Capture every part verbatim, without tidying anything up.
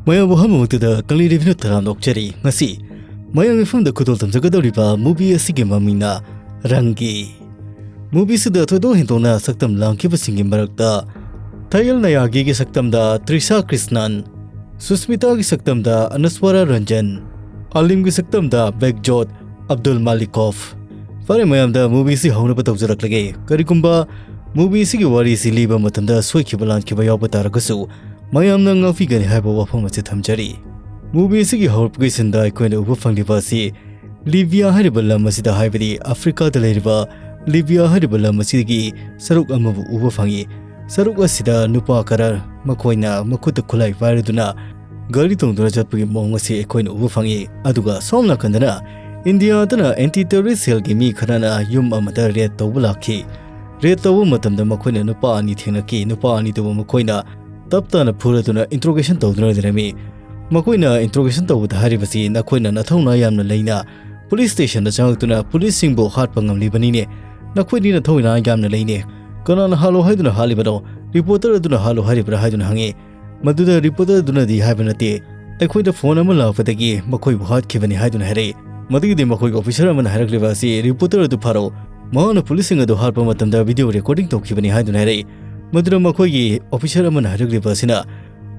ꯃꯌꯥꯝꯕꯨ ꯑꯍꯥꯟꯕꯃꯛꯇꯗ ꯀꯪꯂꯩ ꯔꯦꯚꯤꯅ ꯇꯔꯥꯝꯅ ꯑꯣꯛꯆꯔꯤ꯫ ꯉꯁꯤ ꯃꯌꯥꯝꯒꯤ ꯃꯐꯝꯗ ꯈꯨꯗꯣꯜ ꯇꯝꯖꯒꯗꯧꯔꯤꯕ movie ꯑꯁꯤꯒꯤ ꯃꯃꯤꯡꯅ ꯔꯪꯒꯤ꯫ Movie ꯑꯁꯤꯗ ꯊꯣꯏꯗꯣꯛ ꯍꯦꯟꯗꯣꯛꯅ ꯁꯛꯇꯝ ꯂꯥꯡꯈꯤꯕꯁꯤꯡꯒꯤ ꯃꯔꯛꯇ ꯊꯥꯌꯦꯜ ꯅꯌꯥꯒꯤꯒꯤ ꯁꯛꯇꯝꯗ ꯇ꯭ꯔꯤꯁꯥ ꯀ꯭ꯔꯤꯁꯅꯟ, ꯁꯨꯁꯃꯤꯇꯥꯒꯤ ꯁꯛꯇꯝꯗ ꯑꯅꯁ꯭ꯋꯥꯔꯥ ꯔꯟꯖꯟ, ꯑꯂꯤꯝꯒꯤ ꯁꯛꯇꯝꯗ ꯕꯦꯛꯖꯣꯠ ꯑꯕꯗꯨꯜ ꯃꯥꯂꯤꯀꯣꯐ꯫ ꯐꯔꯦ, ꯃꯌꯥꯝꯗ movie ꯑꯁꯤ ꯍꯧꯅꯕ ꯇꯧꯖꯔꯛꯂꯒꯦ꯫ ꯀꯔꯤꯒꯨꯝꯕ movie ꯑꯁꯤꯒꯤ ꯋꯥꯔꯤ ꯑꯁꯤ ꯂꯤꯕ ꯃꯇꯝꯗ ꯁꯣꯏꯈꯤꯕ ꯂꯥꯟꯈꯤꯕ ꯌꯥꯎꯕ ꯇꯥꯔꯒꯁꯨ, ꯃꯌꯥꯝꯅ ꯉꯥꯛꯄꯤꯒꯅꯤ ꯍꯥꯏꯕ ꯋꯥꯐꯝ ꯑꯁꯤ ꯊꯝꯖꯔꯤ꯫ Movie ꯑꯁꯤꯒꯤ ꯍꯧꯔꯛꯄꯒꯤ ꯁꯤꯟꯗ ꯑꯩꯈꯣꯏꯅ ꯎꯕ ꯐꯪꯂꯤꯕ ꯑꯁꯤ ꯂꯤꯕꯤꯌꯥ ꯍꯥꯏꯔꯤꯕ ꯂꯝ ꯑꯁꯤꯗ, ꯍꯥꯏꯕꯗꯤ ꯑꯐ꯭ꯔꯤꯀꯥꯗ ꯂꯩꯔꯤꯕ ꯂꯤꯕꯤꯌꯥ ꯍꯥꯏꯔꯤꯕ ꯂꯝ ꯑꯁꯤꯒꯤ ꯁꯔꯨꯛ ꯑꯃꯕꯨ ꯎꯕ ꯐꯪꯏ꯫ ꯁꯔꯨꯛ ꯑꯁꯤꯗ ꯅꯨꯄꯥ ꯈꯔ, ꯃꯈꯣꯏꯅ ꯃꯈꯨꯠꯇ ꯈꯨꯠꯂꯥꯏ ꯄꯥꯏꯔꯗꯨꯅ ꯒꯥꯔꯤ ꯇꯣꯡꯗꯨꯅ ꯆꯠꯄꯒꯤ ꯃꯑꯣꯡ ꯑꯁꯤ ꯑꯩꯈꯣꯏꯅ ꯎꯕ ꯐꯪꯏ꯫ ꯑꯗꯨꯒ ꯁꯣꯝ ꯅꯥꯀꯟꯗꯅ ꯏꯟꯗꯤꯌꯥꯗꯅ anti terrorist cellꯒꯤ ꯃꯤ ꯈꯔꯅ ꯌꯨꯝ ꯑꯃꯗ raid ꯇꯧꯕ ꯂꯥꯛꯈꯤ꯫ Raid ꯇꯧꯕ ꯃꯇꯝꯗ ꯃꯈꯣꯏꯅ ꯅꯨꯄꯥ ꯑꯅꯤ ꯊꯦꯡꯅꯈꯤ꯫ ꯅꯨꯄꯥ ꯑꯅꯤꯗꯨꯕꯨ ꯃꯈꯣꯏꯅ ꯇꯞ ꯇꯥꯅ ꯐꯨꯔꯗꯨꯅ interrogation ꯇꯧꯗꯨꯅ ꯂꯩꯔꯝꯃꯤ꯫ ꯃꯈꯣꯏꯅ interrogation ꯇꯧꯕꯗ ꯍꯥꯏꯔꯤꯕꯁꯤ, "ꯅꯈꯣꯏꯅ ꯅꯊꯧꯅꯥ ꯌꯥꯝꯅ ꯂꯩꯅ police stationꯗ ꯆꯪꯂꯛꯇꯨꯅ policeꯁꯤꯡꯕꯨ ꯍꯥꯠꯄ ꯉꯝꯂꯤꯕꯅꯤꯅꯦ꯫ ꯅꯈꯣꯏꯗꯤ ꯅꯊꯧꯅꯥ ꯌꯥꯝꯅ ꯂꯩꯅꯦ꯫ ꯀꯅꯥꯅ ꯍꯥꯠꯂꯣ ꯍꯥꯏꯗꯨꯅ ꯍꯥꯠꯂꯤꯕꯅꯣ? Reporter ꯑꯗꯨꯅ ꯍꯥꯠꯂꯣ ꯍꯥꯏꯔꯤꯕ꯭ꯔꯥ?" ꯍꯥꯏꯗꯨꯅ ꯍꯪꯉꯤ꯫ ꯃꯗꯨꯗ reporter ꯑꯗꯨꯅꯗꯤ ꯍꯥꯏꯕ ꯅꯠꯇꯦ, "ꯑꯩꯈꯣꯏꯗ phone ꯑꯃ ꯂꯥꯛꯄꯗꯒꯤ ꯃꯈꯣꯏꯕꯨ ꯍꯥꯠꯈꯤꯕꯅꯤ" ꯍꯥꯏꯗꯨꯅ ꯍꯥꯏꯔꯛꯏ꯫ ꯃꯗꯨꯒꯤꯗꯤ ꯃꯈꯣꯏꯒꯤ officer ꯑꯃꯅ ꯍꯥꯏꯔꯛꯂꯤꯕ ꯑꯁꯤ reporter ꯑꯗꯨ ꯐꯥꯔꯣ, ꯃꯍꯥꯛꯅ policeꯁꯤꯡ ꯑꯗꯨ ꯍꯥꯠꯄ ꯃꯇꯝꯗ video recording ꯇꯧꯈꯤꯕꯅꯤ ꯍꯥꯏꯗꯨꯅ ꯍꯥꯏꯔꯛꯏ꯫ ꯃꯗꯨꯗ ꯃꯈꯣꯏꯒꯤ officer ꯑꯃꯅ ꯍꯥꯏꯔꯛꯂꯤꯕ ꯑꯁꯤꯅ,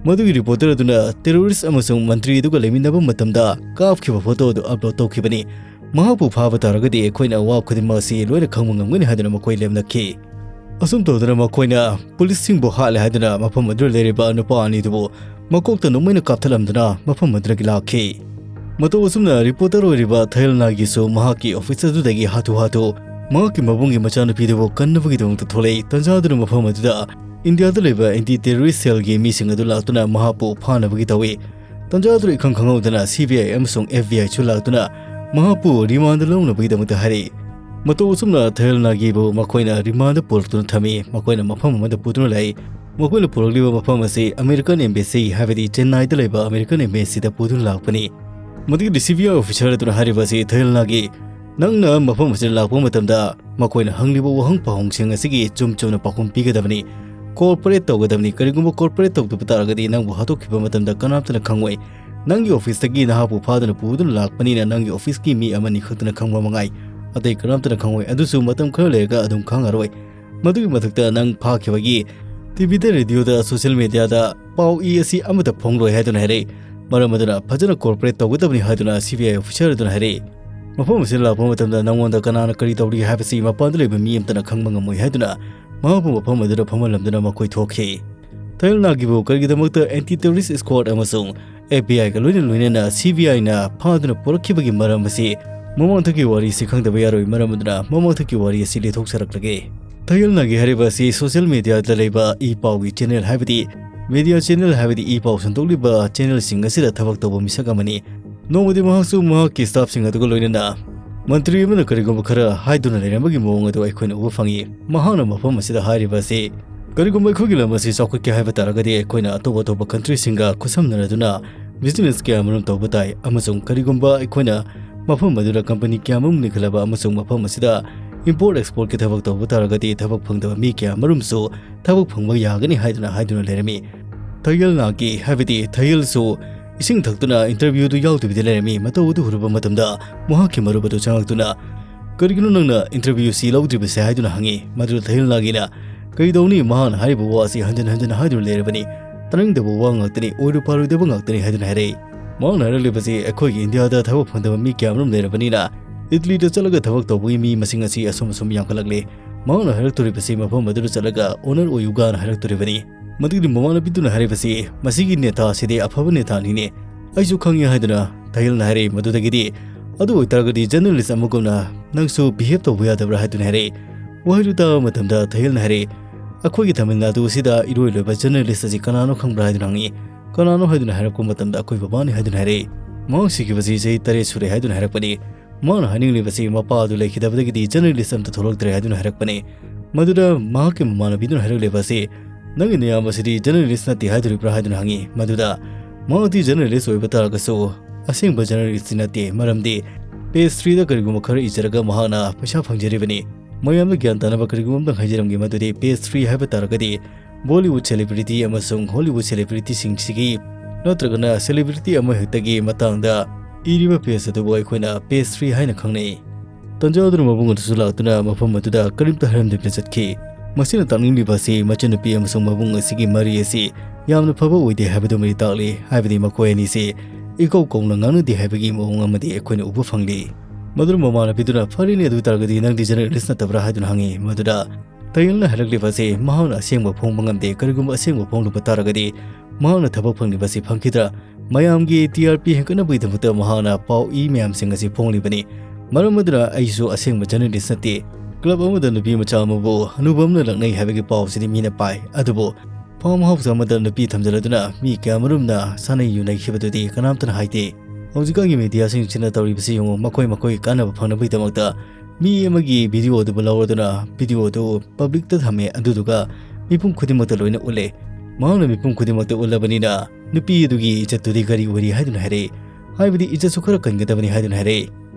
ꯃꯗꯨꯒꯤ reporter ꯑꯗꯨꯅ terrorist ꯑꯃꯁꯨꯡ ꯃꯟꯇ꯭ꯔꯤ ꯑꯗꯨꯒ ꯂꯩꯃꯤꯟꯅꯕ ꯃꯇꯝꯗ ꯀꯥꯞꯈꯤꯕ photo ꯑꯗꯨ upload ꯇꯧꯈꯤꯕꯅꯤ꯫ ꯃꯍꯥꯛꯄꯨ ꯐꯥꯕ ꯇꯥꯔꯒꯗꯤ ꯑꯩꯈꯣꯏꯅ ꯑꯋꯥ ꯈꯨꯗꯤꯡꯃꯛ ꯑꯁꯤ ꯂꯣꯏꯅ ꯈꯪꯕ ꯉꯝꯒꯅꯤ ꯍꯥꯏꯗꯨꯅ ꯃꯈꯣꯏ ꯂꯦꯞꯅꯈꯤ꯫ ꯑꯁꯨꯝ ꯇꯧꯗꯨꯅ ꯃꯈꯣꯏꯅ policeꯁꯤꯡꯕꯨ ꯍꯥꯠꯂꯦ ꯍꯥꯏꯗꯨꯅ ꯃꯐꯝ ꯑꯗꯨꯗ ꯂꯩꯔꯤꯕ ꯅꯨꯄꯥ ꯑꯅꯤꯗꯨꯕꯨ ꯃꯀꯣꯛꯇ ꯅꯣꯡꯃꯩꯅ ꯀꯥꯞꯊꯠꯂꯝꯗꯨꯅ ꯃꯐꯝ ꯑꯗꯨꯗꯒꯤ ꯂꯥꯛꯈꯤ꯫ ꯃꯇꯧ ꯑꯁꯨꯝꯅ reporter ꯑꯣꯏꯔꯤꯕ ꯊꯥꯌꯦꯜꯅꯥꯒꯤꯁꯨ ꯃꯍꯥꯛꯀꯤ office ꯑꯗꯨꯗꯒꯤ ꯍꯥꯊꯨ ꯍꯥꯊꯨ ꯃꯍꯥꯛꯀꯤ ꯃꯕꯨꯡꯒꯤ ꯃꯆꯥꯅꯨꯄꯤꯗꯨꯕꯨ ꯀꯟꯅꯕꯒꯤꯗꯃꯛꯇ ꯊꯣꯛꯂꯛꯏ꯫ ꯇꯟꯖꯥꯗꯨꯅ ꯃꯐꯝ ꯑꯗꯨꯗ ꯏꯟꯗꯤꯌꯥꯗ ꯂꯩꯕ anti terrorist cellꯒꯤ ꯃꯤꯁꯤꯡ ꯑꯗꯨ ꯂꯥꯛꯇꯨꯅ ꯃꯍꯥꯛꯄꯨ ꯐꯥꯅꯕꯒꯤ ꯇꯧꯏ꯫ ꯇꯟꯖꯥꯗꯨꯗ ꯏꯈꯪ ꯈꯪꯍꯧꯗꯅ CBI ꯑꯃꯁꯨꯡ FBIꯁꯨ ꯂꯥꯛꯇꯨꯅ ꯃꯍꯥꯛꯄꯨ remand ꯂꯧꯅꯕꯒꯤꯗꯃꯛꯇ ꯍꯥꯏꯔꯛꯏ꯫ ꯃꯇꯧ ꯑꯁꯨꯝꯅ ꯊꯥꯌꯦꯜꯅꯥꯒꯤꯕꯨ ꯃꯈꯣꯏꯅ remand ꯄꯨꯔꯛꯇꯨꯅ ꯊꯝꯃꯤ꯫ ꯃꯈꯣꯏꯅ ꯃꯐꯝ ꯑꯃꯗ ꯄꯨꯗꯨꯅ ꯂꯥꯛꯏ꯫ ꯃꯈꯣꯏꯅ ꯄꯨꯔꯛꯂꯤꯕ ꯃꯐꯝ ꯑꯁꯤ American Embassy, ꯍꯥꯏꯕꯗꯤ ꯆꯦꯟꯅꯥꯏꯗ ꯂꯩꯕ American Embassyꯗ ꯄꯨꯗꯨꯅ ꯂꯥꯛꯄꯅꯤ꯫ ꯃꯗꯨꯒꯤ CBI officer ꯑꯗꯨꯅ ꯍꯥꯏꯔꯤꯕ ꯑꯁꯤ ꯊꯥꯌꯦꯜꯅꯥꯒꯤ, "ꯅꯪꯅ ꯃꯐꯝ ꯑꯁꯤꯗ ꯂꯥꯛꯄ ꯃꯇꯝꯗ ꯃꯈꯣꯏꯅ ꯍꯪꯂꯤꯕ ꯋꯥꯍꯪ ꯄꯥꯎꯍꯪꯁꯤꯡ ꯑꯁꯤꯒꯤ ꯆꯨꯝ ꯆꯨꯝꯅ ꯄꯥꯎꯈꯨꯝ ꯄꯤꯒꯗꯕꯅꯤ꯫ cooperate ꯇꯧꯒꯗꯕꯅꯤ꯫ ꯀꯔꯤꯒꯨꯝꯕ cooperate ꯇꯧꯗꯕ ꯇꯥꯔꯒꯗꯤ ꯅꯪꯕꯨ ꯍꯥꯠꯇꯣꯛꯈꯤꯕ ꯃꯇꯝꯗ ꯀꯅꯥꯝꯇꯅ ꯈꯪꯉꯣꯏ꯫ ꯅꯪꯒꯤ office ꯇꯒꯤ ꯅꯍꯥꯛꯄꯨ ꯐꯥꯗꯨꯅ ꯄꯨꯗꯨꯅ ꯂꯥꯛꯄꯅꯤꯅ ꯅꯪꯒꯤ office ꯀꯤ ꯃꯤ ꯑꯃꯅꯤ ꯈꯛꯇꯅ ꯈꯪꯕ ꯃꯉꯥꯏ꯫ ꯑꯇꯩ ꯀꯅꯥꯝꯇꯅ ꯈꯪꯉꯣꯏ꯫ ꯑꯗꯨꯁꯨ ꯃꯇꯝ ꯈꯔ ꯂꯩꯔꯒ ꯑꯗꯨꯝ ꯈꯪꯉꯔꯣꯏ꯫ ꯃꯗꯨꯒꯤ ꯃꯊꯛꯇ ꯅꯪ ꯐꯥꯈꯤꯕꯒꯤ T V ꯗ, radio ꯗ, social media ꯗ ꯄꯥꯎ ꯏ ꯑꯁꯤ ꯑꯃꯠꯇ ꯐꯣꯡꯂꯣꯏ ꯍꯥꯏꯗꯨꯅ ꯍꯥꯏꯔꯛꯏ꯫ ꯃꯔꯝ ꯑꯗꯨꯅ ꯐꯖꯅ cooperate ꯇꯧꯒꯗꯕꯅꯤ ꯍꯥꯏꯗꯨꯅ C B I officer ꯑꯗꯨꯅ ꯍꯥꯏꯔꯛꯏ꯫ ꯃꯐꯝ ꯑꯁꯤꯗ ꯂꯥꯛꯄ ꯃꯇꯝꯗ ꯅꯪꯉꯣꯟꯗ ꯀꯅꯥꯅ ꯀꯔꯤ ꯇꯧꯔꯤ ꯍꯥꯏꯕꯁꯤ ꯃꯄꯥꯟꯗ ꯂꯩꯕ ꯃꯤ ꯑꯃꯠꯇꯅ ꯈꯪꯕ ꯉꯝꯃꯣꯏ ꯍꯥꯏꯗꯨꯅ ꯃꯍꯥꯛꯄꯨ ꯃꯐꯝ ꯑꯗꯨꯗ ꯐꯝꯍꯜꯂꯝꯗꯨꯅ ꯃꯈꯣꯏ ꯊꯣꯛꯈꯤ꯫ ꯊꯥꯌꯦꯜ ꯅꯥꯒꯤꯕꯨ ꯀꯔꯤꯒꯤꯗꯃꯛꯇ Anti Terrorist Squad ꯑꯃꯁꯨꯡ F B I ꯒ ꯂꯣꯏꯅ ꯂꯣꯏꯅꯅ C B I ꯅ ꯐꯥꯗꯨꯅ ꯄꯨꯔꯛꯈꯤꯕꯒꯤ ꯃꯔꯝ ꯑꯁꯤ ꯃꯃꯥꯡꯊꯛꯀꯤ ꯋꯥꯔꯤꯁꯤ ꯈꯪꯗꯕ ꯌꯥꯔꯣꯏ꯫ ꯃꯔꯝ ꯑꯗꯨꯅ ꯃꯃꯥꯡꯊꯛꯀꯤ ꯋꯥꯔꯤ ꯑꯁꯤ ꯂꯤꯊꯣꯛꯆꯔꯛꯂꯒꯦ꯫ ꯊꯥꯌꯦꯜ ꯅꯥꯒꯤ ꯍꯥꯏꯔꯤꯕ ꯑꯁꯤ social media ꯗ ꯂꯩꯕ ꯏ ꯄꯥꯎꯒꯤ channel, ꯍꯥꯏꯕꯗꯤ media channel, ꯍꯥꯏꯕꯗꯤ ꯏ ꯄꯥꯎ ꯁꯟꯗꯣꯛꯂꯤꯕ channel ꯁꯤꯡ ꯑꯁꯤꯗ ꯊꯕꯛ ꯇꯧꯕ ꯃꯤꯁꯛ ꯑꯃꯅꯤ꯫ ꯅꯣꯡꯃꯗꯤ ꯃꯍꯥꯛꯁꯨ ꯃꯍꯥꯛꯀꯤ staff ꯁꯤꯡ ꯑꯗꯨꯒ ꯂꯣꯏꯅꯅ ꯃꯟꯇ꯭ꯔꯤ ꯑꯃꯅ ꯀꯔꯤꯒꯨꯝꯕ ꯈꯔ ꯍꯥꯏꯗꯨꯅ ꯂꯩꯔꯝꯕꯒꯤ ꯃꯑꯣꯡ ꯑꯗꯨ ꯑꯩꯈꯣꯏꯅ ꯎꯕ ꯐꯪꯏ꯫ ꯃꯍꯥꯛꯅ ꯃꯐꯝ ꯑꯁꯤꯗ ꯍꯥꯏꯔꯤꯕ ꯑꯁꯤ, ꯀꯔꯤꯒꯨꯝꯕ ꯑꯩꯈꯣꯏꯒꯤ ꯂꯝ ꯑꯁꯤ ꯆꯥꯎꯈꯠꯀꯦ ꯍꯥꯏꯕ ꯇꯥꯔꯒꯗꯤ ꯑꯩꯈꯣꯏꯅ ꯑꯇꯣꯞ ꯑꯇꯣꯞꯄ country ꯁꯤꯡꯒ ꯈꯨꯠꯁꯝꯅꯔꯗꯨꯅ business ꯀꯌꯥ ꯑꯃꯔꯣꯝ ꯇꯧꯕ ꯇꯥꯏ, ꯑꯃꯁꯨꯡ ꯀꯔꯤꯒꯨꯝꯕ ꯑꯩꯈꯣꯏꯅ ꯃꯐꯝ ꯑꯗꯨꯗ company ꯀꯌꯥ ꯑꯃꯔꯣꯝ ꯂꯤꯡꯈꯠꯂꯕ ꯑꯃꯁꯨꯡ ꯃꯐꯝ ꯑꯁꯤꯗ import export ꯀꯤ ꯊꯕꯛ ꯇꯧꯕ ꯇꯥꯔꯒꯗꯤ ꯊꯕꯛ ꯐꯪꯗꯕ ꯃꯤ ꯀꯌꯥ ꯑꯃꯔꯣꯝꯁꯨ ꯊꯕꯛ ꯐꯪꯕ ꯌꯥꯒꯅꯤ ꯍꯥꯏꯗꯨꯅ ꯍꯥꯏꯗꯨꯅ ꯂꯩꯔꯝꯃꯤ꯫ ꯊꯥꯌꯦꯜ ꯅꯥꯒꯤ, ꯍꯥꯏꯕꯗꯤ ꯊꯥꯌꯦꯜꯁꯨ ꯏꯁꯤꯡ ꯊꯛꯇꯨꯅ interview ꯗꯨ ꯌꯥꯎꯗꯕꯤꯗ ꯂꯩꯔꯝꯃꯤ꯫ ꯃꯇꯧ ꯑꯗꯨ ꯎꯔꯨꯕ ꯃꯇꯝꯗ ꯃꯍꯥꯛꯀꯤ ꯃꯔꯨꯞ ꯑꯗꯨ ꯆꯪꯂꯛꯇꯨꯅ, "ꯀꯔꯤꯒꯤꯅꯣ ꯅꯪꯅ interview ꯁꯤ ꯂꯧꯗ꯭ꯔꯤꯕꯁꯦ?" ꯍꯥꯏꯗꯨꯅ ꯍꯪꯉꯤ꯫ ꯃꯗꯨꯗ ꯊꯥꯌꯦꯜ ꯅꯥꯒꯤꯅ, "ꯀꯔꯤ ꯇꯧꯅꯤ? ꯃꯍꯥꯛꯅ ꯍꯥꯏꯔꯤꯕ ꯋꯥ ꯑꯁꯤ ꯍꯟꯖꯤꯟ ꯍꯟꯖꯤꯟ ꯍꯥꯏꯗꯨꯅ ꯂꯩꯔꯕꯅꯤ꯫ ꯇꯥꯅꯤꯡꯗꯕ ꯋꯥ ꯉꯥꯛꯇꯅꯤ, ꯑꯣꯏꯔꯨ ꯄꯥꯔꯣꯏꯗꯕ ꯉꯥꯛꯇꯅꯤ" ꯍꯥꯏꯗꯨꯅ ꯍꯥꯏꯔꯛꯏ꯫ ꯃꯍꯥꯛꯅ ꯍꯥꯏꯔꯛꯂꯤꯕꯁꯤ, ꯑꯩꯈꯣꯏꯒꯤ ꯏꯟꯗꯤꯌꯥꯗ ꯊꯕꯛ ꯐꯪꯗꯕ ꯃꯤ ꯀꯌꯥ ꯑꯃꯔꯣꯝ ꯂꯩꯔꯕꯅꯤꯅ, ꯏꯇꯂꯤꯗ ꯆꯠꯂꯒ ꯊꯕꯛ ꯇꯧꯕꯒꯤ ꯃꯤ ꯃꯁꯤꯡ ꯑꯁꯤ ꯑꯁꯨꯝ ꯑꯁꯨꯝ ꯌꯥꯝꯈꯠꯂꯛꯂꯤ꯫ ꯃꯍꯥꯛꯅ ꯍꯥꯏꯔꯛꯇꯣꯔꯤꯕꯁꯤ ꯃꯐꯝ ꯑꯗꯨꯗ ꯆꯠꯂꯒ owner ꯑꯣꯏꯌꯨꯒꯥꯅ ꯍꯥꯏꯔꯛꯇꯣꯔꯤꯕꯅꯤ꯫ ꯃꯗꯨꯒꯤꯗꯤ ꯃꯃꯥꯟꯅꯕꯤꯗꯨꯅ ꯍꯥꯏꯔꯤꯕꯁꯤ, "ꯃꯁꯤꯒꯤ ꯅꯦꯇꯥꯁꯤꯗꯤ ꯑꯐꯕ ꯅꯦꯇꯥꯅꯤꯅꯦ꯫ ꯑꯩꯁꯨ ꯈꯪꯉꯤ" ꯍꯥꯏꯗꯨꯅ ꯊꯥꯌꯦꯜꯅ ꯍꯥꯏꯔꯛꯏ꯫ ꯃꯗꯨꯗꯒꯤꯗꯤ, "ꯑꯗꯨ ꯑꯣꯏꯇꯥꯔꯒꯗꯤ journalist ꯑꯃꯒꯨꯝꯅ ꯅꯪꯁꯨ behave ꯇꯧꯕ ꯌꯥꯗꯕ꯭ꯔꯥ?" ꯍꯥꯏꯗꯨꯅ ꯍꯥꯏꯔꯛꯏ꯫ ꯋꯥꯍꯩꯗꯨ ꯇꯥꯕ ꯃꯇꯝꯗ ꯊꯥꯌꯦꯜꯅ ꯍꯥꯏꯔꯛꯏ, "ꯑꯩꯈꯣꯏꯒꯤ ꯇꯥꯃꯤꯜ ꯅꯥꯗꯨ ꯑꯁꯤꯗ ꯏꯔꯣꯏ ꯂꯣꯏꯕ journalist ꯑꯁꯤ ꯀꯅꯥꯅꯣ ꯈꯪꯕ꯭ꯔꯥ?" ꯍꯥꯏꯗꯨꯅ ꯍꯪꯉꯤ꯫ "ꯀꯅꯥꯅꯣ?" ꯍꯥꯏꯗꯨꯅ ꯍꯥꯏꯔꯛꯄ ꯃꯇꯝꯗ, "ꯑꯩꯈꯣꯏ ꯕꯕꯥꯅꯤ" ꯍꯥꯏꯗꯨꯅ ꯍꯥꯏꯔꯛꯏ꯫ ꯃꯍꯥꯛ ꯁꯤꯈꯤꯕꯁꯤ ꯆꯍꯤ ꯇꯔꯦꯠ ꯁꯨꯔꯦ ꯍꯥꯏꯗꯨꯅ ꯍꯥꯏꯔꯛꯄꯅꯤ꯫ ꯃꯍꯥꯛꯅ ꯍꯥꯏꯅꯤꯡꯂꯤꯕꯁꯤ ꯃꯄꯥ ꯑꯗꯨ ꯂꯩꯈꯤꯗꯕꯗꯒꯤꯗꯤ journalist ꯑꯝꯇ ꯊꯣꯛꯂꯛꯇ꯭ꯔꯦ ꯍꯥꯏꯗꯨꯅ ꯍꯥꯏꯔꯛꯄꯅꯤ꯫ ꯃꯗꯨꯗ ꯃꯍꯥꯛꯀꯤ ꯃꯃꯥꯟꯅꯕꯤꯗꯨꯅ ꯍꯥꯏꯔꯛꯂꯤꯕ ꯑꯁꯤ, "ꯅꯪꯒꯤ ꯅꯌꯥꯝꯕꯁꯤꯗꯤ journalist ꯅꯠꯇꯦ ꯍꯥꯏꯗꯣꯔꯤꯕ꯭ꯔꯥ?" ꯍꯥꯏꯗꯨꯅ ꯍꯪꯉꯤ꯫ ꯃꯗꯨꯗ ꯃꯍꯥꯛꯇꯤ journalist ꯑꯣꯏꯕ ꯇꯥꯔꯒꯁꯨ ꯑꯁꯦꯡꯕ journalist ꯇꯤ ꯅꯠꯇꯦ, ꯃꯔꯝꯗꯤ page three ꯗ ꯀꯔꯤꯒꯨꯝꯕ ꯈꯔ ꯏꯖꯔꯒ ꯃꯍꯥꯛꯅ ꯄꯩꯁꯥ ꯐꯪꯖꯔꯤꯕꯅꯤ꯫ ꯃꯌꯥꯝꯅ ꯒ꯭ꯌꯥꯟ ꯇꯥꯅꯕ ꯀꯔꯤꯒꯨꯝꯕ ꯑꯝꯇꯪ ꯍꯥꯏꯖꯔꯝꯒꯦ, ꯃꯗꯨꯗꯤ page three ꯍꯥꯏꯕ ꯇꯥꯔꯒꯗꯤ Bollywood celebrity ꯑꯃꯁꯨꯡ Hollywood celebrityꯁꯤꯡꯁꯤꯒꯤ ꯅꯠꯇ꯭ꯔꯒꯅ celebrity ꯑꯃꯍꯦꯛꯇꯒꯤ ꯃꯇꯥꯡꯗ ꯏꯔꯤꯕ page ꯑꯗꯨꯕꯨ ꯑꯩꯈꯣꯏꯅ page three ꯍꯥꯏꯅ ꯈꯪꯅꯩ꯫ ꯇꯟꯖꯥ ꯑꯗꯨꯅ ꯃꯕꯨꯡ ꯑꯗꯨꯁꯨ ꯂꯥꯛꯇꯨꯅ ꯃꯐꯝ ꯑꯗꯨꯗ ꯀꯔꯤꯝꯇ ꯍꯥꯏꯔꯝꯗꯕꯤꯗ ꯆꯠꯈꯤ꯫ ꯃꯁꯤꯅ ꯇꯥꯛꯅꯤꯡꯂꯤꯕ ꯑꯁꯤ ꯃꯆꯟꯅꯨꯄꯤ ꯑꯃꯁꯨꯡ ꯃꯕꯨꯡ ꯑꯁꯤꯒꯤ ꯃꯔꯤ ꯑꯁꯤ ꯌꯥꯝꯅ ꯐꯕ ꯑꯣꯏꯗꯦ ꯍꯥꯏꯕꯗꯨꯃꯗꯤ ꯇꯥꯛꯂꯤ, ꯍꯥꯏꯕꯗꯤ ꯃꯈꯣꯏ ꯑꯅꯤꯁꯤ ꯏꯀꯧ ꯀꯧꯅ ꯉꯥꯡꯅꯗꯦ ꯍꯥꯏꯕꯒꯤ ꯃꯑꯣꯡ ꯑꯃꯗꯤ ꯑꯩꯈꯣꯏꯅ ꯎꯕ ꯐꯪꯂꯤ꯫ ꯃꯗꯨꯅ ꯃꯃꯥꯟꯅꯕꯤꯗꯨꯅ "ꯐꯔꯦꯅꯦ, ꯑꯗꯨ ꯑꯣꯏ ꯇꯥꯔꯒꯗꯤ ꯅꯪꯗꯤ journalist ꯅꯠꯇꯕ꯭ꯔꯥ?" ꯍꯥꯏꯗꯨꯅ ꯍꯪꯉꯤ꯫ ꯃꯗꯨꯗ ꯊꯥꯌꯜꯅ ꯍꯥꯏꯔꯛꯂꯤꯕ ꯑꯁꯤ ꯃꯍꯥꯛꯅ ꯑꯁꯦꯡꯕ ꯐꯣꯡꯕ ꯉꯝꯗꯦ, ꯀꯔꯤꯒꯨꯝꯕ ꯑꯁꯦꯡꯕ ꯐꯣꯡꯂꯨꯕ ꯇꯥꯔꯒꯗꯤ ꯃꯍꯥꯛꯅ ꯊꯕꯛ ꯐꯪꯂꯤꯕ ꯑꯁꯤ ꯐꯪꯈꯤꯗ꯭ꯔꯥ? ꯃꯌꯥꯝꯒꯤ T R P ꯍꯦꯟꯒꯠꯅꯕꯒꯤꯗꯃꯛꯇ ꯃꯍꯥꯛꯅ ꯄꯥꯎ ꯏ ꯃꯌꯥꯝꯁꯤꯡ ꯑꯁꯤ ꯐꯣꯡꯂꯤꯕꯅꯤ꯫ ꯃꯔꯝ ꯑꯗꯨꯅ ꯑꯩꯁꯨ ꯑꯁꯦꯡꯕ journalist ꯅꯠꯇꯦ꯫ Club ꯑꯃꯗ ꯅꯨꯄꯤ ꯃꯆꯥ ꯑꯃꯕꯨ ꯍꯅꯨꯕ ꯑꯃꯅ ꯂꯛꯅꯩ ꯍꯥꯏꯕꯒꯤ ꯄꯥꯎꯁꯤꯗꯤ ꯃꯤꯅ ꯄꯥꯏ, ꯑꯗꯨꯕꯨ farm house ꯑꯃꯗ ꯅꯨꯄꯤ ꯊꯝꯖꯤꯜꯂꯗꯨꯅ ꯃꯤ ꯀꯌꯥꯃꯔꯨꯝꯅ ꯁꯥꯟꯅꯩ ꯌꯨꯅꯩꯈꯤꯕꯗꯨꯗꯤ ꯀꯅꯥꯝꯇꯅ ꯍꯥꯏꯗꯦ꯫ ꯍꯧꯖꯤꯛꯀꯥꯟꯒꯤ mediaꯁꯤꯡꯁꯤꯅ ꯇꯧꯔꯤꯕꯁꯤ ꯌꯦꯡꯉꯨ, ꯃꯈꯣꯏ ꯃꯈꯣꯏ ꯀꯥꯟꯅꯕ ꯐꯪꯅꯕꯒꯤꯗꯃꯛꯇ ꯃꯤ ꯑꯃꯒꯤ video ꯑꯗꯨꯕꯨ ꯂꯧꯔꯗꯨꯅ video ꯑꯗꯨ publicꯇ ꯊꯝꯃꯦ, ꯑꯗꯨꯗꯨꯒ ꯃꯤꯄꯨꯝ ꯈꯨꯗꯤꯡꯃꯛꯇ ꯂꯣꯏꯅ ꯎꯠꯂꯦ꯫ ꯃꯍꯥꯛꯅ ꯃꯤꯄꯨꯝ ꯈꯨꯗꯤꯡꯃꯛꯇ ꯎꯠꯂꯕꯅꯤꯅ ꯅꯨꯄꯤ ꯑꯗꯨꯒꯤ ꯏꯖꯠꯇꯨꯗꯤ ꯀꯔꯤ ꯑꯣꯏꯔꯤ ꯍꯥꯏꯗꯨꯅ ꯍꯥꯏꯔꯛꯏ꯫ ꯍꯥꯏꯕꯗꯤ ꯏꯖꯠꯁꯨ ꯈꯔ ꯀꯟꯒꯗꯕꯅꯤ ꯍꯥꯏꯗꯨꯅ ꯍꯥꯏꯔꯛꯏ꯫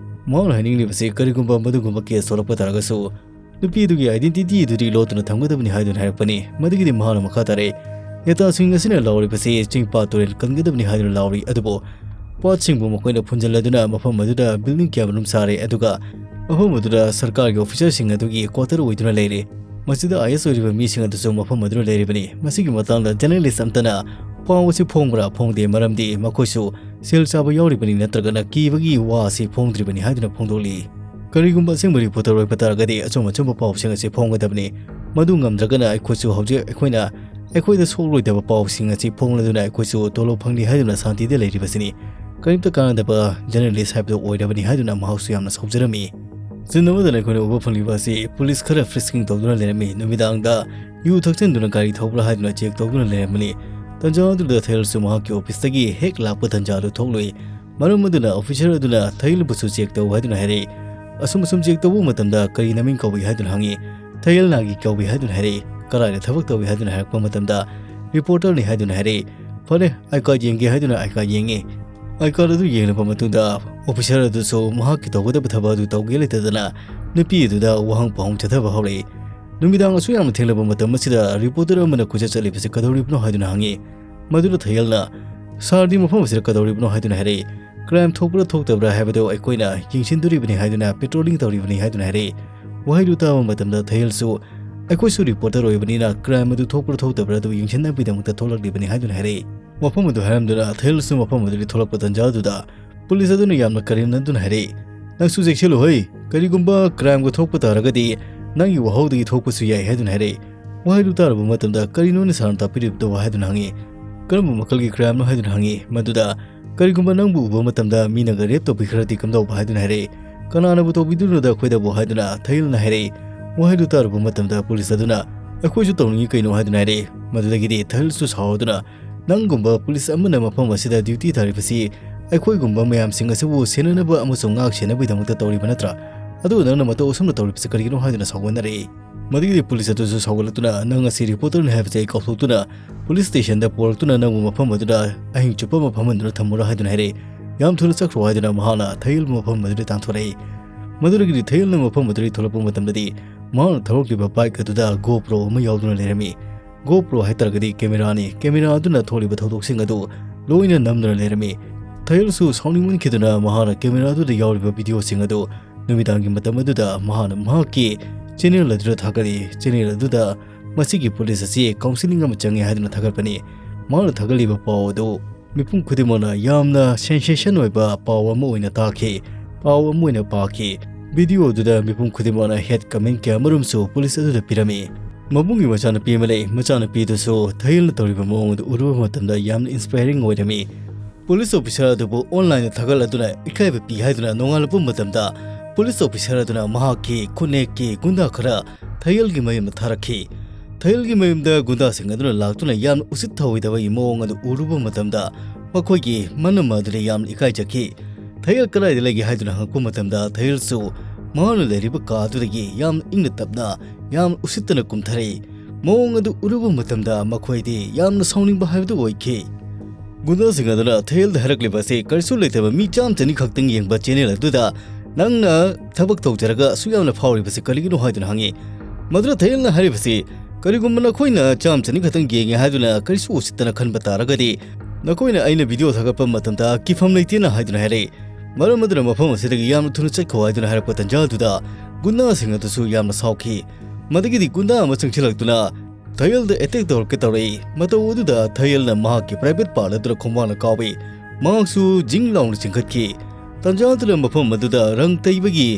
ꯃꯍꯥꯛꯅ ꯍꯥꯏꯅꯤꯡꯂꯤꯕꯁꯤ ꯀꯔꯤꯒꯨꯝꯕ ꯃꯗꯨꯒꯨꯝꯕ case ꯊꯣꯛꯂꯛꯄ ꯇꯥꯔꯒꯁꯨ ꯅꯨꯄꯤ ꯑꯗꯨꯒꯤ identity ꯑꯗꯨꯗꯤ ꯂꯣꯠꯇꯨꯅ ꯊꯝꯒꯗꯕꯅꯤ ꯍꯥꯏꯗꯨꯅ ꯍꯥꯏꯔꯛꯄꯅꯤ꯫ ꯃꯗꯨꯒꯤꯗꯤ ꯃꯍꯥꯛꯅ ꯃꯈꯥ ꯇꯥꯔꯛꯏ, "ꯅꯦꯇꯥꯁꯤꯡ ꯑꯁꯤꯅ ꯂꯥꯎꯔꯤꯕꯁꯤ ꯆꯤꯡ ꯄꯥꯠ ꯇꯨꯔꯦꯜ ꯀꯟꯒꯗꯕꯅꯤ ꯍꯥꯏꯗꯨꯅ ꯂꯥꯎꯔꯤ, ꯑꯗꯨꯕꯨ ꯄꯥꯠꯁꯤꯡꯕꯨ ꯃꯈꯣꯏꯅ ꯐꯨꯟꯖꯜꯂꯗꯨꯅ ꯃꯐꯝ ꯑꯗꯨꯗ building ꯀꯌꯥꯃꯔꯨꯝ ꯁꯥꯔꯦ, ꯑꯗꯨꯒ ꯃꯐꯝ ꯑꯗꯨꯗ ꯁꯔꯀꯥꯔꯒꯤ officerꯁꯤꯡ ꯑꯗꯨꯒꯤ quarter ꯑꯣꯏꯗꯨꯅ ꯂꯩꯔꯦ꯫ ꯃꯁꯤꯗ I A S ꯑꯣꯏꯔꯤꯕ ꯃꯤꯁꯤꯡ ꯑꯗꯨꯁꯨ ꯃꯐꯝ ꯑꯗꯨꯗ ꯂꯩꯔꯤꯕꯅꯤ꯫ ꯃꯁꯤꯒꯤ ꯃꯇꯥꯡꯗ journalist ꯑꯝꯇꯅ ꯄꯥꯎ ꯑꯁꯤ ꯐꯣꯡꯕ꯭ꯔꯥ ꯐꯣꯡꯗꯦ, ꯃꯔꯝꯗꯤ ꯃꯈꯣꯏꯁꯨ ꯁꯦꯜ ꯆꯥꯕ ꯌꯥꯎꯔꯤꯕꯅꯤ ꯅꯠꯇ꯭ꯔꯒꯅ ꯀꯤꯕꯒꯤ ꯋꯥ ꯑꯁꯤ ꯐꯣꯡꯗ꯭ꯔꯤꯕꯅꯤ" ꯍꯥꯏꯗꯨꯅ ꯐꯣꯡꯗꯣꯛꯂꯤ꯫ ꯀꯔꯤꯒꯨꯝꯕ ꯑꯁꯦꯡꯕ reporter ꯑꯣꯏꯕ ꯇꯥꯔꯒꯗꯤ ꯑꯆꯨꯝ ꯑꯆꯨꯝꯕ ꯄꯥꯎꯁꯤꯡ ꯑꯁꯤ ꯐꯣꯡꯒꯗꯕꯅꯤ꯫ ꯃꯗꯨ ꯉꯝꯗ꯭ꯔꯒꯅ ꯑꯩꯈꯣꯏꯁꯨ ꯍꯧꯖꯤꯛ ꯑꯩꯈꯣꯏꯅ ꯑꯩꯈꯣꯏꯗ ꯁꯣꯛꯂꯣꯏꯗꯕ ꯄꯥꯎꯁꯤꯡ ꯑꯁꯤ ꯐꯣꯡꯂꯗꯨꯅ ꯑꯩꯈꯣꯏꯁꯨ ꯇꯣꯂꯣꯞ ꯐꯪꯂꯤ ꯍꯥꯏꯗꯨꯅ ꯁꯥꯟꯇꯤꯗ ꯂꯩꯔꯤꯕꯁꯤꯅꯤ꯫ ꯀꯔꯤꯝꯇ ꯀꯥꯟꯅꯗꯕ journalist ꯍꯥꯏꯕꯗꯨ ꯑꯣꯏꯔꯕꯅꯤ ꯍꯥꯏꯗꯨꯅ ꯃꯍꯥꯛꯁꯨ ꯌꯥꯝꯅ ꯁꯥꯎꯖꯔꯝꯃꯤ꯫ Scene ꯑꯃꯗꯅ ꯑꯩꯈꯣꯏꯅ ꯎꯕ ꯐꯪꯂꯤꯕ ꯑꯁꯤ police ꯈꯔ frisking ꯇꯧꯗꯨꯅ ꯂꯩꯔꯝꯃꯤ꯫ ꯅꯨꯃꯤꯗꯥꯡꯗ ꯌꯨ ꯊꯛꯆꯤꯟꯗꯨꯅ ꯒꯥꯔꯤ ꯊꯧꯕ꯭ꯔꯥ ꯍꯥꯏꯗꯨꯅ check ꯇꯧꯗꯨꯅ ꯂꯩꯔꯝꯕꯅꯤ꯫ ꯇꯟꯖꯥ ꯑꯗꯨꯗ ꯊꯥꯌꯜꯁꯨ ꯃꯍꯥꯛꯀꯤ officeꯇꯒꯤ ꯍꯦꯛ ꯂꯥꯛꯄ ꯇꯟꯖꯥꯗꯨ ꯊꯣꯛꯂꯨꯏ꯫ ꯃꯔꯝ ꯑꯗꯨꯅ officer ꯑꯗꯨꯅ ꯊꯥꯌꯜꯕꯨꯁꯨ check ꯇꯧ ꯍꯥꯏꯗꯨꯅ ꯍꯥꯏꯔꯛꯏ꯫ ꯑꯁꯨꯝ ꯑꯁꯨꯝ check ꯇꯧꯕ ꯃꯇꯝꯗ ꯀꯔꯤ ꯅꯃꯤꯡ ꯀꯧꯏ ꯍꯥꯏꯗꯨꯅ ꯍꯪꯉꯤ꯫ ꯊꯥꯌꯜ ꯅꯥꯒꯤ ꯀꯧꯏ ꯍꯥꯏꯗꯨꯅ ꯍꯥꯏꯔꯛꯏ꯫ "ꯀꯗꯥꯏꯗ ꯊꯕꯛ ꯇꯧꯏ?" ꯍꯥꯏꯗꯨꯅ ꯍꯥꯏꯔꯛꯄ ꯃꯇꯝꯗ reporterꯅꯤ ꯍꯥꯏꯗꯨꯅ ꯍꯥꯏꯔꯛꯏ꯫ "ꯐꯔꯦ, I card ꯌꯦꯡꯒꯦ" ꯍꯥꯏꯗꯨꯅ I card ꯌꯦꯡꯉꯤ꯫ I card ꯑꯗꯨ ꯌꯦꯡꯂꯕ ꯃꯇꯨꯡꯗ officer ꯑꯗꯨꯁꯨ ꯃꯍꯥꯛꯀꯤ ꯇꯧꯒꯗꯕ ꯊꯕꯛ ꯑꯗꯨ ꯇꯧꯒꯦ ꯂꯩꯇꯗꯅ ꯅꯨꯄꯤ ꯑꯗꯨꯗ ꯋꯥꯍꯪ ꯄꯥꯎꯍꯪ ꯆꯠꯊꯕ ꯍꯧꯔꯛꯏ꯫ "ꯅꯨꯃꯤꯗꯥꯡ ꯑꯁꯨꯛ ꯌꯥꯝꯅ ꯊꯦꯡꯂꯕ ꯃꯇꯝ ꯑꯁꯤꯗ ꯔꯤꯄꯣꯔꯇꯔ ꯑꯃꯅ ꯀꯣꯏꯆꯠ ꯆꯠꯂꯤꯕꯁꯤ ꯀꯗꯧꯔꯤꯕꯅꯣ?" ꯍꯥꯏꯗꯨꯅ ꯍꯪꯉꯤ꯫ ꯃꯗꯨꯗ ꯊꯌꯦꯜꯅ, "ꯁꯥꯔꯗꯤ ꯃꯐꯝ ꯑꯁꯤꯗ ꯀꯗꯧꯔꯤꯕꯅꯣ?" ꯍꯥꯏꯗꯨꯅ ꯍꯥꯏꯔꯛꯏ꯫ "ꯀ꯭ꯔꯥꯏꯝ ꯊꯣꯛꯄ꯭ꯔꯥ ꯊꯣꯛꯇꯕ꯭ꯔꯥ ꯍꯥꯏꯕꯗꯨ ꯑꯩꯈꯣꯏꯅ ꯌꯦꯡꯁꯤꯟꯗꯣꯔꯤꯕꯅꯤ" ꯍꯥꯏꯗꯨꯅ, "ꯄꯦꯇ꯭ꯔꯣꯂꯤꯡ ꯇꯧꯔꯤꯕꯅꯤ" ꯍꯥꯏꯗꯨꯅ ꯍꯥꯏꯔꯛꯏ꯫ ꯋꯥꯍꯩꯗꯨ ꯇꯥꯕ ꯃꯇꯝꯗ ꯊꯌꯦꯜꯁꯨ, "ꯑꯩꯈꯣꯏꯁꯨ ꯔꯤꯄꯣꯔꯇꯔ ꯑꯣꯏꯕꯅꯤꯅ ꯀ꯭ꯔꯥꯏꯝ ꯑꯗꯨ ꯊꯣꯛꯄ꯭ꯔꯥ ꯊꯣꯛꯇꯕ꯭ꯔꯥ ꯑꯗꯨ ꯌꯦꯡꯁꯤꯟꯅꯕꯒꯤꯗꯃꯛꯇ ꯊꯣꯛꯂꯛꯂꯤꯕꯅꯤ" ꯍꯥꯏꯗꯨꯅ ꯍꯥꯏꯔꯛꯏ꯫ ꯃꯐꯝ ꯑꯗꯨ ꯍꯥꯏꯔꯝꯗꯨꯅ ꯊꯌꯦꯜꯁꯨ ꯃꯐꯝ ꯑꯗꯨꯗꯒꯤ ꯊꯣꯛꯂꯛꯄ ꯇꯥꯟꯖꯥ ꯑꯗꯨꯗ ꯄꯨꯂꯤꯁ ꯑꯗꯨꯅ ꯌꯥꯝꯅ ꯀꯔꯦꯝꯅꯗꯨꯅ ꯍꯥꯏꯔꯛꯏ, "ꯅꯪꯁꯨ ꯆꯦꯛꯁꯤꯜꯂꯨ ꯍꯩ, ꯀꯔꯤꯒꯨꯝꯕ ꯀ꯭ꯔꯥꯏꯝꯒ ꯊꯣꯛꯄ ꯇꯥꯔꯒꯗꯤ ꯅꯪꯒꯤ ꯋꯥꯍꯧꯗꯒꯤ ꯊꯣꯛꯄꯁꯨ ꯌꯥꯏ" ꯍꯥꯏꯗꯨꯅ ꯍꯥꯏꯔꯛꯏ꯫ ꯋꯥꯍꯩꯗꯨ ꯇꯥꯔꯕ ꯃꯇꯝꯗ, "ꯀꯔꯤꯅꯣꯅꯦ ꯁꯥꯔꯅ ꯇꯥꯛꯄꯤꯔꯤꯕꯗꯨꯕꯨ?" ꯍꯥꯏꯗꯨꯅ ꯍꯪꯉꯤ꯫ "ꯀꯔꯝꯕ ꯃꯈꯜꯒꯤ ꯀ꯭ꯔꯥꯏꯝꯅꯣ?" ꯍꯥꯏꯗꯨꯅ ꯍꯪꯉꯤ꯫ ꯃꯗꯨꯗ, "ꯀꯔꯤꯒꯨꯝꯕ ꯅꯪꯕꯨ ꯎꯕ ꯃꯇꯝꯗ ꯃꯤꯅꯒ ꯔꯦꯞ ꯇꯧꯕꯤꯈ꯭ꯔꯗꯤ ꯀꯝꯗꯧꯕ?" ꯍꯥꯏꯗꯨꯅ ꯍꯥꯏꯔꯛꯏ꯫ "ꯀꯅꯥꯅꯕꯨ ꯇꯧꯕꯤꯗꯣꯏꯅꯣꯗ ꯑꯩꯈꯣꯏꯗꯕꯨ?" ꯍꯥꯏꯗꯨꯅ ꯊꯌꯦꯜꯅ ꯍꯥꯏꯔꯛꯏ꯫ ꯋꯥꯍꯩꯗꯨ ꯇꯥꯔꯕ ꯃꯇꯝꯗ ꯄꯨꯂꯤꯁ ꯑꯗꯨꯅ, "ꯑꯩꯈꯣꯏꯁꯨ ꯇꯧꯅꯤꯡꯉꯤ ꯀꯩꯅꯣ?" ꯍꯥꯏꯗꯨꯅ ꯍꯥꯏꯔꯛꯏ꯫ ꯃꯗꯨꯗꯒꯤꯗꯤ ꯊꯌꯦꯜꯁꯨ ꯁꯥꯎꯗꯨꯅ, "ꯅꯪꯒꯨꯝꯕ ꯄꯨꯂꯤꯁ ꯑꯃꯅ ꯃꯐꯝ ꯑꯁꯤꯗ ꯗ꯭ꯌꯨꯇꯤ ꯊꯥꯔꯤꯕꯁꯤ ꯑꯩꯈꯣꯏꯒꯨꯝꯕ ꯃꯌꯥꯝꯁꯤꯡ ꯑꯁꯤꯕꯨ ꯁꯦꯟꯅꯅꯕ ꯑꯃꯁꯨꯡ ꯉꯥꯛ ꯁꯦꯟꯅꯕꯒꯤꯗꯃꯛꯇ ꯇꯧꯔꯤꯕ ꯅꯠꯇ꯭ꯔꯥ? ꯑꯗꯨꯒ ꯅꯪꯅ ꯃꯇꯧ ꯑꯁꯨꯝꯅ ꯇꯧꯔꯤꯕꯁꯤ ꯀꯔꯤꯒꯤꯅꯣ?" ꯍꯥꯏꯗꯨꯅ ꯁꯥꯎꯒꯠꯅꯔꯛꯏ꯫ ꯃꯗꯨꯒꯤꯗꯤ ꯄꯨꯂꯤꯁ ꯑꯗꯨꯁꯨ ꯁꯥꯎꯒꯠꯂꯛꯇꯨꯅ, "ꯅꯪ ꯑꯁꯤ ꯔꯤꯄꯣꯔꯇꯔꯅꯤ ꯍꯥꯏꯕꯁꯦ ꯑꯩ ꯀꯥꯎꯊꯣꯛꯇꯨꯅ ꯄꯨꯂꯤꯁ ꯁ꯭ꯇꯦꯁꯟꯗ ꯄꯨꯔꯛꯇꯨꯅ ꯅꯪꯕꯨ ꯃꯐꯝ ꯑꯗꯨꯗ ꯑꯍꯤꯡ ꯆꯨꯞꯄ ꯑꯃ ꯐꯝꯍꯟꯗꯨꯅ ꯊꯝꯃꯨꯔꯥ?" ꯍꯥꯏꯗꯨꯅ ꯍꯥꯏꯔꯛꯏ꯫ "ꯌꯥꯝ ꯊꯨꯅ ꯆꯠꯈ꯭ꯔꯣ" ꯍꯥꯏꯗꯨꯅ ꯃꯍꯥꯛꯅ ꯊꯌꯦꯜꯕꯨ ꯃꯐꯝ ꯑꯗꯨꯗ ꯇꯥꯟꯊꯣꯔꯛꯏ꯫ ꯃꯗꯨꯗꯒꯤꯗꯤ ꯊꯌꯦꯜꯅ ꯃꯐꯝ ꯑꯗꯨꯗꯒꯤ ꯊꯣꯛꯂꯛꯄ ꯃꯇꯝꯗꯗꯤ ꯃꯍꯥꯛꯅ ꯊꯧꯔꯛꯂꯤꯕ ꯕꯥꯏꯛ ꯑꯗꯨꯗ GoPro ꯑꯃ ꯌꯥꯎꯗꯨꯅ ꯂꯩꯔꯝꯃꯤ꯫ GoPro ꯍꯥꯏꯇꯥꯔꯒꯗꯤ ꯀꯦꯃꯦꯔꯥꯅꯤ꯫ ꯀꯦꯃꯦꯔꯥ ꯑꯗꯨꯅ ꯊꯣꯛꯂꯤꯕ ꯊꯧꯗꯣꯛꯁꯤꯡ ꯑꯗꯨ ꯂꯣꯏꯅ ꯅꯝꯗꯨꯅ ꯂꯩꯔꯝꯃꯤ꯫ ꯊꯌꯦꯜꯁꯨ ꯁꯥꯎꯅꯤꯡꯃꯟꯈꯤꯗꯨꯅ ꯃꯍꯥꯛꯅ ꯀꯦꯃꯦꯔꯥ ꯑꯗꯨꯗ ꯌꯥꯎꯔꯤꯕ ꯚꯤꯗꯤꯑꯣꯁꯤꯡ ꯑꯗꯨ ꯅꯨꯃꯤꯗꯥꯡꯒꯤ ꯃꯇꯝ ꯑꯗꯨꯗ ꯃꯍꯥꯛꯅ ꯃꯍꯥꯛꯀꯤ ꯆꯦꯅꯦꯜ ꯑꯗꯨꯗ ꯊꯥꯒꯠꯂꯤ꯫ ꯆꯦꯅꯦꯜ ꯑꯗꯨꯗ ꯃꯁꯤꯒꯤ ꯄꯨꯂꯤꯁ ꯑꯁꯤ ꯀꯥꯎꯟꯁꯤꯂꯤꯡ ꯑꯃ ꯆꯪꯉꯤ ꯍꯥꯏꯗꯨꯅ ꯊꯥꯒꯠꯄꯅꯤ꯫ ꯃꯍꯥꯛꯅ ꯊꯥꯒꯠꯂꯤꯕ ꯄꯥꯎ ꯑꯗꯨ ꯃꯤꯄꯨꯝ ꯈꯨꯗꯤꯡꯃꯛꯅ ꯌꯥꯝꯅ ꯁꯦꯟꯁꯦꯁꯟ ꯑꯣꯏꯕ ꯄꯥꯎ ꯑꯃ ꯑꯣꯏꯅ ꯇꯥꯈꯤ, ꯄꯥꯎ ꯑꯃ ꯑꯣꯏꯅ ꯄꯥꯈꯤ꯫ ꯚꯤꯗꯤꯑꯣ ꯑꯗꯨꯗ ꯃꯤꯄꯨꯝ ꯈꯨꯗꯤꯡꯃꯛꯅ ꯍꯦꯠ ꯀꯃꯦꯟ ꯀꯌꯥ ꯑꯃꯔꯣꯝꯁꯨ ꯄꯨꯂꯤꯁ ꯑꯗꯨꯗ ꯄꯤꯔꯝꯃꯤ꯫ ꯃꯕꯨꯡꯒꯤ ꯃꯆꯥꯅꯨꯄꯤ ꯑꯃ ꯂꯩ꯫ ꯃꯆꯥꯅꯨꯄꯤ ꯑꯗꯨꯁꯨ ꯊꯌꯦꯜꯅ ꯇꯧꯔꯤꯕ ꯃꯑꯣꯡ ꯑꯗꯨ ꯎꯔꯨꯕ ꯃꯇꯝꯗ ꯌꯥꯝꯅ ꯏꯟꯁꯄꯥꯏꯔꯤꯡ ꯑꯣꯏꯔꯝꯃꯤ꯫ ꯄꯨꯂꯤꯁ ꯑꯣꯐꯤꯁꯥꯔ ꯑꯗꯨꯕꯨ ꯑꯣꯟꯂꯥꯏꯟꯗ ꯊꯥꯒꯠꯂꯗꯨꯅ ꯏꯀꯥꯏꯕ ꯄꯤ ꯍꯥꯏꯗꯨꯅ ꯅꯣꯡꯉꯥꯜꯂꯛꯄ ꯃꯇꯝꯗ ꯄꯨꯂꯤꯁ ꯑꯣꯐꯤꯁꯥꯔ ꯑꯗꯨꯅ ꯃꯍꯥꯛꯀꯤ ꯈꯨꯟꯅꯦꯛꯀꯤ ꯒꯨꯟꯗꯥ ꯈꯔ ꯊꯌꯦꯜꯒꯤ ꯃꯌꯨꯝꯗ ꯊꯥꯔꯛꯈꯤ꯫ ꯊꯌꯦꯜꯒꯤ ꯃꯌꯨꯝꯗ ꯒꯨꯟꯗꯥꯁꯤꯡ ꯑꯗꯨꯅ ꯂꯥꯛꯇꯨꯅ ꯌꯥꯝꯅ ꯎꯁꯤꯠ ꯊꯑꯣꯏꯗꯕꯒꯤ ꯃꯑꯣꯡ ꯑꯗꯨ ꯎꯔꯨꯕ ꯃꯇꯝꯗ ꯃꯈꯣꯏꯒꯤ ꯃꯅꯝ ꯑꯗꯨꯗ ꯌꯥꯝꯅ ꯏꯀꯥꯏꯖꯈꯤ꯫ ꯊꯌꯦꯜ ꯀꯗꯥꯏꯗ ꯂꯩꯒꯦ ꯍꯥꯏꯗꯨꯅ ꯍꯪꯉꯛꯄ ꯃꯇꯝꯗ ꯊꯌꯦꯜꯁꯨ ꯃꯍꯥꯛꯅ ꯂꯩꯔꯤꯕ ꯀꯥ ꯑꯗꯨꯗꯒꯤ ꯌꯥꯝꯅ ꯏꯪꯅ ꯇꯞꯅ, ꯌꯥꯝꯅ ꯎꯁꯤꯠꯇꯅ ꯀꯨꯝꯊꯔꯛꯏ꯫ ꯃꯑꯣꯡ ꯑꯗꯨ ꯎꯔꯨꯕ ꯃꯇꯝꯗ ꯃꯈꯣꯏꯗꯤ ꯌꯥꯝꯅ ꯁꯥꯎꯅꯤꯡꯕ ꯍꯥꯏꯕꯗꯨ ꯑꯣꯏꯈꯤ꯫ ꯒꯨꯟꯗꯥꯁꯤꯡ ꯑꯗꯨꯅ ꯊꯌꯦꯜꯗ ꯍꯥꯏꯔꯛꯂꯤꯕ ꯑꯁꯤ ꯀꯔꯤꯁꯨ ꯂꯩꯇꯕ ꯃꯤ ꯆꯥꯝ ꯆꯅꯤ ꯈꯛꯇꯪ ꯌꯦꯡꯕ ꯆꯦꯅꯦꯜ ꯑꯗꯨꯗ ꯅꯪꯅ ꯊꯕꯛ ꯇꯧꯖꯔꯒ ꯑꯁꯨꯛ ꯌꯥꯝꯅ ꯐꯥꯎꯔꯤꯕꯁꯤ ꯀꯔꯤꯒꯤꯅꯣ ꯍꯥꯏꯗꯨꯅ ꯍꯪꯉꯤ꯫ ꯃꯗꯨꯗ ꯊꯥꯏꯌꯦꯜꯅ ꯍꯥꯏꯔꯤꯕꯁꯤ, "ꯀꯔꯤꯒꯨꯝꯕ ꯅꯈꯣꯏꯅ ꯆꯥꯝ ꯆꯅꯤ ꯈꯛꯇꯪ ꯌꯦꯡꯉꯦ ꯍꯥꯏꯗꯨꯅ ꯀꯔꯤꯁꯨ ꯎꯁꯤꯠꯇꯅ ꯈꯟꯕ ꯇꯥꯔꯒꯗꯤ, ꯅꯈꯣꯏꯅ ꯑꯩꯅ ꯚꯤꯗꯤꯑꯣ ꯊꯥꯒꯠꯄ ꯃꯇꯝꯗ ꯀꯤꯐꯝ ꯂꯩꯇꯦꯅ" ꯍꯥꯏꯗꯨꯅ ꯍꯥꯏꯔꯛꯏ꯫ ꯃꯔꯝ ꯑꯗꯨꯅ ꯃꯐꯝ ꯑꯁꯤꯗꯒꯤ ꯌꯥꯝꯅ ꯊꯨꯅ ꯆꯠꯈꯣ ꯍꯥꯏꯗꯨꯅ ꯍꯥꯏꯔꯛꯄ ꯇꯟꯖꯥ ꯑꯗꯨꯗ ꯒꯨꯟꯗꯥꯁꯤꯡ ꯑꯗꯨꯁꯨ ꯌꯥꯝꯅ ꯁꯥꯎꯈꯤ꯫ ꯃꯗꯨꯒꯤꯗꯤ ꯒꯨꯟꯗꯥ ꯑꯃ ꯆꯪꯁꯤꯜꯂꯛꯇꯨꯅ ꯊꯥꯏꯌꯦꯜꯗ ꯑꯦꯇꯦꯛ ꯇꯧꯔꯛꯀꯦ ꯇꯧꯔꯛꯏ꯫ ꯃꯇꯧ ꯑꯗꯨꯗ ꯊꯥꯏꯌꯦꯜꯅ ꯃꯍꯥꯛꯀꯤ ꯄ꯭ꯔꯥꯏꯚꯦꯠ ꯄꯥꯔꯠ ꯑꯗꯨꯗ ꯈꯣꯡꯕꯥꯡꯅ ꯀꯥꯎꯏ꯫ ꯃꯍꯥꯛꯁꯨ ꯖꯤꯡ ꯂꯥꯎꯅ ꯆꯤꯡꯈꯠꯈꯤ꯫ ꯇꯟꯖꯥ ꯑꯗꯨꯗ ꯃꯐꯝ ꯑꯗꯨꯗ ꯔꯪ ꯇꯩꯕꯒꯤ,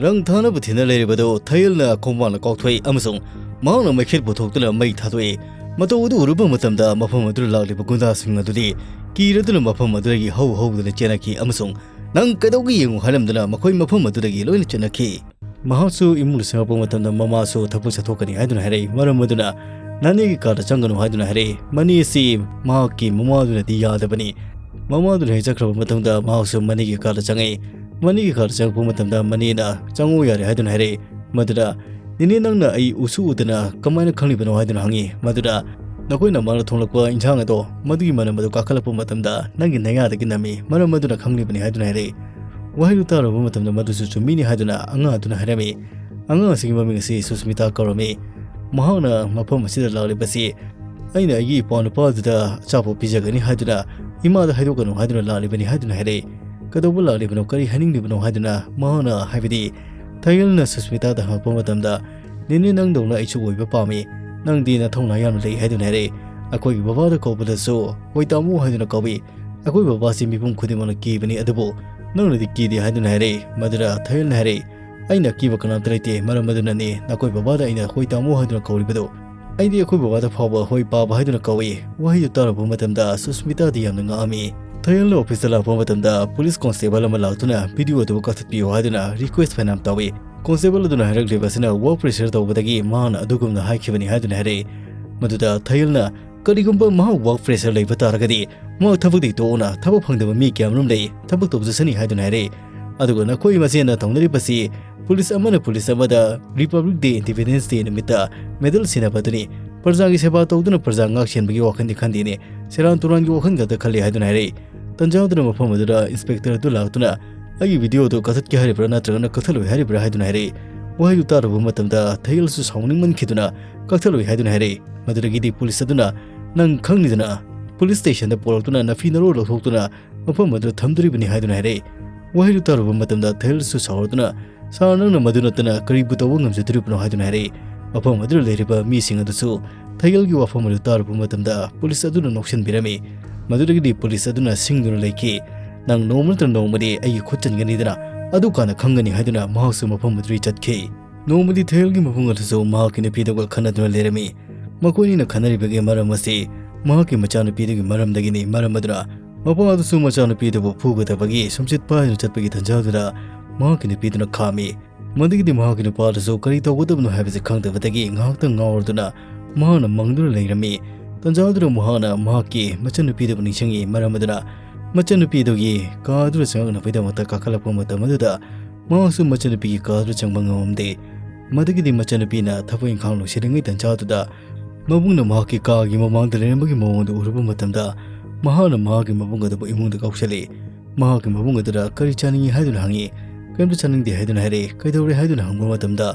ꯔꯪ ꯊꯥꯅꯕ ꯊꯤꯅ ꯂꯩꯔꯤꯕꯗꯨ ꯊꯥꯏꯌꯦꯜꯅ ꯈꯣꯡꯕꯥꯡꯅ ꯀꯥꯎꯊꯣꯛꯏ ꯑꯃꯁꯨꯡ ꯃꯍꯥꯛꯅ ꯃꯩꯈꯦꯠ ꯄꯨꯊꯣꯛꯇꯨꯅ ꯃꯩ ꯊꯥꯗꯣꯛꯏ꯫ ꯃꯇꯧ ꯑꯗꯨ ꯎꯔꯨꯕ ꯃꯇꯝꯗ ꯃꯐꯝ ꯑꯗꯨꯗ ꯂꯥꯛꯂꯤꯕ ꯒꯨꯟꯗꯥꯁꯤꯡ ꯑꯗꯨꯗꯤ ꯀꯤꯔꯗꯨꯅ ꯃꯐꯝ ꯑꯗꯨꯗꯒꯤ ꯍꯧ ꯍꯧꯗꯨꯅ ꯆꯦꯟꯅꯈꯤ ꯑꯃꯁꯨꯡ, "ꯅꯪ ꯀꯩꯗꯧꯒꯦ ꯌꯦꯡꯉꯨ" ꯍꯥꯏꯔꯝꯗꯨꯅ ꯃꯈꯣꯏ ꯃꯐꯝ ꯑꯗꯨꯗꯒꯤ ꯂꯣꯏꯅ ꯆꯦꯟꯅꯈꯤ꯫ ꯃꯍꯥꯛꯁꯨ ꯏꯃꯨꯡꯗ ꯆꯪꯂꯛꯄ ꯃꯇꯝꯗ ꯃꯃꯥꯁꯨ ꯊꯕꯛ ꯆꯠꯊꯣꯛꯀꯅꯤ ꯍꯥꯏꯗꯨꯅ ꯍꯥꯏꯔꯛꯏ꯫ ꯃꯔꯝ ꯑꯗꯨꯅ ꯅꯥꯅꯦꯒꯤ ꯀꯥꯗ ꯆꯪꯒꯅꯨ ꯍꯥꯏꯗꯨꯅ ꯍꯥꯏꯔꯛꯏ꯫ ꯃꯅꯦ ꯑꯁꯤ ꯃꯍꯥꯛꯀꯤ ꯃꯃꯥꯗꯨꯅꯗꯤ ꯌꯥꯗꯕꯅꯤ꯫ ꯃꯃꯥꯗꯨꯅ ꯍꯦꯛ ꯆꯠꯈ꯭ꯔꯕ ꯃꯇꯨꯡꯗ ꯃꯍꯥꯛꯁꯨ ꯃꯅꯦꯒꯤ ꯀꯥꯗ ꯆꯪꯉꯛꯏ꯫ ꯃꯅꯦꯒꯤ ꯀꯥꯗ ꯆꯪꯉꯛꯄ ꯃꯇꯝꯗ ꯃꯅꯦꯅ, "ꯆꯪꯉꯣ ꯌꯥꯔꯦ" ꯍꯥꯏꯗꯨꯅ ꯍꯥꯏꯔꯛꯏ꯫ ꯃꯗꯨꯗ, "ꯅꯦꯅꯦ, ꯅꯪꯅ ꯑꯩ ꯎꯁꯨ ꯎꯗꯅ ꯀꯃꯥꯏꯅ ꯈꯪꯂꯤꯕꯅꯣ?" ꯍꯥꯏꯗꯨꯅ ꯍꯪꯉꯤ꯫ ꯃꯗꯨꯗ, "ꯅꯈꯣꯏꯅ ꯃꯥꯅ ꯊꯣꯡꯂꯛꯄ ꯏꯟꯁꯥꯡ ꯑꯗꯣ ꯃꯗꯨꯒꯤ ꯃꯅꯝ ꯑꯗꯨ ꯀꯥꯈꯠꯂꯛꯄ ꯃꯇꯝꯗ ꯅꯪꯒꯤ ꯅꯌꯥꯗꯒꯤ ꯅꯝꯃꯤ, ꯃꯔꯝ ꯑꯗꯨꯅ ꯈꯪꯂꯤꯕꯅꯤ" ꯍꯥꯏꯗꯨꯅ ꯍꯥꯏꯔꯛꯏ꯫ ꯋꯥꯍꯩꯗꯨ ꯇꯥꯔꯨꯕ ꯃꯇꯝꯗ ꯃꯗꯨꯁꯨ ꯆꯨꯝꯃꯤꯅꯤ ꯍꯥꯏꯗꯨꯅ ꯑꯉꯥꯡ ꯑꯗꯨꯅ ꯍꯥꯏꯔꯝꯃꯤ꯫ ꯑꯉꯥꯡ ꯑꯁꯤꯒꯤ ꯃꯃꯤꯡ ꯑꯁꯤ ꯁꯨꯁꯃꯤꯇꯥ ꯀꯧꯔꯝꯃꯤ꯫ ꯃꯍꯥꯛꯅ ꯃꯐꯝ ꯑꯁꯤꯗ ꯂꯥꯛꯂꯤꯕꯁꯤ ꯑꯩꯅ ꯑꯩꯒꯤ ꯏꯄ꯭ꯋꯥ ꯅꯨꯄꯥ ꯑꯗꯨꯗ ꯑꯆꯥꯄꯣꯠ ꯄꯤꯖꯒꯅꯤ ꯍꯥꯏꯗꯨꯅ ꯏꯃꯥꯗ ꯍꯥꯏꯗꯣꯛꯀꯅꯨ ꯍꯥꯏꯗꯨꯅ ꯂꯥꯛꯂꯤꯕꯅꯤ ꯍꯥꯏꯗꯨꯅ ꯍꯥꯏꯔꯛꯏ꯫ ꯀꯩꯗꯧꯕ ꯂꯥꯛꯂꯤꯕꯅꯣ, ꯀꯔꯤ ꯍꯥꯏꯅꯤꯡꯂꯤꯕꯅꯣ ꯍꯥꯏꯗꯨꯅ ꯃꯍꯥꯛꯅ, ꯍꯥꯏꯕꯗꯤ ꯊꯥꯏꯌꯦꯜꯅ ꯁꯨꯁꯃꯤꯇꯥꯗ ꯍꯪꯂꯛꯄ ꯃꯇꯝꯗ, "ꯅꯦꯅꯦ, ꯅꯪꯗꯧꯅ ꯑꯩꯁꯨ ꯑꯣꯏꯕ ꯄꯥꯝꯃꯤ꯫ ꯅꯪꯗꯤ ꯅꯊꯧꯅꯥ ꯌꯥꯝꯅ ꯂꯩ" ꯍꯥꯏꯗꯨꯅ ꯍꯥꯏꯔꯛꯏ꯫ ꯑꯩꯈꯣꯏꯒꯤ ꯕꯕꯥꯗ ꯀꯧꯕꯗꯁꯨ "ꯍꯣꯏ ꯇꯥꯃꯣ" ꯍꯥꯏꯗꯨꯅ ꯀꯧꯏ꯫ ꯑꯩꯈꯣꯏ ꯕꯕꯥꯁꯤ ꯃꯤꯄꯨꯝ ꯈꯨꯗꯤꯡꯃꯛꯅ ꯀꯤꯕꯅꯤ, ꯑꯗꯨꯕꯨ ꯅꯪꯅꯗꯤ ꯀꯤꯗꯦ ꯍꯥꯏꯗꯨꯅ ꯍꯥꯏꯔꯛꯏ꯫ ꯃꯗꯨꯗ ꯊꯥꯏꯌꯦꯜꯅ ꯍꯥꯏꯔꯛꯏ, "ꯑꯩꯅ ꯑꯀꯤꯕ ꯀꯅꯥꯝꯇ ꯂꯩꯇꯦ, ꯃꯔꯝ ꯑꯗꯨꯅꯅꯤ ꯅꯈꯣꯏ ꯕꯕꯥꯗ ꯑꯩꯅ "ꯍꯣꯏ ꯇꯥꯃꯣ" ꯍꯥꯏꯗꯨꯅ ꯀꯧꯔꯤꯕꯗꯨ꯫ ꯑꯩꯗꯤ ꯑꯩꯈꯣꯏ ꯕꯕꯥꯗ ꯐꯥꯎꯕ "ꯍꯣꯏ ꯄꯥꯕ" ꯍꯥꯏꯗꯨꯅ ꯀꯧꯏ꯫ ꯋꯥꯍꯩꯗꯨ ꯇꯥꯔꯨꯕ ꯃꯇꯝꯗ ꯁꯨꯁꯃꯤꯇꯥꯗꯤ ꯌꯥꯝꯅ ꯉꯛꯑꯝꯃꯤ꯫ ꯊꯥꯏꯌꯦꯜꯅ ꯑꯣꯐꯤꯁꯇ ꯂꯥꯛꯄ ꯃꯇꯝꯗ ꯄꯨꯂꯤꯁ ꯀꯣꯟꯁꯇꯦꯕꯜ ꯑꯃ ꯂꯥꯛꯇꯨꯅ ꯚꯤꯗꯤꯑꯣ ꯑꯗꯨ ꯀꯛꯊꯠꯄꯤꯌꯨ ꯍꯥꯏꯗꯨꯅ ꯔꯤꯀ꯭ꯋꯦꯁ ꯐꯅꯌꯥꯝ ꯇꯧꯏ꯫ ꯀꯣꯟꯁꯇꯦꯕꯜ ꯑꯗꯨꯅ ꯍꯥꯏꯔꯛꯂꯤꯕ ꯑꯁꯤꯅ ꯋꯥꯔꯛ ꯄ꯭ꯔꯦꯁꯔ ꯇꯧꯕꯗꯒꯤ ꯃꯍꯥꯛꯅ ꯑꯗꯨꯒꯨꯝꯅ ꯍꯥꯏꯈꯤꯕꯅꯤ ꯍꯥꯏꯗꯨꯅ ꯍꯥꯏꯔꯛꯏ꯫ ꯃꯗꯨꯗ ꯊꯥꯏꯌꯦꯜꯅ, "ꯀꯔꯤꯒꯨꯝꯕ ꯃꯍꯥꯛ ꯋꯥꯔꯛ ꯄ꯭ꯔꯦꯁꯔ ꯂꯩꯕ ꯇꯥꯔꯒꯗꯤ ꯃꯍꯥꯛ ꯊꯕꯛꯇꯒꯤ ꯇꯣꯛꯑꯣꯅ, ꯊꯕꯛ ꯐꯪꯗꯕ ꯃꯤ ꯀꯌꯥꯃꯔꯨꯝ ꯂꯩ, ꯊꯕꯛ ꯇꯧꯖꯁꯅꯤ" ꯍꯥꯏꯗꯨꯅ ꯍꯥꯏꯔꯛꯏ꯫ ꯑꯗꯨꯒ ꯅꯈꯣꯏ ꯃꯁꯦꯟꯅ ꯇꯧꯅꯔꯤꯕꯁꯤ ꯄꯨꯂꯤꯁ ꯑꯃꯅ ꯄꯨꯂꯤꯁ ꯑꯃꯗ ꯔꯤꯄꯕ꯭ꯂꯤꯛ ꯗꯦ, ꯏꯟꯗꯤꯄꯦꯟꯗꯦꯟꯁ ꯗꯦ ꯅꯨꯃꯤꯠꯇ ꯃꯦꯗꯜ ꯁꯤꯟꯅꯕ ꯑꯗꯨꯅꯤ꯫ ꯄ꯭ꯔꯖꯥꯒꯤ ꯁꯦꯕꯥ ꯇꯧꯗꯨꯅ ꯄ꯭ꯔꯖꯥ ꯉꯥꯛ ꯁꯦꯟꯕꯒꯤ ꯋꯥꯈꯜꯗꯤ ꯈꯟꯗꯦꯅꯦ꯫ ꯁꯦꯔꯥꯟ ꯇꯨꯔꯥꯟꯒꯤ ꯋꯥꯈꯜ ꯈꯛꯇ ꯈꯜꯂꯤ ꯍꯥꯏꯗꯨꯅ ꯍꯥꯏꯔꯛꯏ꯫ ꯇꯟꯖꯥ ꯑꯗꯨꯅ ꯃꯐꯝ ꯑꯗꯨꯗ ꯏꯟꯁꯄꯦꯛꯇꯔ ꯑꯗꯨ ꯂꯥꯛꯇꯨꯅ ꯑꯩꯒꯤ ꯚꯤꯗꯤꯑꯣ ꯑꯗꯨ ꯀꯛꯊꯠꯀꯦ ꯍꯥꯏꯔꯤꯕ꯭ꯔꯥ ꯅꯠꯇ꯭ꯔꯒꯅ ꯀꯛꯊꯠꯂꯣꯏ ꯍꯥꯏꯔꯤꯕ꯭ꯔꯥ ꯍꯥꯏꯗꯨꯅ ꯍꯥꯏꯔꯛꯏ꯫ ꯋꯥꯍꯩꯗꯨ ꯇꯥꯔꯨꯕ ꯃꯇꯝꯗ ꯊꯌꯦꯜꯁꯨ ꯁꯥꯎꯅꯤꯡꯃꯟꯈꯤꯗꯨꯅ ꯀꯛꯊꯠꯂꯣꯏ ꯍꯥꯏꯗꯨꯅ ꯍꯥꯏꯔꯛꯏ꯫ ꯃꯗꯨꯗꯒꯤꯗꯤ ꯄꯨꯂꯤꯁ ꯑꯗꯨꯅ, "ꯅꯪ ꯈꯪꯂꯤꯗꯅ, ꯄꯨꯂꯤꯁ ꯁ꯭ꯇꯦꯁꯟꯗ ꯄꯨꯔꯛꯇꯨꯅ ꯅꯐꯤ ꯅꯔꯣꯜ ꯂꯧꯊꯣꯛꯇꯨꯅ ꯃꯐꯝ ꯑꯗꯨꯗ ꯊꯝꯗꯣꯔꯤꯕꯅꯤ" ꯍꯥꯏꯗꯨꯅ ꯍꯥꯏꯔꯛꯏ꯫ ꯋꯥꯍꯩꯗꯨ ꯇꯥꯔꯨꯕ ꯃꯇꯝꯗ ꯊꯌꯦꯜꯁꯨ ꯁꯥꯎꯔꯗꯨꯅ, "ꯁꯥꯔ, ꯅꯪꯅ ꯃꯗꯨ ꯅꯠꯇꯅ ꯀꯔꯤꯕꯨ ꯇꯧꯕ ꯉꯝꯖꯗꯣꯔꯤꯕꯅꯣ?" ꯍꯥꯏꯗꯨꯅ ꯍꯥꯏꯔꯛꯏ꯫ ꯃꯐꯝ ꯑꯗꯨꯗ ꯂꯩꯔꯤꯕ ꯃꯤꯁꯤꯡ ꯑꯗꯨꯁꯨ ꯊꯌꯦꯜꯒꯤ ꯋꯥꯐꯝ ꯑꯗꯨ ꯇꯥꯔꯨꯕ ꯃꯇꯝꯗ ꯄꯨꯂꯤꯁ ꯑꯗꯨꯅ ꯅꯣꯛꯁꯤꯟꯕꯤꯔꯝꯃꯤ꯫ ꯃꯗꯨꯗꯒꯤꯗꯤ ꯄꯨꯂꯤꯁ ꯑꯗꯨꯅ ꯁꯤꯡꯗꯨꯅ ꯂꯩꯈꯤ꯫ "ꯅꯪ ꯅꯣꯡꯃ ꯅꯠꯇ꯭ꯔ ꯅꯣꯡꯃꯗꯤ ꯑꯩꯒꯤ ꯈꯨꯠ ꯆꯟꯒꯅꯤꯗꯅ, ꯑꯗꯨꯀꯥꯟꯗ ꯈꯪꯒꯅꯤ" ꯍꯥꯏꯗꯨꯅ ꯃꯍꯥꯛꯁꯨ ꯃꯐꯝ ꯑꯗꯨꯗꯒꯤ ꯆꯠꯈꯤ꯫ ꯅꯣꯡꯃꯗꯤ ꯊꯌꯦꯜꯒꯤ ꯃꯕꯨꯡ ꯑꯗꯨꯁꯨ ꯃꯍꯥꯛꯀꯤ ꯅꯨꯄꯤꯗꯨꯒ ꯈꯟꯅꯗꯨꯅ ꯂꯩꯔꯝꯃꯤ꯫ ꯃꯈꯣꯏꯅꯤꯅ ꯈꯟꯅꯔꯤꯕꯒꯤ ꯃꯔꯝ ꯑꯁꯤ ꯃꯍꯥꯛꯀꯤ ꯃꯆꯥꯅꯨꯄꯤꯗꯨꯒꯤ ꯃꯔꯝꯗꯒꯤꯅꯤ꯫ ꯃꯔꯝ ꯑꯗꯨꯅ ꯃꯄꯥ ꯑꯗꯨꯁꯨ ꯃꯆꯥꯅꯨꯄꯤꯗꯨꯕꯨ ꯐꯨꯒꯗꯕꯒꯤ ꯁꯨꯝꯆꯤꯠ ꯄꯥꯏꯗꯨꯅ ꯆꯠꯄꯒꯤ ꯇꯥꯟꯖꯥꯗꯨꯗ ꯃꯍꯥꯛꯀꯤ ꯅꯨꯄꯤꯗꯨꯅ ꯈꯥꯝꯃꯤ꯫ ꯃꯗꯨꯒꯤꯗꯤ ꯃꯍꯥꯛꯀꯤ ꯅꯨꯄꯥ ꯑꯗꯨꯁꯨ ꯀꯔꯤ ꯇꯧꯒꯗꯕꯅꯣ ꯍꯥꯏꯕꯁꯤ ꯈꯪꯗꯕꯗꯒꯤ ꯉꯥꯏꯍꯥꯛꯇꯪ ꯉꯥꯎꯔꯗꯨꯅ ꯃꯍꯥꯛꯅ ꯃꯪꯗꯨꯅ ꯂꯩꯔꯝꯃꯤ꯫ ꯇꯥꯟꯖꯥꯗꯨꯗ ꯃꯍꯥꯛꯅ ꯃꯍꯥꯛꯀꯤ ꯃꯆꯟꯅꯨꯄꯤꯗꯨꯕꯨ ꯅꯤꯡꯁꯤꯡꯉꯤ꯫ ꯃꯔꯝ ꯑꯗꯨꯅ ꯃꯆꯟꯅꯨꯄꯤꯗꯨꯒꯤ ꯀꯥ ꯑꯗꯨꯗ ꯆꯪꯉꯛꯅꯕꯒꯤꯗꯃꯛꯇ ꯀꯥꯈꯠꯂꯛꯄ ꯃꯇꯝ ꯑꯗꯨꯗ ꯃꯍꯥꯛꯁꯨ ꯃꯆꯟꯅꯨꯄꯤꯒꯤ ꯀꯥ ꯑꯗꯨꯗ ꯆꯪꯕ ꯉꯝꯃꯝꯗꯦ꯫ ꯃꯗꯨꯒꯤꯗꯤ ꯃꯆꯟꯅꯨꯄꯤꯅ ꯊꯕꯛ ꯏꯪꯈꯥꯡ ꯂꯣꯏꯁꯤꯜꯂꯤꯉꯩ ꯇꯥꯟꯖꯥꯗꯨꯗ ꯃꯕꯨꯡꯅ ꯃꯍꯥꯛꯀꯤ ꯀꯥꯒꯤ ꯃꯃꯥꯡꯗ ꯂꯩꯔꯝꯕꯒꯤ ꯃꯑꯣꯡ ꯑꯗꯨ ꯎꯔꯨꯕ ꯃꯇꯝꯗ ꯃꯍꯥꯛꯅ ꯃꯍꯥꯛꯀꯤ ꯃꯕꯨꯡ ꯑꯗꯨꯕꯨ ꯏꯃꯨꯡꯗ ꯀꯧꯁꯤꯜꯂꯤ꯫ ꯃꯍꯥꯛꯀꯤ ꯃꯕꯨꯡ ꯑꯗꯨꯗ ꯀꯔꯤ ꯆꯥꯅꯤꯡꯏ ꯍꯥꯏꯗꯨꯅ ꯍꯪꯏ꯫ "ꯀꯔꯤꯝꯇ ꯆꯥꯅꯤꯡꯗꯦ" ꯍꯥꯏꯗꯨꯅ ꯍꯥꯏꯔꯛꯏ꯫ "ꯀꯩꯗꯧꯔꯦ?" ꯍꯥꯏꯗꯨꯅ ꯍꯪꯕ ꯃꯇꯝꯗ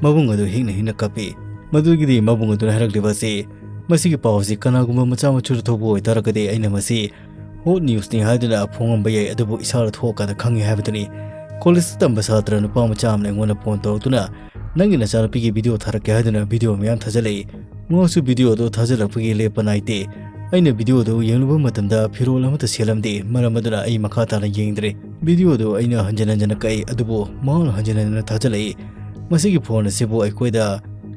ꯃꯕꯨꯡ ꯑꯗꯨ ꯍꯤꯛꯅ ꯍꯤꯛꯅ ꯀꯞꯄꯤ꯫ ꯃꯗꯨꯒꯤꯗꯤ ꯃꯕꯨꯡ ꯑꯗꯨꯅ ꯍꯥꯏꯔꯛꯂꯤꯕ ꯑꯁꯤ, "ꯃꯁꯤꯒꯤ ꯄꯥꯎ ꯑꯁꯤ ꯀꯅꯥꯒꯨꯝꯕ ꯃꯆꯥ ꯃꯁꯨꯗ ꯊꯣꯛꯄ ꯑꯣꯏꯇꯥꯔꯒꯗꯤ ꯑꯩꯅ ꯃꯁꯤ ꯍꯣꯠ ꯅ꯭ꯌꯨꯁꯅꯤ ꯍꯥꯏꯗꯨꯅ ꯐꯣꯡꯉꯝꯕ ꯌꯥꯏ, ꯑꯗꯨꯕꯨ ꯏꯁꯥꯗ ꯊꯣꯛꯑꯀꯥꯟꯗ ꯈꯪꯉꯤ" ꯍꯥꯏꯕꯗꯨꯅꯤ꯫ ꯀꯣꯂꯦꯖꯇ ꯇꯝꯕ ꯁꯥꯇ꯭ꯔ ꯅꯨꯄꯥ ꯃꯆꯥ ꯑꯃꯅ ꯑꯩꯉꯣꯟꯗ ꯐꯣꯟ ꯇꯧꯔꯛꯇꯨꯅ, "ꯅꯪꯒꯤ ꯅꯆꯥꯅꯨꯄꯤꯒꯤ ꯚꯤꯗꯤꯑꯣ ꯊꯥꯔꯛꯀꯦ" ꯍꯥꯏꯗꯨꯅ ꯚꯤꯗꯤꯑꯣ ꯃꯌꯥꯝ ꯊꯥꯖꯤꯜꯂꯛꯏ꯫ ꯃꯍꯥꯛꯁꯨ ꯚꯤꯗꯤꯑꯣ ꯑꯗꯨ ꯊꯥꯖꯤꯜꯂꯛꯄꯒꯤ ꯂꯦꯞꯄ ꯅꯥꯏꯗꯦ꯫ ꯑꯩꯅ ꯚꯤꯗꯤꯑꯣ ꯑꯗꯨ ꯌꯦꯡꯂꯨꯕ ꯃꯇꯝꯗ ꯐꯤꯔꯣꯜ ꯑꯃꯠꯇ ꯁꯦꯠꯂꯝꯗꯦ꯫ ꯃꯔꯝ ꯑꯗꯨꯅ ꯑꯩ ꯃꯈꯥ ꯇꯥꯅ ꯌꯦꯡꯗ꯭ꯔꯦ꯫ ꯚꯤꯗꯤꯑꯣ ꯑꯗꯨ ꯑꯩꯅ ꯍꯟꯖꯤꯟ ꯍꯟꯖꯤꯟꯅ ꯀꯛꯏ, ꯑꯗꯨꯕꯨ ꯃꯍꯥꯛꯅ ꯍꯟꯖꯤꯟ ꯍꯟꯖꯤꯟꯅ ꯊꯥꯖꯤꯜꯂꯛꯏ꯫ "ꯃꯁꯤꯒꯤ ꯐꯣꯟ ꯑꯁꯤꯕꯨ ꯑꯩꯈꯣꯏꯗ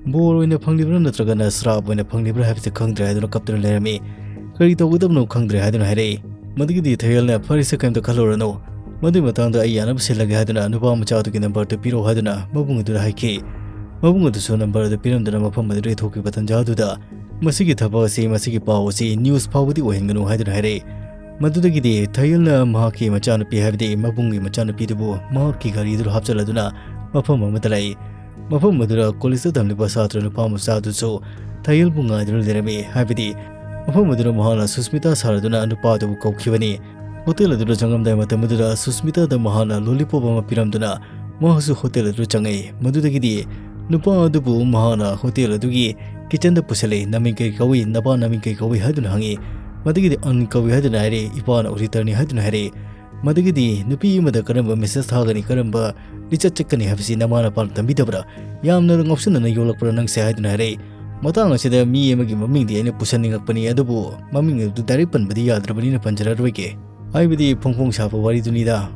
ꯕꯣꯔ ꯑꯣꯏꯅ ꯐꯪꯂꯤꯕ꯭ꯔꯥ ꯅꯠꯇ꯭ꯔꯒꯅ ꯁ꯭ꯔꯥꯞ ꯑꯣꯏꯅ ꯐꯪꯂꯤꯕ꯭ꯔꯥ ꯍꯥꯏꯕꯁꯤ ꯈꯪꯗ꯭ꯔꯦ" ꯍꯥꯏꯗꯨꯅ ꯀꯞꯇꯨꯅ ꯂꯩꯔꯝꯃꯤ꯫ "ꯀꯔꯤ ꯇꯧꯒꯗꯕꯅꯣ ꯈꯪꯗ꯭ꯔꯦ" ꯍꯥꯏꯗꯨꯅ ꯍꯥꯏꯔꯛꯏ꯫ ꯃꯗꯨꯒꯤꯗꯤ ꯊꯌꯦꯜꯅ, "ꯐꯔꯦꯁꯦ, ꯀꯔꯤꯝꯇ ꯈꯜꯂꯨꯔꯅꯨ, ꯃꯗꯨꯒꯤ ꯃꯇꯥꯡꯗ ꯑꯩ ꯌꯥꯅꯕ ꯁꯤꯜꯂꯒꯦ" ꯍꯥꯏꯗꯨꯅ ꯅꯨꯄꯥ ꯃꯆꯥ ꯑꯗꯨꯒꯤ ꯅꯝꯕꯔꯗꯨ ꯄꯤꯔꯛꯎ ꯍꯥꯏꯗꯨꯅ ꯃꯕꯨꯡ ꯑꯗꯨꯗ ꯍꯥꯏꯈꯤ꯫ ꯃꯕꯨꯡ ꯑꯗꯨꯁꯨ ꯅꯝꯕꯔ ꯑꯗꯨ ꯄꯤꯔꯝꯗꯨꯅ ꯃꯐꯝ ꯑꯗꯨꯗꯒꯤ ꯊꯣꯛꯈꯤꯕ ꯇꯥꯟꯖꯥ ꯑꯗꯨꯗ, "ꯃꯁꯤꯒꯤ ꯊꯕꯛ ꯑꯁꯤ, ꯃꯁꯤꯒꯤ ꯄꯥꯎ ꯑꯁꯤ ꯅ꯭ꯌꯨꯁ ꯐꯥꯎꯕꯗꯤ ꯑꯣꯏꯍꯟꯒꯅꯨ" ꯍꯥꯏꯗꯨꯅ ꯍꯥꯏꯔꯛꯏ꯫ ꯃꯗꯨꯗꯒꯤꯗꯤ ꯊꯌꯦꯜꯅ ꯃꯍꯥꯛꯀꯤ ꯃꯆꯥꯅꯨꯄꯤ, ꯍꯥꯏꯕꯗꯤ ꯃꯕꯨꯡꯒꯤ ꯃꯆꯥꯅꯨꯄꯤꯗꯨꯕꯨ ꯃꯍꯥꯛꯀꯤ ꯒꯥꯔꯤꯗꯨꯗ ꯍꯥꯞꯆꯤꯜꯂꯗꯨꯅ ꯃꯐꯝ ꯑꯃꯗ ꯂꯥꯛꯏ꯫ ꯃꯐꯝ ꯑꯗꯨꯗ ꯀꯣꯂꯦꯖꯇ ꯇꯝꯂꯤꯕ ꯁꯥꯇ꯭ꯔ ꯅꯨꯄꯥ ꯃꯆꯥ ꯑꯗꯨꯁꯨ ꯊꯌꯦꯜꯕꯨ ꯉꯥꯏꯗꯨꯅ ꯂꯩꯔꯝꯃꯤ, ꯍꯥꯏꯕꯗꯤ ꯃꯐꯝ ꯑꯗꯨꯗ ꯃꯍꯥꯛꯅ ꯁꯨꯁꯃꯤꯇꯥ ꯁꯥꯔꯗꯨꯅ ꯅꯨꯄꯥ ꯑꯗꯨꯕꯨ ꯀꯧꯈꯤꯕꯅꯤ꯫ ꯍꯣꯇꯦꯜ ꯑꯗꯨꯗ ꯆꯪꯂꯝꯗꯥꯏ ꯃꯇꯝ ꯑꯗꯨꯗ ꯁꯨꯁꯃꯤꯇꯥꯗ ꯃꯍꯥꯛꯅ ꯂꯣꯂꯤꯄꯣꯞ ꯑꯃ ꯄꯤꯔꯝꯗꯨꯅ ꯃꯍꯥꯛꯁꯨ ꯍꯣꯇꯦꯜ ꯑꯗꯨ ꯆꯪꯉꯛꯏ꯫ ꯃꯗꯨꯗꯒꯤꯗꯤ ꯅꯨꯄꯥ ꯑꯗꯨꯕꯨ ꯃꯍꯥꯛꯅ ꯍꯣꯇꯦꯜ ꯑꯗꯨꯒꯤ ꯀꯤꯆꯟꯗ ꯄꯨꯁꯜꯂꯛꯏ꯫ "ꯅꯃꯤꯡ ꯀꯔꯤ ꯀꯧꯏ? ꯅꯄꯥ ꯅꯃꯤꯡ ꯀꯔꯤ ꯀꯧꯏ?" ꯍꯥꯏꯗꯨꯅ ꯍꯪꯉꯤ꯫ ꯃꯗꯨꯒꯤꯗꯤ "ꯑꯟ ꯀꯧꯏ" ꯍꯥꯏꯗꯨꯅ ꯍꯥꯏꯔꯛꯏ꯫ "ꯏꯄꯥꯅ ꯑꯣꯗꯤꯇꯔꯅꯤ" ꯍꯥꯏꯗꯨꯅ ꯍꯥꯏꯔꯛꯏ꯫ ꯃꯗꯨꯒꯤꯗꯤ ꯅꯨꯄꯤ ꯑꯃꯗ ꯀꯔꯝꯕ ꯃꯦꯁꯦꯖ ꯊꯥꯒꯅꯤ, ꯀꯔꯝꯕ ꯂꯤꯆꯠ ꯆꯠꯀꯅꯤ ꯍꯥꯏꯕꯁꯤ ꯅꯃꯥ ꯅꯄꯥꯅ ꯇꯝꯕꯤꯗꯕ꯭ꯔꯥ? ꯌꯥꯝꯅ ꯉꯥꯎꯁꯟꯅꯅ ꯌꯣꯛꯂꯛꯄ꯭ꯔꯥ ꯅꯪꯁꯦ? ꯍꯥꯏꯗꯨꯅ ꯍꯥꯏꯔꯛꯏ꯫ ꯃꯇꯥꯡ ꯑꯁꯤꯗ ꯃꯤ ꯑꯃꯒꯤ ꯃꯃꯤꯡꯗꯤ ꯑꯩꯅ ꯄꯨꯁꯟꯅꯤꯡꯉꯛꯄꯅꯤ, ꯑꯗꯨꯕꯨ ꯃꯃꯤꯡ ꯑꯗꯨ ꯗꯥꯏꯔꯦꯛ ꯄꯟꯕꯗꯤ ꯌꯥꯗ꯭ꯔꯕꯅꯤꯅ ꯄꯟꯖꯔꯔꯣꯏꯒꯦ꯫ ꯍꯥꯏꯕꯗꯤ ꯐꯣꯡ ꯐꯣꯡ ꯁꯥꯕ ꯋꯥꯔꯤꯗꯨꯅꯤꯗ꯫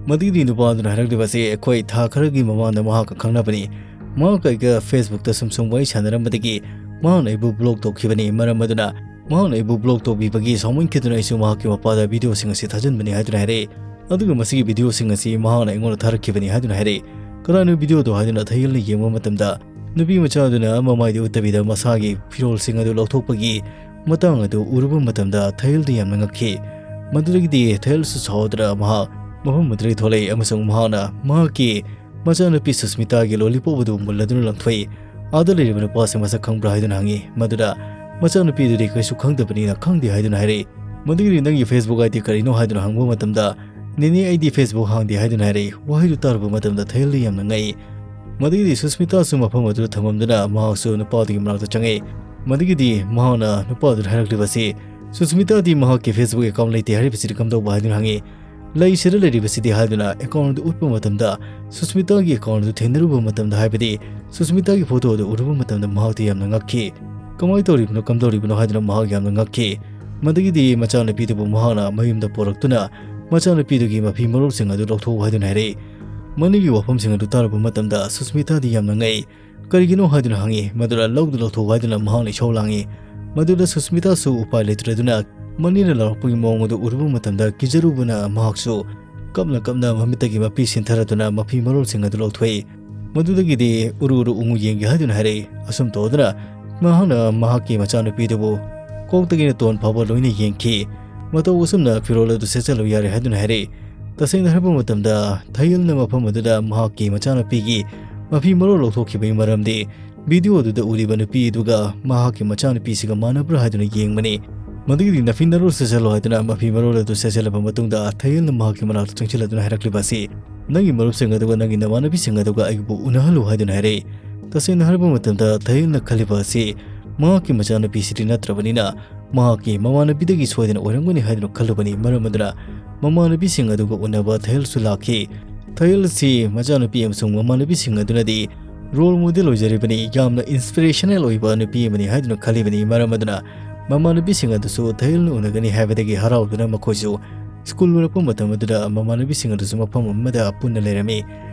ꯃꯗꯨꯒꯤꯗꯤ ꯅꯨꯄꯥ ꯑꯗꯨꯅ ꯍꯥꯏꯔꯛꯂꯤꯕ ꯑꯁꯤ, "ꯑꯩꯈꯣꯏ ꯊꯥ ꯈꯔꯒꯤ ꯃꯃꯥꯡꯗ ꯃꯍꯥꯛꯀ ꯈꯪꯅꯕꯅꯤ꯫ ꯃꯍꯥꯛꯀ ꯑꯩꯒ Facebookꯇ ꯁꯨꯝ ꯁꯨꯝ ꯋꯥꯔꯤ ꯁꯥꯟꯅꯔꯝꯕꯗꯒꯤ ꯃꯍꯥꯛꯅ ꯑꯩꯕꯨ ꯕ꯭ꯂꯣꯛ ꯇꯧꯈꯤꯕꯅꯤ꯫ ꯃꯔꯝ ꯑꯗꯨꯅ ꯃꯍꯥꯛꯅ ꯑꯩꯕꯨ ꯕ꯭ꯂꯣꯛ ꯇꯧꯕꯤꯕꯒꯤ ꯁꯥꯎꯃꯟꯈꯤꯗꯨꯅ ꯑꯩꯁꯨ ꯃꯍꯥꯛꯀꯤ ꯃꯄꯥꯗ ꯚꯤꯗꯤꯑꯣꯁꯤꯡ ꯑꯁꯤ ꯊꯥꯖꯤꯟꯕꯅꯤ" ꯍꯥꯏꯗꯨꯅ ꯍꯥꯏꯔꯛꯏ꯫ ꯑꯗꯨꯒ ꯃꯁꯤꯒꯤ ꯚꯤꯗꯤꯑꯣꯁꯤꯡ ꯑꯁꯤ ꯃꯍꯥꯛꯅ ꯑꯩꯉꯣꯟꯗ ꯊꯥꯔꯛꯈꯤꯕꯅꯤ ꯍꯥꯏꯗꯨꯅ ꯍꯥꯏꯔꯛꯏ꯫ "ꯀꯅꯥꯅꯣ ꯚꯤꯗꯤꯑꯣꯗꯣ?" ꯍꯥꯏꯗꯨꯅ ꯊꯥꯌꯦꯜꯅ ꯌꯦꯡꯕ ꯃꯇꯝꯗ, ꯅꯨꯄꯤ ꯃꯆꯥ ꯑꯗꯨꯅ ꯃꯃꯥꯏꯗꯤ ꯎꯠꯇꯕꯤꯗ ꯃꯁꯥꯒꯤ ꯐꯤꯔꯣꯜꯁꯤꯡ ꯑꯗꯨ ꯂꯧꯊꯣꯛꯄꯒꯤ ꯃꯇꯥꯡ ꯑꯗꯨ ꯎꯔꯨꯕ ꯃꯇꯝꯗ ꯊꯥꯌꯦꯜꯗꯤ ꯌꯥꯝꯅ ꯉꯛꯈꯤ꯫ ꯃꯗꯨꯗꯒꯤꯗꯤ ꯊꯥꯌꯦꯜꯁꯨ ꯁꯥꯎꯗꯨꯅ ꯃꯍꯥꯛ ꯃꯐꯝ ꯑꯗꯨꯗꯒꯤ ꯊꯣꯛꯂꯛꯏ ꯑꯃꯁꯨꯡ ꯃꯍꯥꯛꯅ ꯃꯍꯥꯛꯀꯤ ꯃꯆꯥꯅꯨꯄꯤ ꯁꯨꯁꯃꯤꯇꯥꯒꯤ ꯂꯣꯂꯤꯄꯣꯞ ꯑꯗꯨ ꯃꯨꯜꯂꯗꯨꯅ ꯂꯪꯊꯣꯛꯏ꯫ "ꯑꯥꯗ ꯂꯩꯔꯤꯕ ꯅꯨꯄꯥꯁꯤꯡ ꯃꯁꯛ ꯈꯪꯕ꯭ꯔꯥ?" ꯍꯥꯏꯗꯨꯅ ꯍꯪꯉꯤ꯫ ꯃꯗꯨꯗ ꯃꯆꯥꯅꯨꯄꯤ ꯑꯗꯨꯗꯤ ꯀꯩꯁꯨ ꯈꯪꯗꯕꯅꯤꯅ "ꯈꯪꯗꯦ" ꯍꯥꯏꯗꯨꯅ ꯍꯥꯏꯔꯛꯏ꯫ ꯃꯗꯨꯒꯤꯗꯤ "ꯅꯪꯒꯤ Facebook ID ꯀꯔꯤꯅꯣ?" ꯍꯥꯏꯗꯨꯅ ꯍꯪꯕ ꯃꯇꯝꯗ, "ꯅꯦꯅꯦ, ꯑꯩꯗꯤ Facebook ꯍꯥꯡꯗꯦ" ꯍꯥꯏꯗꯨꯅ ꯍꯥꯏꯔꯛꯏ꯫ ꯋꯥꯍꯩꯗꯨ ꯇꯥꯔꯨꯕ ꯃꯇꯝꯗ ꯊꯥꯌꯦꯜꯗꯤ ꯌꯥꯝꯅ ꯉꯛꯏ꯫ ꯃꯗꯨꯒꯤꯗꯤ ꯁꯨꯁꯃꯤꯇꯥꯁꯨ ꯃꯐꯝ ꯑꯗꯨꯗ ꯊꯝꯃꯝꯗꯨꯅ ꯃꯍꯥꯛꯁꯨ ꯅꯨꯄꯥꯗꯨꯒꯤ ꯃꯅꯥꯛꯇ ꯆꯪꯉꯛꯏ꯫ ꯃꯗꯨꯒꯤꯗꯤ ꯃꯍꯥꯛꯅ ꯅꯨꯄꯥꯗꯨꯗ ꯍꯥꯏꯔꯛꯂꯤꯕꯁꯤ, "ꯁꯨꯁꯃꯤꯇꯥꯗꯤ ꯃꯍꯥꯛꯀꯤ Facebook account ꯂꯩꯇꯦ ꯍꯥꯏꯔꯤꯕꯁꯤꯗꯤ ꯀꯝꯗꯧꯕ?" ꯍꯥꯏꯗꯨꯅ ꯍꯪꯉꯤ꯫ "ꯂꯩ, ꯁꯤꯗ ꯂꯩꯔꯤꯕꯁꯤꯗꯤ" ꯍꯥꯏꯗꯨꯅ account ꯑꯗꯨ ꯎꯠꯄ ꯃꯇꯝꯗ, ꯁꯨꯁꯃꯤꯇꯥꯒꯤ account ꯑꯗꯨ ꯊꯦꯡꯅꯔꯨꯕ ꯃꯇꯝꯗ, ꯍꯥꯏꯕꯗꯤ ꯁꯨꯁꯃꯤꯇꯥꯒꯤ ꯐꯣꯇꯣ ꯑꯗꯨ ꯎꯔꯨꯕ ꯃꯇꯝꯗ ꯃꯍꯥꯛꯇꯤ ꯌꯥꯝꯅ ꯉꯛꯈꯤ꯫ "ꯀꯃꯥꯏꯅ ꯇꯧꯔꯤꯕꯅꯣ, ꯀꯝꯗꯧꯔꯤꯕꯅꯣ?" ꯍꯥꯏꯗꯨꯅ ꯃꯍꯥꯛ ꯌꯥꯝꯅ ꯉꯛꯈꯤ꯫ ꯃꯗꯨꯒꯤꯗꯤ ꯃꯆꯥꯅꯨꯄꯤꯗꯨꯕꯨ ꯃꯍꯥꯛꯅ ꯃꯌꯨꯝꯗ ꯄꯨꯔꯛꯇꯨꯅ ꯃꯆꯥꯅꯨꯄꯤꯗꯨꯒꯤ ꯃꯐꯤ ꯃꯔꯣꯜꯁꯤꯡ ꯑꯗꯨ ꯂꯧꯊꯣꯛꯎ ꯍꯥꯏꯗꯨꯅ ꯍꯥꯏꯔꯛꯏ꯫ ꯃꯅꯤꯒꯤ ꯋꯥꯐꯝꯁꯤꯡ ꯑꯗꯨ ꯇꯥꯔꯨꯕ ꯃꯇꯝꯗ ꯁꯨꯁꯃꯤꯇꯥꯗꯤ ꯌꯥꯝꯅ ꯉꯛꯏ꯫ "ꯀꯔꯤꯒꯤꯅꯣ?" ꯍꯥꯏꯗꯨꯅ ꯍꯪꯉꯤ꯫ ꯃꯗꯨꯗ "ꯂꯧꯗꯨ ꯂꯧꯊꯣꯛꯎ" ꯍꯥꯏꯗꯨꯅ ꯃꯍꯥꯛꯅ ꯏꯁꯧ ꯂꯥꯡꯉꯤ꯫ ꯃꯗꯨꯗ ꯁꯨꯁꯃꯤꯇꯥꯁꯨ ꯎꯄꯥꯏ ꯂꯩꯇ꯭ꯔꯗꯨꯅ ꯃꯅꯤꯅ ꯂꯥꯎꯔꯛꯄꯒꯤ ꯃꯑꯣꯡ ꯑꯗꯨ ꯎꯔꯨꯕ ꯃꯇꯝꯗ ꯀꯤꯖꯔꯨꯕꯅ ꯃꯍꯥꯛꯁꯨ ꯀꯞꯅ ꯀꯞꯅ ꯃꯃꯤꯠꯇꯒꯤ ꯃꯄꯤ ꯁꯤꯟꯊꯔꯗꯨꯅ ꯃꯐꯤ ꯃꯔꯣꯜꯁꯤꯡ ꯑꯗꯨ ꯂꯧꯊꯣꯛꯏ꯫ ꯃꯗꯨꯗꯒꯤꯗꯤ "ꯎꯔꯨ ꯎꯔꯨ ꯎꯉꯨ ꯌꯦꯡꯒꯦ" ꯍꯥꯏꯗꯨꯅ ꯍꯥꯏꯔꯛꯏ꯫ ꯑꯁꯨꯝ ꯇꯧꯗꯨꯅ ꯃꯍꯥꯛꯅ ꯃꯍꯥꯛꯀꯤ ꯃꯆꯥꯅꯨꯄꯤꯗꯨꯕꯨ ꯀꯣꯛꯇꯒꯤꯅ ꯇꯣꯟ ꯐꯥꯎꯕ ꯂꯣꯏꯅ ꯌꯦꯡꯈꯤ꯫ ꯃꯇꯧ ꯑꯁꯨꯝꯅ ꯐꯤꯔꯣꯜ ꯑꯗꯨ ꯁꯦꯠꯆꯜꯂꯨ ꯌꯥꯔꯦ ꯍꯥꯏꯗꯨꯅ ꯍꯥꯏꯔꯛꯏ꯫ ꯇꯁꯦꯡꯅ ꯍꯥꯏꯕ ꯃꯇꯝꯗ ꯊꯥꯌꯦꯜꯅ ꯃꯐꯝ ꯑꯗꯨꯗ ꯃꯍꯥꯛꯀꯤ ꯃꯆꯥꯅꯨꯄꯤꯒꯤ ꯃꯐꯤ ꯃꯔꯣꯜ ꯂꯧꯊꯣꯛꯈꯤꯕꯒꯤ ꯃꯔꯝꯗꯤ ꯚꯤꯗꯤꯑꯣ ꯑꯗꯨꯗ ꯎꯔꯤꯕ ꯅꯨꯄꯤ ꯑꯗꯨꯒ ꯃꯍꯥꯛꯀꯤ ꯃꯆꯥꯅꯨꯄꯤꯁꯤꯒ ꯃꯥꯟꯅꯕ꯭ꯔꯥ ꯍꯥꯏꯗꯨꯅ ꯌꯦꯡꯕꯅꯤ꯫ ꯃꯗꯨꯒꯤꯗꯤ "ꯅꯐꯤ ꯅꯔꯣꯜ ꯁꯦꯠꯆꯜꯂꯣ" ꯍꯥꯏꯗꯨꯅ ꯃꯐꯤ ꯃꯔꯣꯜ ꯑꯗꯨ ꯁꯦꯠꯆꯜꯂꯕ ꯃꯇꯨꯡꯗ ꯊꯥꯌꯦꯜꯅ ꯃꯍꯥꯛꯀꯤ ꯃꯅꯥꯛꯇ ꯆꯪꯁꯤꯜꯂꯗꯨꯅ ꯍꯥꯏꯔꯛꯂꯤꯕ ꯑꯁꯤ, "ꯅꯪꯒꯤ ꯃꯔꯨꯞꯁꯤꯡ ꯑꯗꯨꯒ ꯅꯪꯒꯤ ꯅꯃꯥꯟꯅꯕꯤꯁꯤꯡ ꯑꯗꯨꯒ ꯑꯩꯕꯨ ꯎꯅꯍꯜꯂꯨ" ꯍꯥꯏꯗꯨꯅ ꯍꯥꯏꯔꯛꯏ꯫ ꯇꯁꯦꯡꯅ ꯍꯥꯏꯔꯕ ꯃꯇꯝꯗ ꯊꯥꯏꯌꯜꯅ ꯈꯜꯂꯤꯕ ꯑꯁꯤ ꯃꯍꯥꯛꯀꯤ ꯃꯆꯥꯅꯨꯄꯤꯁꯤꯗꯤ ꯅꯠꯇ꯭ꯔꯕꯅꯤꯅ, ꯃꯍꯥꯛꯀꯤ ꯃꯃꯥꯟꯅꯕꯤꯗꯒꯤ ꯁꯣꯏꯗꯅ ꯑꯣꯏꯔꯝꯒꯅꯤ ꯍꯥꯏꯗꯨꯅ ꯈꯜꯂꯨꯕꯅꯤ꯫ ꯃꯔꯝ ꯑꯗꯨꯅ ꯃꯃꯥꯟꯅꯕꯤꯁꯤꯡ ꯑꯗꯨꯒ ꯎꯅꯕ ꯊꯥꯏꯌꯜꯁꯨ ꯂꯥꯛꯈꯤ꯫ ꯊꯥꯏꯌꯜ ꯑꯁꯤ ꯃꯆꯥꯅꯨꯄꯤ ꯑꯃꯁꯨꯡ ꯃꯃꯥꯟꯅꯕꯤꯁꯤꯡ ꯑꯗꯨꯅꯗꯤ role model ꯑꯣꯏꯖꯔꯤꯕꯅꯤ, ꯌꯥꯝꯅ inspirational ꯑꯣꯏꯕ ꯅꯨꯄꯤ ꯑꯃꯅꯤ ꯍꯥꯏꯗꯨꯅ ꯈꯜꯂꯤꯕꯅꯤ꯫ ꯃꯔꯝ ꯑꯗꯨꯅ ꯃꯃꯥꯟꯅꯕꯤꯁꯤꯡ ꯑꯗꯨꯁꯨ ꯊꯥꯏꯌꯜꯅ ꯎꯅꯒꯅꯤ ꯍꯥꯏꯕꯗꯒꯤ ꯍꯔꯥꯎꯗꯨꯅ ꯃꯈꯣꯏꯁꯨ ꯁ꯭ꯀꯨꯜ ꯂꯣꯏꯔꯛꯄ ꯃꯇꯝ ꯑꯗꯨꯗ ꯃꯃꯥꯟꯅꯕꯤꯁꯤꯡ ꯑꯗꯨꯁꯨ ꯃꯐꯝ ꯑꯃꯗ ꯄꯨꯟꯅ ꯂꯩꯔꯝꯃꯤ꯫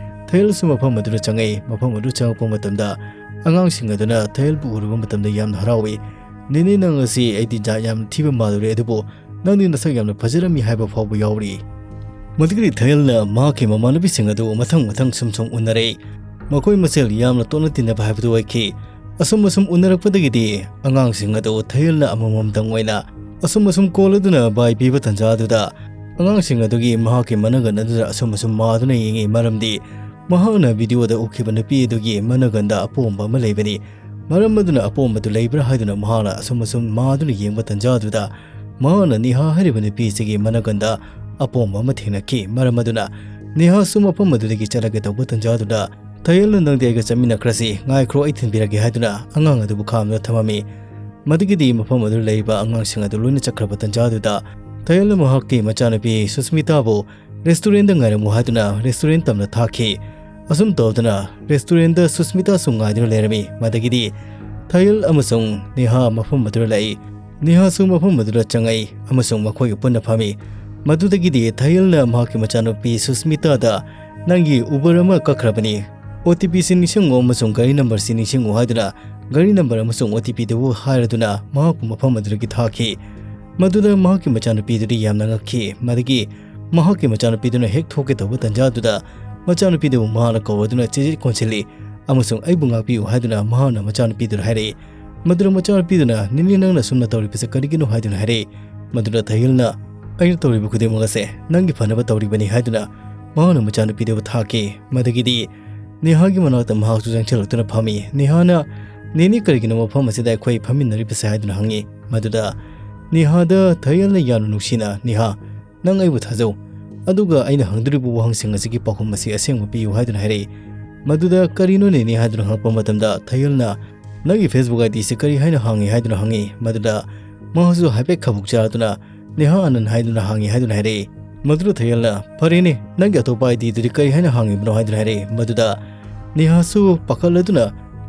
ꯊꯥꯏꯌꯜꯁꯨ ꯃꯐꯝ ꯑꯗꯨꯗ ꯆꯪꯉꯛꯏ꯫ ꯃꯐꯝ ꯑꯗꯨ ꯆꯪꯉꯛꯄ ꯃꯇꯝꯗ ꯑꯉꯥꯡꯁꯤꯡ ꯑꯗꯨꯅ ꯊꯥꯏꯌꯜꯕꯨ ꯎꯔꯨꯕ ꯃꯇꯝꯗ ꯌꯥꯝꯅ ꯍꯔꯥꯎꯏ꯫ "ꯅꯦꯅꯦ, ꯅꯪ ꯑꯁꯤ ꯑꯩꯗꯤ ꯖꯥꯠ ꯌꯥꯝ ꯊꯤꯕ ꯃꯥꯜꯂꯨꯔꯦ, ꯑꯗꯨꯕꯨ ꯅꯪꯗꯤ ꯅꯁꯛ ꯌꯥꯝꯅ ꯐꯖꯔꯝꯃꯤ" ꯍꯥꯏꯕ ꯐꯥꯎꯕ ꯌꯥꯎꯔꯤ꯫ ꯃꯗꯨꯒꯗꯤ ꯊꯥꯏꯌꯜꯅ ꯃꯍꯥꯛꯀꯤ ꯃꯃꯥꯟꯅꯕꯤꯁꯤꯡ ꯑꯗꯨ ꯃꯊꯪ ꯃꯊꯪ ꯁꯨꯝ ꯁꯨꯝ ꯎꯅꯔꯦ꯫ ꯃꯈꯣꯏ ꯃꯁꯦꯜ ꯌꯥꯝꯅ ꯇꯣꯠꯅ ꯇꯤꯟꯅꯕ ꯍꯥꯏꯕꯗꯨ ꯑꯣꯏꯈꯤ꯫ ꯑꯁꯨꯝ ꯑꯁꯨꯝ ꯎꯅꯔꯛꯄꯗꯒꯤꯗꯤ ꯑꯉꯥꯡꯁꯤꯡ ꯑꯗꯨ ꯊꯥꯏꯌꯜꯅ ꯑꯃꯃꯝꯇꯪ ꯑꯣꯏꯅ ꯑꯁꯨꯝ ꯑꯁꯨꯝ ꯀꯣꯜꯂꯗꯨꯅ ꯕꯥꯏ ꯄꯤꯕ ꯇꯟꯖꯥ ꯑꯗꯨꯗ, ꯑꯉꯥꯡꯁꯤꯡ ꯑꯗꯨꯒꯤ ꯃꯍꯥꯛꯀꯤ ꯃꯅꯪꯒꯟ ꯑꯗꯨꯗ ꯑꯁꯨꯝ ꯑꯁꯨꯝ ꯃꯥꯗꯨꯅ ꯌꯦꯡꯉꯤ꯫ ꯃꯔꯝꯗꯤ ꯃꯍꯥꯛꯅ ꯚꯤꯗꯤꯑꯣꯗ ꯎꯈꯤꯕ ꯅꯨꯄꯤ ꯑꯗꯨꯒꯤ ꯃꯅꯪꯒꯟꯗ ꯑꯄꯣꯝꯕ ꯑꯃ ꯂꯩꯕꯅꯤ꯫ ꯃꯔꯝ ꯑꯗꯨꯅ ꯑꯄꯣꯝꯕꯗꯨ ꯂꯩꯕ꯭ꯔꯥ ꯍꯥꯏꯗꯨꯅ ꯃꯍꯥꯛꯅ ꯑꯁꯨꯝ ꯑꯁꯨꯝ ꯃꯥꯗꯨꯅ ꯌꯦꯡꯕ ꯇꯟꯖꯥ ꯑꯗꯨꯗ, ꯃꯍꯥꯛꯅ ꯅꯦꯍꯥ ꯍꯥꯏꯔꯤꯕ ꯅꯨꯄꯤ ꯑꯁꯤꯒꯤ ꯃꯅꯪꯒꯟꯗ ꯑꯄꯣꯝꯕ ꯑꯃ ꯊꯦꯡꯅꯈꯤ꯫ ꯃꯔꯝ ꯑꯗꯨꯅ ꯅꯦꯍꯥꯁꯨ ꯃꯐꯝ ꯑꯗꯨꯗꯒꯤ ꯆꯠꯂꯒꯦ ꯇꯧꯕ ꯇꯟꯖꯥ ꯑꯗꯨꯗ, "ꯊꯥꯏꯌꯜꯅ ꯅꯪꯗꯤ ꯑꯩꯒ ꯆꯠꯃꯤꯟꯅꯈ꯭ꯔꯁꯤ, ꯉꯥꯏꯈ꯭ꯔꯣ, ꯑꯩ ꯊꯤꯟꯕꯤꯔꯒꯦ" ꯍꯥꯏꯗꯨꯅ ꯑꯉꯥꯡ ꯑꯗꯨꯕꯨ ꯈꯥꯝꯗꯨꯅ ꯊꯝꯃꯝꯃꯤ꯫ ꯃꯗꯨꯒꯤꯗꯤ ꯃꯐꯝ ꯑꯗꯨꯗ ꯂꯩꯔꯤꯕ ꯑꯉꯥꯡꯁꯤꯡ ꯑꯗꯨ ꯂꯣꯏꯅ ꯆꯠꯈ꯭ꯔꯕ ꯇꯟꯖꯥ ꯑꯗꯨꯗ, ꯊꯥꯏꯌꯜꯅ ꯃꯍꯥꯛꯀꯤ ꯃꯆꯥꯅꯨꯄꯤ ꯁꯨꯁꯃꯤꯇꯥꯕꯨ restaurantꯗ ꯉꯥꯏꯔꯝꯃꯨ ꯍꯥꯏꯗꯨꯅ restaurant ꯇꯝꯅ ꯊꯥꯈꯤ꯫ ꯑꯁꯨꯝ ꯇꯧꯗꯨꯅ restaurantꯗ ꯁꯨꯁꯃꯤꯇꯥꯁꯨ ꯉꯥꯏꯗꯨꯅ ꯂꯩꯔꯝꯃꯤ꯫ ꯃꯗꯒꯤꯗꯤ ꯊꯥꯏꯌꯜ ꯑꯃꯁꯨꯡ ꯅꯦꯍꯥ ꯃꯐꯝ ꯑꯗꯨꯗ ꯂꯥꯛꯏ꯫ ꯅꯦꯍꯥꯁꯨ ꯃꯐꯝ ꯑꯗꯨꯗ ꯆꯪꯉꯛꯏ ꯑꯃꯁꯨꯡ ꯃꯈꯣꯏꯒ ꯄꯨꯟꯅ ꯐꯝꯃꯤ꯫ ꯃꯗꯨꯗꯒꯤꯗꯤ ꯊꯥꯏꯌꯜꯅ ꯃꯍꯥꯛꯀꯤ ꯃꯆꯥꯅꯨꯄꯤ ꯁꯨꯁꯃꯤꯇꯥꯗ, "ꯅꯪꯒꯤ Uber ꯑꯃ ꯀꯛꯈ꯭ꯔꯕꯅꯤ, OTPꯁꯤ ꯅꯤꯡꯁꯤꯡꯉꯨ ꯑꯃꯁꯨꯡ ꯒꯥꯔꯤ numberꯁꯤ ꯅꯤꯡꯁꯤꯡꯉꯨ" ꯍꯥꯏꯗꯨꯅ ꯒꯥꯔꯤ number ꯑꯃꯁꯨꯡ OTPꯗꯨꯕꯨ ꯍꯥꯏꯔꯗꯨꯅ ꯃꯍꯥꯛꯄꯨ ꯃꯐꯝ ꯑꯗꯨꯗꯒꯤ ꯊꯥꯈꯤ꯫ ꯃꯗꯨꯗ ꯃꯍꯥꯛꯀꯤ ꯃꯆꯥꯅꯨꯄꯤꯗꯨꯗꯤ ꯌꯥꯝꯅ ꯉꯛꯈꯤ꯫ ꯃꯗꯒꯤ ꯃꯍꯥꯛꯀꯤ ꯃꯆꯥꯅꯨꯄꯤꯗꯨꯅ ꯍꯦꯛ ꯊꯣꯛꯀꯦ ꯇꯧꯕ ꯇꯟꯖꯥꯗꯨꯗ, ꯃꯆꯥꯅꯨꯄꯤꯗꯨꯕꯨ ꯃꯍꯥꯛꯅ ꯀꯧꯔꯗꯨꯅ ꯆꯦꯖꯦꯠ ꯀꯣꯟꯁꯤꯜꯂꯤ ꯑꯃꯁꯨꯡ "ꯑꯩꯕꯨ ꯉꯥꯛꯄꯤꯌꯨ" ꯍꯥꯏꯗꯨꯅ ꯃꯍꯥꯛꯅ ꯃꯆꯥꯅꯨꯄꯤꯗꯨꯗ ꯍꯥꯏꯔꯛꯏ꯫ ꯃꯗꯨꯗ ꯃꯆꯥꯅꯨꯄꯤꯗꯨꯅ, "ꯅꯦꯅꯦ, ꯅꯪꯅ ꯑꯁꯨꯝꯅ ꯇꯧꯔꯤꯕꯁꯤ ꯀꯔꯤꯒꯤꯅꯣ?" ꯍꯥꯏꯗꯨꯅ ꯍꯥꯏꯔꯛꯏ꯫ ꯃꯗꯨꯗ ꯊꯥꯏꯌꯜꯅ, "ꯑꯩꯅ ꯇꯧꯔꯤꯕ ꯈꯨꯗꯤꯡꯃꯛ ꯑꯁꯦ ꯅꯪꯒꯤ ꯐꯅꯕ ꯇꯧꯔꯤꯕꯅꯤ" ꯍꯥꯏꯗꯨꯅ ꯃꯍꯥꯛꯅ ꯃꯆꯥꯅꯨꯄꯤꯗꯨꯕꯨ ꯊꯥꯈꯤ꯫ ꯃꯗꯒꯤꯗꯤ ꯅꯦꯍꯥꯒꯤ ꯃꯅꯥꯛꯇ ꯃꯍꯥꯛꯁꯨ ꯆꯪꯁꯤꯜꯂꯛꯇꯨꯅ ꯐꯝꯃꯤ꯫ ꯅꯦꯍꯥꯅ, "ꯅꯦꯅꯦ, ꯀꯔꯤꯒꯤꯅꯣ ꯃꯐꯝ ꯑꯁꯤꯗ ꯑꯩꯈꯣꯏ ꯐꯝꯃꯤꯟꯅꯔꯤꯕꯁꯦ?" ꯍꯥꯏꯗꯨꯅ ꯍꯪꯉꯤ꯫ ꯃꯗꯨꯗ ꯅꯦꯍꯥꯗ ꯊꯥꯏꯌꯜꯅ ꯌꯥꯝꯅ ꯅꯨꯡꯁꯤꯅ, "ꯅꯦꯍꯥ, ꯅꯪ ꯑꯩꯕꯨ ꯊꯥꯖꯧ꯫ ꯑꯗꯨꯒ ꯑꯩꯅ ꯍꯪꯗꯣꯔꯤꯕ ꯋꯥꯍꯪꯁꯤꯡ ꯑꯁꯤꯒꯤ ꯄꯥꯎꯈꯨꯝ ꯑꯁꯤ ꯑꯁꯦꯡꯕ ꯄꯤꯌꯨ ꯍꯥꯏꯗꯨꯅ ꯍꯥꯏꯔꯛꯏ꯫ ꯃꯗꯨꯗ "ꯀꯔꯤꯅꯣ ꯅꯦꯅꯦ?" ꯍꯥꯏꯗꯨꯅ ꯍꯪꯉꯛꯄ ꯃꯇꯝꯗ ꯊꯌꯦꯜꯅ "ꯅꯪꯒꯤ Facebook ID ꯁꯤ ꯀꯔꯤ ꯍꯥꯏꯅ ꯍꯥꯡꯉꯤ?" ꯍꯥꯏꯗꯨꯅ ꯍꯪꯉꯤ꯫ ꯃꯗꯨꯗ ꯃꯍꯥꯛꯁꯨ ꯍꯥꯏꯐꯦꯠ ꯈꯕꯨꯛ ꯆꯥꯗꯨꯅ "ꯅꯦꯍꯥ ꯑꯅꯟ" ꯍꯥꯏꯗꯨꯅ ꯍꯥꯡꯉꯤ ꯍꯥꯏꯗꯨꯅ ꯍꯥꯏꯔꯛꯏ꯫ ꯃꯗꯨꯗ ꯊꯌꯦꯜꯅ "ꯐꯔꯦꯅꯦ, ꯅꯪꯒꯤ ꯑꯇꯣꯞꯄ IDꯗꯨꯗꯤ ꯀꯔꯤ ꯍꯥꯏꯅ ꯍꯥꯡꯉꯤꯕꯅꯣ?" ꯍꯥꯏꯗꯨꯅ ꯍꯥꯏꯔꯛꯏ꯫ ꯃꯗꯨꯗ ꯅꯦꯍꯥꯁꯨ ꯄꯥꯈꯠꯂꯗꯨꯅ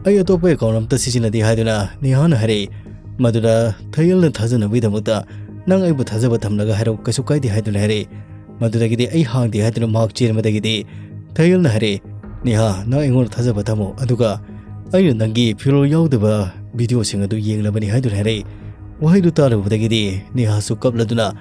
"ꯑꯩ ꯑꯇꯣꯞꯄ account ꯑꯝꯇ ꯁꯤꯖꯤꯟꯅꯗꯦ" ꯍꯥꯏꯗꯨꯅ ꯅꯦꯍꯥꯅ ꯍꯥꯏꯔꯛꯏ꯫ ꯃꯗꯨꯗ ꯊꯌꯦꯜꯅ ꯊꯥꯖꯅꯕꯒꯤꯗꯃꯛꯇ "ꯅꯪ ꯑꯩꯕꯨ ꯊꯥꯖꯕ ꯊꯝꯂꯒ ꯍꯥꯏꯔꯛꯎ, ꯀꯩꯁꯨ ꯀꯥꯏꯗꯦ" ꯍꯥꯏꯗꯨꯅ ꯍꯥꯏꯔꯛꯏ꯫ ꯃꯗꯨꯗꯒꯤꯗꯤ "ꯑꯩ ꯍꯥꯡꯗꯦ" ꯍꯥꯏꯗꯨꯅ ꯃꯍꯥꯛ ꯆꯦꯟꯕꯗꯒꯤꯗꯤ ꯊꯌꯦꯜꯅ ꯍꯥꯏꯔꯛꯏ, "ꯅꯦꯍꯥ, ꯅꯪ ꯑꯩꯉꯣꯟꯗ ꯊꯥꯖꯕ ꯊꯝꯃꯨ, ꯑꯗꯨꯒ ꯑꯩꯅ ꯅꯪꯒꯤ ꯐꯤꯔꯣꯜ ꯌꯥꯎꯗꯕ videoꯁꯤꯡ ꯑꯗꯨ ꯌꯦꯡꯂꯕꯅꯤ" ꯍꯥꯏꯗꯨꯅ ꯍꯥꯏꯔꯛꯏ꯫ ꯋꯥꯍꯩꯗꯨ ꯇꯥꯔꯨꯕꯗꯒꯤꯗꯤ ꯅꯦꯍꯥꯁꯨ ꯀꯞꯂꯗꯨꯅ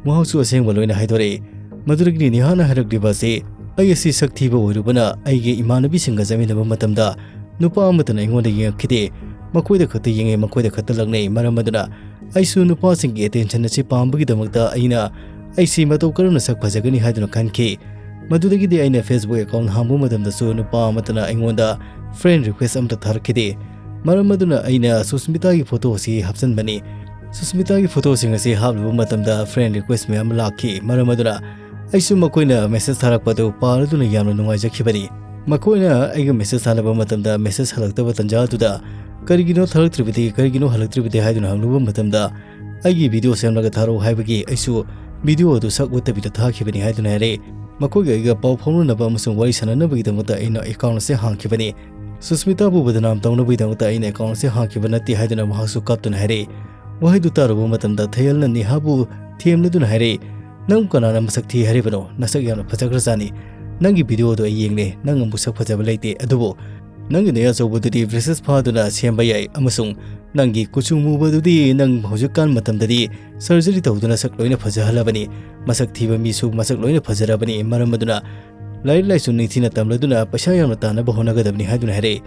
ꯃꯍꯥꯛꯁꯨ ꯑꯁꯦꯡꯕ ꯂꯣꯏꯅ ꯍꯥꯏꯗꯣꯔꯛꯏ꯫ ꯃꯗꯨꯗꯒꯤꯗꯤ ꯅꯦꯍꯥꯅ ꯍꯥꯏꯔꯛꯂꯤꯕ ꯑꯁꯤ, "ꯑꯩ ꯑꯁꯤ ꯁꯛ ꯊꯤꯕ ꯑꯣꯏꯔꯨꯕꯅ ꯑꯩꯒꯤ ꯏꯃꯥꯟꯅꯕꯤꯁꯤꯡꯒ ꯆꯠꯃꯤꯟꯅꯕ ꯃꯇꯝꯗ ꯅꯨꯄꯥ ꯑꯃꯠꯇꯅ ꯑꯩꯉꯣꯟꯗ ꯌꯦꯡꯉꯛꯈꯤꯗꯦ꯫ ꯃꯈꯣꯏꯗ ꯈꯛꯇ ꯌꯦꯡꯉꯦ, ꯃꯈꯣꯏꯗ ꯈꯛꯇ ꯂꯛꯅꯩ꯫ ꯃꯔꯝ ꯑꯗꯨꯅ ꯑꯩꯁꯨ ꯅꯨꯄꯥꯁꯤꯡꯒꯤ attention ꯑꯁꯤ ꯄꯥꯝꯕꯒꯤꯗꯃꯛꯇ ꯑꯩꯅ ꯑꯩꯁꯤ ꯃꯇꯧ ꯀꯔꯝꯅ ꯁꯛ ꯐꯖꯒꯅꯤ ꯍꯥꯏꯗꯨꯅ ꯈꯟꯈꯤ꯫ ꯃꯗꯨꯗꯒꯤꯗꯤ ꯑꯩꯅ Facebook account ꯍꯥꯡꯕ ꯃꯇꯝꯗꯁꯨ ꯅꯨꯄꯥ ꯑꯃꯠꯇꯅ ꯑꯩꯉꯣꯟꯗ friend request ꯑꯃꯠꯇ ꯊꯥꯔꯛꯈꯤꯗꯦ꯫ ꯃꯔꯝ ꯑꯗꯨꯅ ꯑꯩꯅ ꯁꯨꯁꯃꯤꯇꯥꯒꯤ photo ꯑꯁꯤ ꯍꯥꯞꯆꯤꯟꯕꯅꯤ꯫ ꯁꯨꯁꯃꯤꯇꯥꯒꯤ photoꯁꯤꯡ ꯑꯁꯤ ꯍꯥꯞꯂꯨꯕ ꯃꯇꯝꯗ friend request ꯃꯌꯥꯝ ꯂꯥꯛꯈꯤ꯫ ꯃꯔꯝ ꯑꯗꯨꯅ ꯑꯩꯁꯨ ꯃꯈꯣꯏꯅ message ꯊꯥꯔꯛꯄ ꯑꯗꯨ ꯄꯥꯔꯗꯨꯅ ꯌꯥꯝꯅ ꯅꯨꯡꯉꯥꯏꯖꯈꯤꯕꯅꯤ꯫ ꯃꯈꯣꯏꯅ ꯑꯩꯒ message ꯊꯥꯅꯕ ꯃꯇꯝꯗ message ꯍꯜꯂꯛꯇꯕ ꯇꯟꯖꯥ ꯑꯗꯨꯗ "ꯀꯔꯤꯒꯤꯅꯣ ꯊꯥꯔꯛꯇ꯭ꯔꯤꯕꯗꯤ, ꯀꯔꯤꯒꯤꯅꯣ ꯍꯜꯂꯛꯇ꯭ꯔꯤꯕꯗꯤ?" ꯍꯥꯏꯗꯨꯅ ꯍꯪꯂꯨꯕ ꯃꯇꯝꯗ "ꯑꯩꯒꯤ video ꯁꯦꯝꯂꯒ ꯊꯥꯔꯛꯎ" ꯍꯥꯏꯕꯒꯤ ꯑꯩꯁꯨ video ꯑꯗꯨ ꯁꯛ ꯎꯠꯇꯕꯤꯗ ꯊꯥꯈꯤꯕꯅꯤ ꯍꯥꯏꯗꯨꯅ ꯍꯥꯏꯔꯛꯏ꯫ ꯃꯈꯣꯏꯒ ꯑꯩꯒ ꯄꯥꯎ ꯐꯥꯎꯅꯅꯕ ꯑꯃꯁꯨꯡ ꯋꯥꯔꯤ ꯁꯥꯟꯅꯅꯕꯒꯤꯗꯃꯛꯇ ꯑꯩꯅ account ꯑꯁꯤ ꯍꯥꯡꯈꯤꯕꯅꯤ꯫ ꯁꯨꯁꯃꯤꯇꯥꯕꯨ ꯕꯗꯅꯥꯝ ꯇꯧꯅꯕꯒꯤꯗꯃꯛꯇ ꯑꯩꯅ account ꯑꯁꯤ ꯍꯥꯡꯈꯤꯕ ꯅꯠꯇꯦ ꯍꯥꯏꯗꯨꯅ ꯃꯍꯥꯛꯁꯨ ꯀꯞꯇꯨꯅ ꯍꯥꯏꯔꯛꯏ꯫ ꯋꯥꯍꯩꯗꯨ ꯇꯥꯔꯨꯕ ꯃꯇꯝꯗ ꯊꯌꯦꯜꯅ ꯅꯦꯍꯥꯕꯨ ꯊꯦꯝꯂꯗꯨꯅ ꯍꯥꯏꯔꯛꯏ, "ꯅꯪ ꯀꯅꯥꯅ ꯃꯁꯛ ꯊꯤ ꯍꯥꯏꯔꯤꯕꯅꯣ? ꯅꯁꯛ ꯌꯥꯝꯅ ꯐꯖꯈ꯭ꯔꯖꯥꯠꯅꯤ꯫ ꯅꯪꯒꯤ video ꯑꯗꯨ ꯑꯩ ꯌꯦꯡꯂꯦ꯫ ꯅꯪ ꯑꯃꯨꯛ ꯁꯛ ꯐꯖꯕ ꯂꯩꯇꯦ꯫ ꯑꯗꯨꯕꯨ ꯅꯪꯒꯤ ꯅꯌꯥ ꯑꯆꯧꯕꯗꯨꯗꯤ braces ꯐꯥꯗꯨꯅ ꯁꯦꯝꯕ ꯌꯥꯏ, ꯑꯃꯁꯨꯡ ꯅꯪꯒꯤ ꯀꯨꯆꯨ ꯃꯨꯕꯗꯨꯗꯤ ꯅꯪ ꯍꯧꯖꯤꯛꯀꯥꯟ ꯃꯇꯝꯗꯗꯤ surgery ꯇꯧꯗꯨꯅ ꯁꯛ ꯂꯣꯏꯅ ꯐꯖꯍꯜꯂꯕꯅꯤ꯫ ꯃꯁꯛ ꯊꯤꯕ ꯃꯤꯁꯨ ꯃꯁꯛ ꯂꯣꯏꯅ ꯐꯖꯔꯕꯅꯤ꯫ ꯃꯔꯝ ꯑꯗꯨꯅ ꯂꯥꯏꯔꯤꯛ ꯂꯥꯏꯁꯨ ꯅꯤꯡꯊꯤꯅ ꯇꯝꯂꯗꯨꯅ ꯄꯩꯁꯥ ꯌꯥꯝꯅ ꯇꯥꯟꯅꯕ ꯍꯣꯠꯅꯒꯗꯕꯅꯤ" ꯍꯥꯏꯗꯨꯅ ꯍꯥꯏꯔꯛꯏ꯫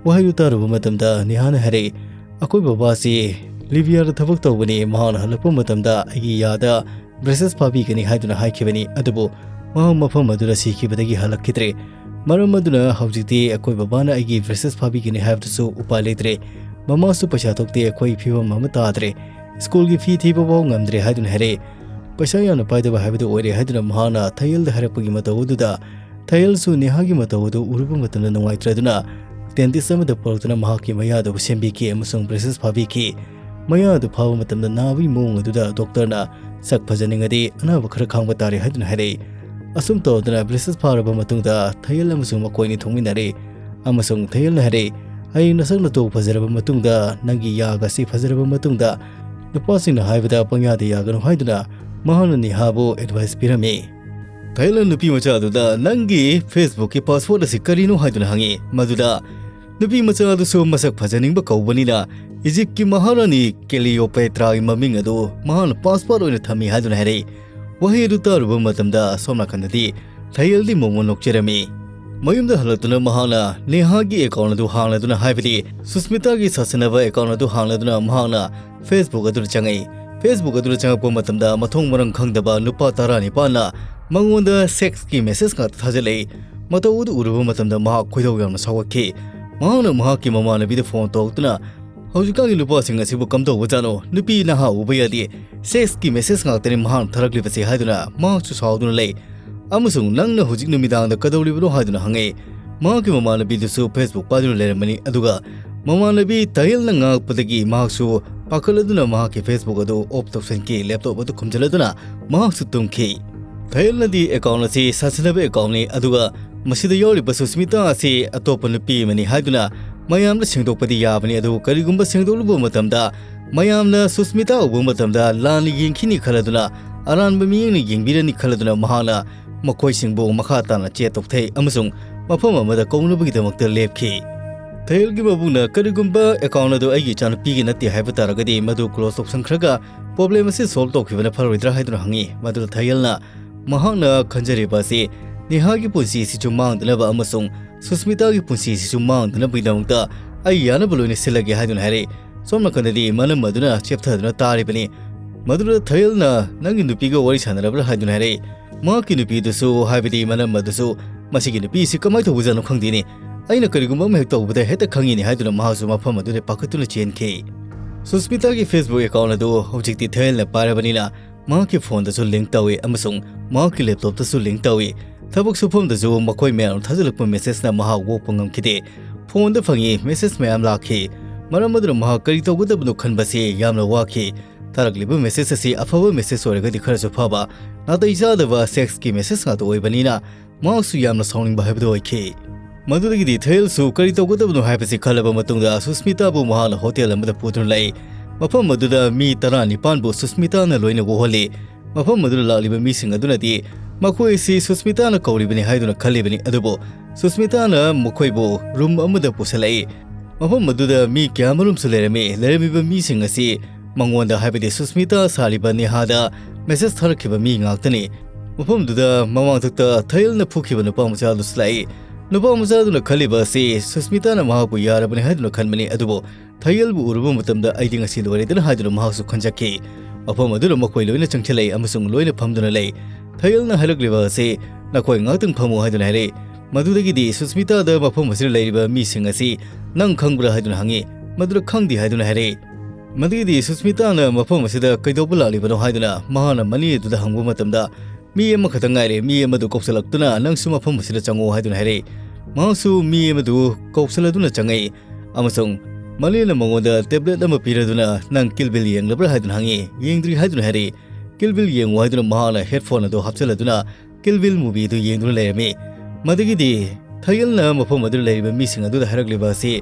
ꯋꯥꯍꯩꯗꯨ ꯇꯥꯔꯨꯕ ꯃꯇꯝꯗ ꯅꯦꯍꯥꯅ ꯍꯥꯏꯔꯛꯏ, "ꯑꯩꯈꯣꯏ ꯕꯕꯥꯁꯤ ꯂꯤꯕꯤꯌꯥꯗ ꯊꯕꯛ ꯇꯧꯕꯅꯤ꯫ ꯃꯍꯥꯛꯅ ꯍꯜꯂꯛꯄ ꯃꯇꯝꯗ ꯑꯩꯒꯤ ꯌꯥꯗ braces ꯐꯥꯕꯤꯒꯅꯤ ꯍꯥꯏꯗꯨꯅ ꯍꯥꯏꯈꯤꯕꯅꯤ꯫ ꯑꯗꯨꯕꯨ ꯃꯍꯥꯛ ꯃꯐꯝ ꯑꯗꯨꯗ ꯁꯤꯈꯤꯕꯗꯒꯤ ꯍꯜꯂꯛꯈꯤꯗ꯭ꯔꯦ꯫ ꯃꯔꯝ ꯑꯗꯨꯅ ꯍꯧꯖꯤꯛꯇꯤ ꯑꯩꯈꯣꯏ ꯕꯕꯥꯅ ꯑꯩꯒꯤ braces ꯐꯥꯕꯤꯒꯅꯤ ꯍꯥꯏꯕꯗꯨꯁꯨ ꯎꯄꯥꯏ ꯂꯩꯇ꯭ꯔꯦ꯫ ꯃꯃꯥꯁꯨ ꯄꯩꯁꯥ ꯊꯣꯛꯇꯦ, ꯑꯩꯈꯣꯏ ꯐꯤꯕꯝ ꯑꯃ ꯇꯥꯗ꯭ꯔꯦ꯫ ꯁ꯭ꯀꯨꯜꯒꯤ ꯐꯤ ꯊꯤꯕ ꯐꯥꯎ ꯉꯝꯗ꯭ꯔꯦ" ꯍꯥꯏꯗꯨꯅ ꯍꯥꯏꯔꯛꯏ꯫ ꯄꯩꯁꯥ ꯌꯥꯝꯅ ꯄꯥꯏꯗꯕ ꯍꯥꯏꯕꯗꯨ ꯑꯣꯏꯔꯦ ꯍꯥꯏꯗꯨꯅ ꯃꯍꯥꯛꯅ ꯊꯥꯌꯦꯜꯗ ꯍꯥꯏꯔꯛꯄꯒꯤ ꯃꯇꯧ ꯑꯗꯨꯗ ꯊꯥꯌꯦꯜꯁꯨ ꯅꯦꯍꯥꯒꯤ ꯃꯇꯧ ꯑꯗꯨ ꯎꯔꯨꯕ ꯃꯇꯝꯗ ꯅꯨꯡꯉꯥꯏꯇ꯭ꯔꯗꯨꯅ dentist ꯑꯃꯗ ꯄꯨꯔꯛꯇꯨꯅ ꯃꯍꯥꯛꯀꯤ ꯃꯌꯥꯗꯨ ꯁꯦꯝꯕꯤꯈꯤ ꯑꯃꯁꯨꯡ braces ꯐꯥꯕꯤꯈꯤ꯫ ꯃꯌꯥ ꯑꯗꯨ ꯐꯥꯕ ꯃꯇꯝꯗ ꯅꯥꯕꯒꯤ ꯃꯑꯣꯡ ꯑꯗꯨꯗ ꯗꯣꯛꯇꯔꯅ ꯁꯛ ꯐꯖꯅꯤꯡꯉꯗꯤ ꯑꯅꯥꯕ ꯈꯔ ꯈꯥꯡꯕ ꯇꯥꯔꯦ ꯍꯥꯏꯗꯨꯅ ꯍꯥꯏꯔꯛꯏ꯫ ꯑꯁꯨꯝ ꯇꯧꯗꯅ braces ꯐꯥꯔꯕ ꯃꯇꯨꯡꯗ ꯊꯥꯌꯦꯜ ꯑꯃꯁꯨꯡ ꯃꯈꯣꯏꯅꯤ ꯊꯣꯡꯃꯤꯟꯅꯔꯦ ꯑꯃꯁꯨꯡ ꯊꯥꯌꯦꯜꯅ ꯍꯥꯏꯔꯛꯏ, "ꯍꯌꯦꯡ ꯅꯁꯛ ꯅꯇꯧ ꯐꯖꯔꯕ ꯃꯇꯨꯡꯗ, ꯅꯪꯒꯤ ꯌꯥꯒ ꯑꯁꯤ ꯐꯖꯔꯕ ꯃꯇꯨꯡꯗ ꯅꯨꯄꯥꯁꯤꯡꯅ ꯍꯥꯏꯕꯗ ꯄꯪꯌꯥꯗ ꯌꯥꯒꯅꯨ" ꯍꯥꯏꯗꯨꯅ ꯃꯍꯥꯛꯅ ꯅꯦꯍꯥꯕꯨ advice ꯄꯤꯔꯝꯃꯤ꯫ ꯊꯥꯌꯦꯜꯅ ꯅꯨꯄꯤ ꯃꯆꯥ ꯑꯗꯨꯗ "ꯅꯪꯒꯤ Facebookꯀꯤ password ꯑꯁꯤ ꯀꯔꯤꯅꯣ?" ꯍꯥꯏꯗꯨꯅ ꯍꯪꯉꯤ꯫ ꯃꯗꯨꯗ ꯅꯨꯄꯤ ꯃꯆꯥ ꯑꯗꯨꯁꯨ ꯃꯁꯛ ꯐꯖꯅꯤꯡꯕ ꯀꯧꯕꯅꯤꯅ ꯏꯖꯤꯞꯀꯤ ꯃꯍꯥꯔꯥꯅꯤ ꯀꯦꯂꯤꯑꯣꯄꯦꯇ꯭ꯔꯥꯒꯤ ꯃꯃꯤꯡ ꯑꯗꯨ ꯃꯍꯥꯛꯅ password ꯑꯣꯏꯅ ꯊꯝꯃꯤ ꯍꯥꯏꯗꯨꯅ ꯍꯥꯏꯔꯛꯏ꯫ ꯋꯥꯍꯩ ꯑꯗꯨ ꯇꯥꯔꯨꯕ ꯃꯇꯝꯗ ꯁꯣꯝ ꯅꯥꯀꯟꯗꯗꯤ ꯊꯥꯌꯦꯜꯗꯤ ꯃꯣꯃꯣꯟ ꯅꯣꯛꯆꯔꯝꯃꯤ꯫ ꯃꯌꯨꯝꯗ ꯍꯜꯂꯛꯇꯨꯅ ꯃꯍꯥꯛꯅ ꯅꯦꯍꯥꯒꯤ account ꯑꯗꯨ ꯍꯥꯡꯂꯗꯨꯅ, ꯍꯥꯏꯕꯗꯤ ꯁꯨꯁꯃꯤꯇꯥꯒꯤ ꯁꯥꯁꯤꯟꯅꯕ account ꯑꯗꯨ ꯍꯥꯡꯂꯗꯨꯅ ꯃꯍꯥꯛꯅ Facebook ꯑꯗꯨꯗ ꯆꯪꯉꯛꯏ꯫ Facebook ꯑꯗꯨꯗ ꯆꯪꯉꯛꯄ ꯃꯇꯝꯗ ꯃꯊꯣꯡ ꯃꯔꯝ ꯈꯪꯗꯕ ꯅꯨꯄꯥ ꯇꯔꯥꯅꯤꯄꯥꯟꯅ ꯃꯉꯣꯟꯗ sexꯀꯤ message ꯉꯥꯛꯇ ꯊꯥꯖꯤꯜꯂꯛꯏ꯫ ꯃꯇꯧ ꯑꯗꯨ ꯎꯔꯨꯕ ꯃꯇꯝꯗ ꯃꯍꯥꯛ ꯈꯣꯏꯗꯧ ꯌꯥꯝꯅ ꯁꯥꯎꯒꯠꯈꯤ꯫ ꯃꯍꯥꯛꯅ ꯃꯍꯥꯛꯀꯤ ꯃꯃꯥꯟꯅꯕꯤꯗ phone ꯇꯧꯔꯛꯇꯨꯅ, "ꯍꯧꯖꯤꯛꯀꯥꯟꯒꯤ ꯅꯨꯄꯥꯁꯤꯡ ꯑꯁꯤꯕꯨ ꯀꯝꯗꯧꯕꯖꯥꯠꯅꯣ? ꯅꯨꯄꯤ ꯅꯍꯥ ꯎꯕ ꯌꯥꯗꯦ, sexꯀꯤ message ꯉꯥꯛꯇꯅꯤ ꯃꯍꯥꯛꯅ ꯊꯥꯔꯛꯂꯤꯕꯁꯦ" ꯍꯥꯏꯗꯨꯅ ꯃꯍꯥꯛꯁꯨ ꯁꯥꯎꯗꯨꯅ ꯂꯩ꯫ ꯑꯃꯁꯨꯡ "ꯅꯪꯅ ꯍꯧꯖꯤꯛ ꯅꯨꯃꯤꯗꯥꯡꯗ ꯀꯩꯗꯧꯔꯤꯕꯅꯣ?" ꯍꯥꯏꯗꯨꯅ ꯍꯪꯉꯛꯏ꯫ ꯃꯍꯥꯛꯀꯤ ꯃꯃꯥꯟꯅꯕꯤꯗꯨꯁꯨ Facebook ꯄꯥꯏꯗꯨꯅ ꯂꯩꯔꯝꯕꯅꯤ꯫ ꯑꯗꯨꯒ ꯃꯃꯥꯟꯅꯕꯤ ꯊꯥꯌꯦꯜꯅ ꯉꯥꯡꯉꯛꯄꯗꯒꯤ ꯃꯍꯥꯛꯁꯨ ꯄꯥꯈꯠꯂꯗꯨꯅ ꯃꯍꯥꯛꯀꯤ Facebook ꯑꯗꯨ off ꯇꯧꯁꯤꯟꯈꯤ꯫ Laptop ꯑꯗꯨ ꯈꯨꯝꯖꯤꯜꯂꯗꯨꯅ ꯃꯍꯥꯛꯁꯨ ꯇꯨꯝꯈꯤ꯫ ꯊꯥꯌꯦꯜꯅꯗꯤ account ꯑꯁꯤ ꯁꯥꯁꯤꯟꯅꯕ accountꯅꯤ, ꯑꯗꯨꯒ ꯃꯁꯤꯗ ꯌꯥꯎꯔꯤꯕ ꯁꯨꯁꯃꯤꯇꯥ ꯑꯁꯤ ꯑꯇꯣꯞꯄ ꯅꯨꯄꯤ ꯑꯃꯅꯤ ꯍꯥꯏꯗꯨꯅ ꯃꯌꯥꯝꯗ ꯁꯦꯡꯗꯣꯛꯄꯗꯤ ꯌꯥꯕꯅꯤ, ꯑꯗꯨꯕꯨ ꯀꯔꯤꯒꯨꯝꯕ ꯁꯦꯡꯗꯣꯛꯂꯨꯕ ꯃꯇꯝꯗ ꯃꯌꯥꯝꯅ ꯁꯨꯁꯃꯤꯇꯥ ꯎꯕ ꯃꯇꯝꯗ ꯂꯥꯟꯅ ꯌꯦꯡꯈꯤꯅꯤ ꯈꯜꯂꯗꯨꯅ, ꯑꯔꯥꯟꯕ ꯃꯤꯠꯌꯦꯡꯅ ꯌꯦꯡꯕꯤꯔꯅꯤ ꯈꯜꯂꯗꯨꯅ ꯃꯍꯥꯛꯅ ꯃꯈꯣꯏꯁꯤꯡꯕꯨ ꯃꯈꯥ ꯇꯥꯅ chat ꯇꯧꯊꯩ ꯑꯃꯁꯨꯡ ꯃꯐꯝ ꯑꯃꯗ ꯀꯧꯅꯕꯒꯤꯗꯃꯛꯇ ꯂꯦꯞꯈꯤ꯫ ꯊꯥꯌꯦꯜꯒꯤ ꯃꯕꯨꯡꯅ "ꯀꯔꯤꯒꯨꯝꯕ account ꯑꯗꯨ ꯑꯩꯒꯤ ꯏꯆꯥꯅꯨꯄꯤꯒꯤ ꯅꯠꯇꯦ ꯍꯥꯏꯕ ꯇꯥꯔꯒꯗꯤ ꯃꯗꯨ close ꯇꯧꯁꯟꯈ꯭ꯔꯒ problem ꯑꯁꯤ solve ꯇꯧꯈꯤꯕꯅ ꯐꯔꯣꯏꯗ꯭ꯔꯥ?" ꯍꯥꯏꯗꯨꯅ ꯍꯪꯉꯤ꯫ ꯃꯗꯨꯗ ꯊꯥꯌꯦꯜꯅ ꯃꯍꯥꯛꯅ ꯈꯟꯖꯔꯤꯕ ꯑꯁꯤ ꯅꯦꯍꯥꯒꯤ ꯄꯨꯟꯁꯤ ꯑꯁꯤꯁꯨ ꯃꯥꯡꯗꯅꯕ ꯑꯃꯁꯨꯡ ꯁꯨꯁꯃꯤꯇꯥꯒꯤ ꯄꯨꯟꯁꯤ ꯑꯁꯤꯁꯨ ꯃꯥꯡꯗꯅꯕꯒꯤꯗꯃꯛꯇ ꯑꯩ ꯌꯥꯅꯕ ꯂꯣꯏꯅ ꯁꯤꯜꯂꯒꯦ ꯍꯥꯏꯗꯨꯅ ꯍꯥꯏꯔꯛꯏ꯫ ꯁꯣꯝ ꯅꯥꯀꯟꯗꯗꯤ ꯃꯅꯝ ꯑꯗꯨꯅ ꯆꯦꯞꯊꯗꯨꯅ ꯇꯥꯔꯤꯕꯅꯤ꯫ ꯃꯗꯨꯗ ꯊꯥꯌꯦꯜꯅ "ꯅꯪꯒꯤ ꯅꯨꯄꯤꯒ ꯋꯥꯔꯤ ꯁꯥꯟꯅꯔꯕ꯭ꯔꯥ?" ꯍꯥꯏꯗꯨꯅ ꯍꯥꯏꯔꯛꯏ꯫ ꯃꯍꯥꯛꯀꯤ ꯅꯨꯄꯤꯗꯨꯁꯨ, ꯍꯥꯏꯕꯗꯤ ꯃꯅꯝ ꯑꯗꯨꯁꯨ, "ꯃꯁꯤꯒꯤ ꯅꯨꯄꯤ ꯑꯁꯤ ꯀꯃꯥꯏꯅ ꯇꯧꯕꯖꯥꯠꯅꯣ ꯈꯪꯗꯦꯅꯦ, ꯑꯩꯅ ꯀꯔꯤꯒꯨꯝꯕ ꯑꯃ ꯍꯦꯛ ꯇꯧꯕꯗ ꯍꯦꯛꯇ ꯈꯪꯉꯤꯅꯦ" ꯍꯥꯏꯗꯨꯅ ꯃꯍꯥꯛꯁꯨ ꯃꯐꯝ ꯑꯗꯨꯗ ꯄꯥꯈꯠꯇꯨꯅ ꯆꯦꯟꯈꯤ꯫ ꯁꯨꯁꯃꯤꯇꯥꯒꯤ Facebook account ꯑꯗꯨ ꯍꯧꯖꯤꯛꯇꯤ ꯊꯥꯌꯦꯜꯅ ꯄꯥꯏꯔꯕꯅꯤꯅ ꯃꯍꯥꯛꯀꯤ ꯐꯣꯟꯗꯁꯨ ꯂꯤꯡꯛ ꯇꯧꯏ ꯑꯃꯁꯨꯡ ꯃꯍꯥꯛꯀꯤ ꯂꯦꯞꯇꯣꯞꯇꯁꯨ ꯂꯤꯡꯛ ꯇꯧꯏ꯫ ꯊꯕꯛ ꯁꯨꯐꯝꯗꯁꯨ ꯃꯈꯣꯏ ꯃꯌꯥꯝꯅ ꯊꯥꯖꯤꯜꯂꯛꯄ ꯃꯦꯁꯦꯖꯅ ꯃꯍꯥꯛ ꯑꯣꯛꯄ ꯉꯝꯈꯤꯗꯦ꯫ ꯐꯣꯟꯗ ꯐꯪꯉꯤ ꯃꯦꯁꯦꯖ ꯃꯌꯥꯝ ꯂꯥꯛꯈꯤ꯫ ꯃꯔꯝ ꯑꯗꯨꯅ ꯃꯍꯥꯛ ꯀꯔꯤ ꯇꯧꯒꯗꯕꯅꯣ ꯈꯟꯕꯁꯤ ꯌꯥꯝꯅ ꯋꯥꯈꯤ꯫ ꯊꯥꯔꯛꯂꯤꯕ ꯃꯦꯁꯦꯖ ꯑꯁꯤ ꯑꯐꯕ ꯃꯦꯁꯦꯖ ꯑꯣꯏꯔꯒꯗꯤ ꯈꯔꯁꯨ ꯐꯕ, ꯅꯥꯇꯩ ꯆꯥꯗꯕ ꯁꯦꯛꯁꯀꯤ ꯃꯦꯁꯦꯖ ꯉꯥꯛꯇ ꯑꯣꯏꯕꯅꯤꯅ ꯃꯍꯥꯛꯁꯨ ꯌꯥꯝꯅ ꯁꯥꯎꯅꯤꯡꯕ ꯍꯥꯏꯕꯗꯨ ꯑꯣꯏꯈꯤ꯫ ꯃꯗꯨꯗꯒꯤꯗꯤ ꯊꯌꯜꯁꯨ ꯀꯔꯤ ꯇꯧꯒꯗꯕꯅꯣ ꯍꯥꯏꯕꯁꯤ ꯈꯜꯂꯕ ꯃꯇꯨꯡꯗ ꯁꯨꯁꯃꯤꯇꯥꯕꯨ ꯃꯍꯥꯛꯅ ꯍꯣꯇꯦꯜ ꯑꯃꯗ ꯄꯨꯗꯨꯅ ꯂꯩ꯫ ꯃꯐꯝ ꯑꯗꯨꯗ ꯃꯤ ꯇꯔꯥꯅꯤꯄꯥꯟꯕꯨ ꯁꯨꯁꯃꯤꯇꯥꯅ ꯂꯣꯏꯅ ꯎꯍꯜꯂꯤ꯫ ꯃꯐꯝ ꯑꯗꯨꯗ ꯂꯥꯛꯂꯤꯕ ꯃꯤꯁꯤꯡ ꯑꯗꯨꯅꯗꯤ ꯃꯈꯣꯏ ꯑꯁꯤ ꯁꯨꯁꯃꯤꯇꯥꯅ ꯀꯧꯔꯤꯕꯅꯤ ꯍꯥꯏꯗꯨꯅ ꯈꯜꯂꯤꯕꯅꯤ, ꯑꯗꯨꯕꯨ ꯁꯨꯁꯃꯤꯇꯥꯅ ꯃꯈꯣꯏꯕꯨ ꯔꯨꯝ ꯑꯃꯗ ꯄꯨꯁꯤꯜꯂꯛꯏ꯫ ꯃꯐꯝ ꯑꯗꯨꯗ ꯃꯤ ꯀꯌꯥꯃꯔꯨꯝꯁꯨ ꯂꯩꯔꯝꯃꯤ꯫ ꯂꯩꯔꯝꯃꯤꯕ ꯃꯤꯁꯤꯡ ꯑꯁꯤ ꯃꯉꯣꯟꯗ, ꯍꯥꯏꯕꯗꯤ ꯁꯨꯁꯃꯤꯇꯥ ꯁꯥꯔꯤꯕ ꯅꯦꯍꯥꯗ ꯃꯦꯁꯦꯖ ꯊꯥꯔꯛꯈꯤꯕ ꯃꯤ ꯉꯥꯛꯇꯅꯤ꯫ ꯃꯐꯝꯗꯨꯗ ꯃꯃꯥꯡꯊꯛꯇ ꯊꯌꯜꯅ ꯐꯨꯈꯤꯕ ꯅꯨꯄꯥ ꯃꯆꯥꯗꯨꯁꯨ ꯂꯥꯛꯏ꯫ ꯅꯨꯄꯥ ꯃꯆꯥꯗꯨꯅ ꯈꯜꯂꯤꯕ ꯑꯁꯤ ꯁꯨꯁꯃꯤꯇꯥꯅ ꯃꯍꯥꯛꯄꯨ ꯌꯥꯔꯕꯅꯤ ꯍꯥꯏꯗꯨꯅ ꯈꯟꯕꯅꯤ, ꯑꯗꯨꯕꯨ ꯊꯌꯜꯕꯨ ꯎꯔꯨꯕ ꯃꯇꯝꯗ "ꯑꯩꯗꯤ ꯉꯁꯤ ꯂꯣꯏꯔꯦꯗꯅ" ꯍꯥꯏꯗꯨꯅ ꯃꯍꯥꯛꯁꯨ ꯈꯟꯖꯈꯤ꯫ ꯃꯐꯝ ꯑꯗꯨꯗ ꯃꯈꯣꯏ ꯂꯣꯏꯅ ꯆꯪꯁꯤꯜꯂꯛꯏ ꯑꯃꯁꯨꯡ ꯂꯣꯏꯅ ꯐꯝꯗꯨꯅ ꯂꯩ꯫ ꯊꯌꯜꯅ ꯍꯥꯏꯔꯛꯂꯤꯕ ꯑꯁꯤ, "ꯅꯈꯣꯏ ꯉꯥꯛꯇꯪ ꯐꯝꯃꯨ" ꯍꯥꯏꯗꯨꯅ ꯍꯥꯏꯔꯛꯏ꯫ ꯃꯗꯨꯗꯒꯤꯗꯤ ꯁꯨꯁꯃꯤꯇꯥꯗ ꯃꯐꯝ ꯑꯁꯤꯗ ꯂꯩꯔꯤꯕ ꯃꯤꯁꯤꯡ ꯑꯁꯤ "ꯅꯪ ꯈꯪꯕ꯭ꯔꯥ?" ꯍꯥꯏꯗꯨꯅ ꯍꯪꯉꯤ꯫ ꯃꯗꯨꯗ "ꯈꯪꯗꯦ" ꯍꯥꯏꯗꯨꯅ ꯍꯥꯏꯔꯛꯏ꯫ ꯃꯗꯨꯒꯤꯗꯤ ꯁꯨꯁꯃꯤꯇꯥꯅ ꯃꯐꯝ ꯑꯁꯤꯗ ꯀꯩꯗꯧꯕ ꯂꯥꯛꯂꯤꯕꯅꯣ ꯍꯥꯏꯗꯨꯅ ꯃꯍꯥꯛꯅ ꯃꯅꯦ ꯑꯗꯨꯗ ꯍꯪꯕ ꯃꯇꯝꯗ, "ꯃꯤ ꯑꯃꯈꯛꯇ ꯉꯥꯏꯔꯦ, ꯃꯤ ꯑꯃꯗꯨ ꯀꯧꯁꯤꯜꯂꯛꯇꯨꯅ ꯅꯪꯁꯨ ꯃꯐꯝ ꯑꯁꯤꯗ ꯆꯪꯉꯣ" ꯍꯥꯏꯗꯨꯅ ꯍꯥꯏꯔꯛꯏ꯫ ꯃꯍꯥꯛꯁꯨ ꯃꯤ ꯑꯃꯗꯨ ꯀꯧꯁꯤꯜꯂꯗꯨꯅ ꯆꯪꯉꯛꯏ ꯑꯃꯁꯨꯡ ꯃꯅꯦꯅ ꯃꯉꯣꯟꯗ ꯇꯦꯕ꯭ꯂꯦꯠ ꯑꯃ ꯄꯤꯔꯗꯨꯅ, "ꯅꯪ ꯀꯤꯜ ꯕꯤꯜ ꯌꯦꯡꯂꯕ꯭ꯔꯥ?" ꯍꯥꯏꯗꯨꯅ ꯍꯪꯉꯤ꯫ "ꯌꯦꯡꯗ꯭ꯔꯤ" ꯍꯥꯏꯗꯨꯅ ꯍꯥꯏꯔꯛꯏ꯫ "ꯀꯤꯜ ꯕꯤꯜ ꯌꯦꯡꯉꯨ" ꯍꯥꯏꯗꯨꯅ ꯃꯍꯥꯛꯅ ꯍꯦꯗꯐꯣꯟ ꯑꯗꯨ ꯍꯥꯞꯆꯤꯜꯂꯗꯨꯅ ꯀꯤꯜ ꯕꯤꯜ ꯃꯨꯚꯤ ꯑꯗꯨ ꯌꯦꯡꯗꯨꯅ ꯂꯩꯔꯝꯃꯤ꯫ ꯃꯗꯨꯒꯤꯗꯤ ꯊꯌꯜꯅ ꯃꯐꯝ ꯑꯗꯨꯗ ꯂꯩꯔꯤꯕ ꯃꯤꯁꯤꯡ ꯑꯗꯨꯗ ꯍꯥꯏꯔꯛꯂꯤꯕ ꯑꯁꯤ,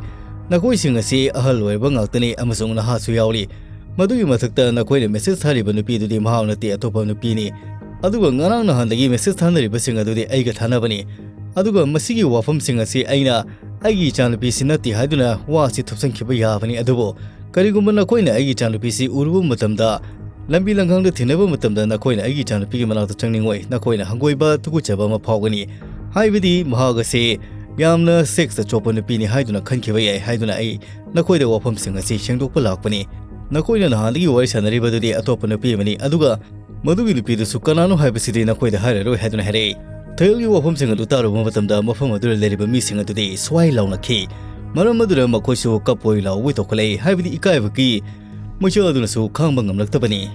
"ꯅꯈꯣꯏꯁꯤꯡ ꯑꯁꯤ ꯑꯍꯜ ꯑꯣꯏꯔꯕ ꯉꯥꯛꯇꯅꯤ ꯑꯃꯁꯨꯡ ꯅꯍꯥꯁꯨ ꯌꯥꯎꯔꯤ꯫ ꯃꯗꯨꯒꯤ ꯃꯊꯛꯇ ꯅꯈꯣꯏꯅ ꯃꯦꯁꯦꯖ ꯊꯥꯔꯤꯕ ꯅꯨꯄꯤ ꯑꯗꯨꯗꯤ ꯃꯍꯥꯛ ꯅꯠꯇꯦ, ꯑꯇꯣꯞꯄ ꯅꯨꯄꯤꯅꯤ꯫ ꯑꯗꯨꯒ ꯉꯔꯥꯡ ꯅꯍꯥꯟꯗꯒꯤ ꯃꯦꯁꯦꯖ ꯊꯥꯅꯔꯤꯕꯁꯤꯡ ꯑꯗꯨꯗꯤ ꯑꯩꯒ ꯊꯥꯅꯕꯅꯤ꯫ ꯑꯗꯨꯒ ꯃꯁꯤꯒꯤ ꯋꯥꯐꯝꯁꯤꯡ ꯑꯁꯤ ꯑꯩꯅ ꯑꯩꯒꯤ ꯏꯆꯥꯅꯨꯄꯤꯁꯤ ꯅꯠꯇꯦ ꯍꯥꯏꯗꯨꯅ ꯋꯥ ꯑꯁꯤ ꯊꯨꯞꯆꯟꯈꯤꯕ ꯌꯥꯕꯅꯤ, ꯑꯗꯨꯕꯨ ꯀꯔꯤꯒꯨꯝꯕ ꯅꯈꯣꯏꯅ ꯑꯩꯒꯤ ꯏꯆꯥꯅꯨꯄꯤꯁꯤ ꯎꯔꯨꯕ ꯃꯇꯝꯗ, ꯂꯝꯕꯤ ꯂꯝꯈꯥꯡꯗ ꯊꯦꯡꯅꯕ ꯃꯇꯝꯗ ꯅꯈꯣꯏꯅ ꯑꯩꯒꯤ ꯏꯆꯥꯅꯨꯄꯤꯒꯤ ꯃꯅꯥꯛꯇ ꯆꯪꯅꯤꯡꯉꯣꯏ, ꯅꯈꯣꯏꯅ ꯍꯪꯒꯣꯏꯕ, ꯇꯨꯀꯠꯆꯕ ꯑꯃ ꯐꯥꯎꯒꯅꯤ꯫ ꯍꯥꯏꯕꯗꯤ ꯃꯍꯥꯛ ꯑꯁꯤ ꯌꯥꯝꯅ ꯁꯦꯛꯁꯇ ꯆꯣꯞꯄ ꯅꯨꯄꯤꯅꯤ ꯍꯥꯏꯗꯨꯅ ꯈꯟꯈꯤꯕ ꯌꯥꯏ ꯍꯥꯏꯗꯨꯅ ꯑꯩ ꯅꯈꯣꯏꯗ ꯋꯥꯐꯝꯁꯤꯡ ꯑꯁꯤ ꯁꯦꯡꯗꯣꯛꯄ ꯂꯥꯛꯄꯅꯤ꯫ ꯅꯈꯣꯏꯅ ꯅꯍꯥꯟꯗꯒꯤ ꯋꯥꯔꯤ ꯁꯥꯟꯅꯔꯤꯕꯗꯨꯗꯤ ꯑꯇꯣꯞꯄ ꯅꯨꯄꯤ ꯑꯃꯅꯤ, ꯑꯗꯨꯒ ꯃꯗꯨꯒꯤ ꯅꯨꯄꯤꯗꯨꯁꯨ ꯀꯅꯥꯅꯣ ꯍꯥꯏꯕꯁꯤꯗꯤ ꯅꯈꯣꯏꯗ ꯍꯥꯏꯔꯔꯣꯏ" ꯍꯥꯏꯗꯨꯅ ꯍꯥꯏꯔꯛꯏ꯫ ꯊꯌꯜꯒꯤ ꯋꯥꯐꯝꯁꯤꯡ ꯑꯗꯨ ꯇꯥꯔꯨꯕ ꯃꯇꯝꯗ ꯃꯐꯝ ꯑꯗꯨꯗ ꯂꯩꯔꯤꯕ ꯃꯤꯁꯤꯡ ꯑꯗꯨꯗꯤ ꯁ꯭ꯋꯥꯏ ꯂꯥꯎꯅꯈꯤ꯫ ꯃꯔꯝ ꯑꯗꯨꯅ ꯃꯈꯣꯏꯁꯨ ꯀꯞꯄꯣꯏ ꯂꯥꯎꯕꯣꯏ ꯇꯧꯈꯠꯂꯛꯏ, ꯍꯥꯏꯕꯗꯤ ꯏꯀꯥꯏꯕꯒꯤ ꯃꯩꯆꯥꯛ ꯑꯗꯨꯅꯁꯨ ꯈꯥꯡꯕ ꯉꯝꯂꯛꯇꯕꯅꯤ꯫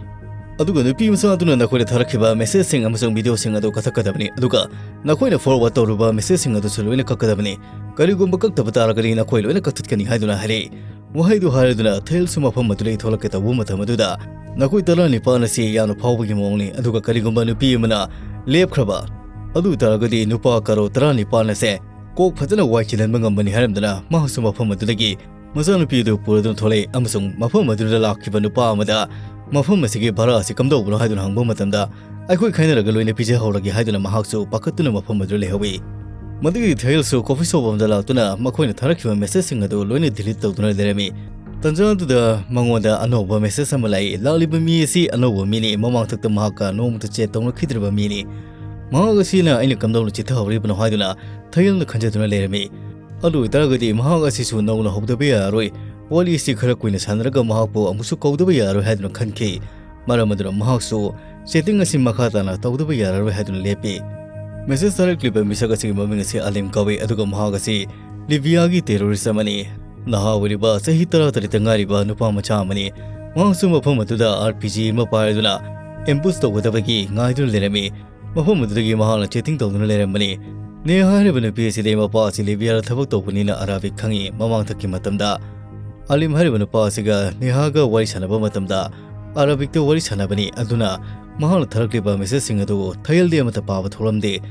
ꯑꯗꯨꯒ ꯅꯨꯄꯤ ꯃꯆꯥ ꯑꯗꯨꯅ ꯅꯈꯣꯏꯗ ꯊꯥꯔꯛꯈꯤꯕ messageꯁꯤꯡ ꯑꯃꯁꯨꯡ videoꯁꯤꯡ ꯑꯗꯨ ꯀꯛꯊꯠꯀꯗꯕꯅꯤ, ꯑꯗꯨꯒ ꯅꯈꯣꯏꯅ forward ꯇꯧꯔꯨꯕ messageꯁꯤꯡ ꯑꯗꯨꯁꯨ ꯂꯣꯏꯅ ꯀꯛꯀꯗꯕꯅꯤ꯫ ꯀꯔꯤꯒꯨꯝꯕ ꯀꯛꯇꯕ ꯇꯥꯔꯒꯗꯤ ꯅꯈꯣꯏ ꯂꯣꯏꯅ ꯀꯛꯊꯠꯀꯅꯤ ꯍꯥꯏꯗꯨꯅ ꯍꯥꯏꯔꯛꯏ꯫ ꯋꯥꯍꯩꯗꯨ ꯍꯥꯏꯔꯗꯨꯅ ꯊꯥꯏꯜꯁꯨ ꯃꯐꯝ ꯑꯗꯨꯗꯒꯤ ꯊꯣꯛꯂꯛꯀꯦ ꯇꯧꯕ ꯃꯇꯝ ꯑꯗꯨꯗ ꯅꯈꯣꯏ ꯇꯔꯥꯅꯤꯄꯥꯟ ꯑꯁꯤ ꯌꯥꯝꯅ ꯐꯥꯎꯕꯒꯤ ꯃꯑꯣꯡꯅꯤ, ꯑꯗꯨꯒ ꯀꯔꯤꯒꯨꯝꯕ ꯅꯨꯄꯤ ꯑꯃꯅ ꯂꯦꯞꯈ꯭ꯔꯕ ꯑꯗꯨ ꯇꯥꯔꯒꯗꯤ ꯅꯨꯄꯥ ꯀꯔꯣ ꯇꯔꯥꯅꯤꯄꯥꯟ ꯑꯁꯦ ꯀꯣꯛ ꯐꯖꯅ ꯋꯥꯏ ꯆꯤꯜꯍꯟꯕ ꯉꯝꯕꯅꯤ ꯍꯥꯏꯔꯝꯗꯅ ꯃꯍꯥꯛꯁꯨ ꯃꯐꯝ ꯑꯗꯨꯗꯒꯤ ꯃꯆꯥꯅꯨꯄꯤ ꯑꯗꯨ ꯄꯨꯔꯗꯨꯅ ꯊꯣꯛꯂꯛꯏ ꯑꯃꯁꯨꯡ ꯃꯐꯝ ꯑꯗꯨꯗ ꯂꯥꯛꯈꯤꯕ ꯅꯨꯄꯥ ꯑꯃꯗ ꯃꯐꯝ ꯑꯁꯤꯒꯤ ꯚꯔꯥ ꯑꯁꯤ ꯀꯝꯗꯧꯕꯅꯣ ꯍꯥꯏꯗꯨꯅ ꯍꯪꯕ ꯃꯇꯝꯗ, "ꯑꯩꯈꯣꯏ ꯈꯥꯏꯅꯔꯒ ꯂꯣꯏꯅ ꯄꯤꯖꯍꯧꯔꯒꯦ" ꯍꯥꯏꯗꯨꯅ ꯃꯍꯥꯛꯁꯨ ꯄꯥꯈꯠꯇꯨꯅ ꯃꯐꯝ ꯑꯗꯨꯗ ꯂꯩꯍꯧꯏ꯫ ꯃꯗꯨꯒꯤ ꯊꯥꯏꯜꯁꯨ coffee shop ꯑꯃꯗ ꯂꯥꯛꯇꯨꯅ ꯃꯈꯣꯏꯅ ꯊꯥꯔꯛꯈꯤꯕ messageꯁꯤꯡ ꯑꯗꯨ ꯂꯣꯏꯅ delete ꯇꯧꯗꯨꯅ ꯂꯩꯔꯝꯃꯤ꯫ ꯇꯟꯖꯥ ꯑꯗꯨꯗ ꯃꯉꯣꯟꯗ ꯑꯅꯧꯕ message ꯑꯃ ꯂꯥꯛꯏ꯫ ꯂꯥꯛꯂꯤꯕ ꯃꯤ ꯑꯁꯤ ꯑꯅꯧꯕ ꯃꯤꯅꯤ, ꯃꯃꯥꯡꯊꯛꯇ ꯃꯍꯥꯛꯀ ꯅꯣꯡꯃꯇ chat ꯇꯧꯅꯈꯤꯗ꯭ꯔꯤꯕ ꯃꯤꯅꯤ꯫ ꯃꯍꯥꯛ ꯑꯁꯤꯅ ꯑꯩꯅ ꯀꯝꯗꯧꯅ ꯆꯤꯠꯊꯍꯧꯔꯤꯕꯅꯣ ꯍꯥꯏꯗꯨꯅ ꯊꯥꯏꯜꯅ ꯈꯟꯖꯗꯨꯅ ꯂꯩꯔꯝꯃꯤ꯫ ꯑꯗꯨ ꯑꯣꯏꯇꯥꯔꯒꯗꯤ ꯃꯍꯥꯛ ꯑꯁꯤꯁꯨ ꯅꯧꯅ ꯍꯧꯗꯕ ꯌꯥꯔꯔꯣꯏ꯫ ꯋꯥꯔꯤ ꯑꯁꯤ ꯈꯔ ꯀꯨꯏꯅ ꯁꯥꯟꯅꯔꯒ ꯃꯍꯥꯛꯄꯨ ꯑꯃꯨꯛꯁꯨ ꯀꯧꯗꯕ ꯌꯥꯔꯔꯣꯏ ꯍꯥꯏꯗꯨꯅ ꯈꯟꯈꯤ꯫ ꯃꯔꯝ ꯑꯗꯨꯅ ꯃꯍꯥꯛꯁꯨ chatting ꯑꯁꯤ ꯃꯈꯥ ꯇꯥꯅ ꯇꯧꯗꯕ ꯌꯥꯔꯔꯣꯏ ꯍꯥꯏꯗꯨꯅ ꯂꯦꯞꯄꯤ꯫ Message ꯊꯥꯔꯛꯂꯤꯕ ꯃꯤꯁꯛ ꯑꯁꯤꯒꯤ ꯃꯃꯤꯡ ꯑꯁꯤ ꯑꯂꯤꯝ ꯀꯧꯏ, ꯑꯗꯨꯒ ꯃꯍꯥꯛ ꯑꯁꯤ ꯂꯤꯕꯤꯌꯥꯒꯤ terrorist ꯑꯃꯅꯤ꯫ ꯅꯍꯥ ꯑꯣꯏꯔꯤꯕ ꯆꯍꯤ ꯇꯔꯥꯇꯔꯦꯠꯇ ꯉꯥꯏꯔꯤꯕ ꯅꯨꯄꯥ ꯃꯆꯥ ꯑꯃꯅꯤ꯫ ꯃꯍꯥꯛꯁꯨ ꯃꯐꯝ ꯑꯗꯨꯗ R P G ꯑꯃ ꯄꯥꯏꯗꯨꯅ ambush ꯇꯧꯒꯗꯕꯒꯤ ꯉꯥꯏꯗꯨꯅ ꯂꯩꯔꯝꯃꯤ꯫ ꯃꯐꯝ ꯑꯗꯨꯗꯒꯤ ꯃꯍꯥꯛꯅ chatting ꯇꯧꯗꯨꯅ ꯂꯩꯔꯝꯕꯅꯤ꯫ ꯅꯦꯍꯥ ꯍꯥꯏꯔꯤꯕ ꯅꯨꯄꯤ ꯑꯁꯤꯗꯤ ꯃꯄꯥ ꯑꯁꯤ ꯂꯤꯕꯤꯌꯥꯗ ꯊꯕꯛ ꯇꯧꯕꯅꯤꯅ ꯑꯔꯥꯕꯤꯛ ꯈꯪꯏ꯫ ꯃꯃꯥꯡꯊꯛꯀꯤ ꯃꯇꯝꯗ ꯑꯂꯤꯝ ꯍꯥꯏꯔꯤꯕ ꯅꯨꯄꯥ ꯑꯁꯤꯒ ꯅꯦꯍꯥꯒ ꯋꯥꯔꯤ ꯁꯥꯟꯅꯕ ꯃꯇꯝꯗ ꯑꯔꯥꯕꯤꯛꯇ ꯋꯥꯔꯤ ꯁꯥꯟꯅꯕꯅꯤ꯫ ꯑꯗꯨꯅ ꯃꯍꯥꯛꯅ ꯊꯥꯔꯛꯂꯤꯕ messageꯁꯤꯡ ꯑꯗꯨ ꯊꯥꯏꯜꯗꯤ ꯑꯃꯠꯇ ꯄꯥꯕ ꯊꯣꯛꯂꯝꯗꯦ꯫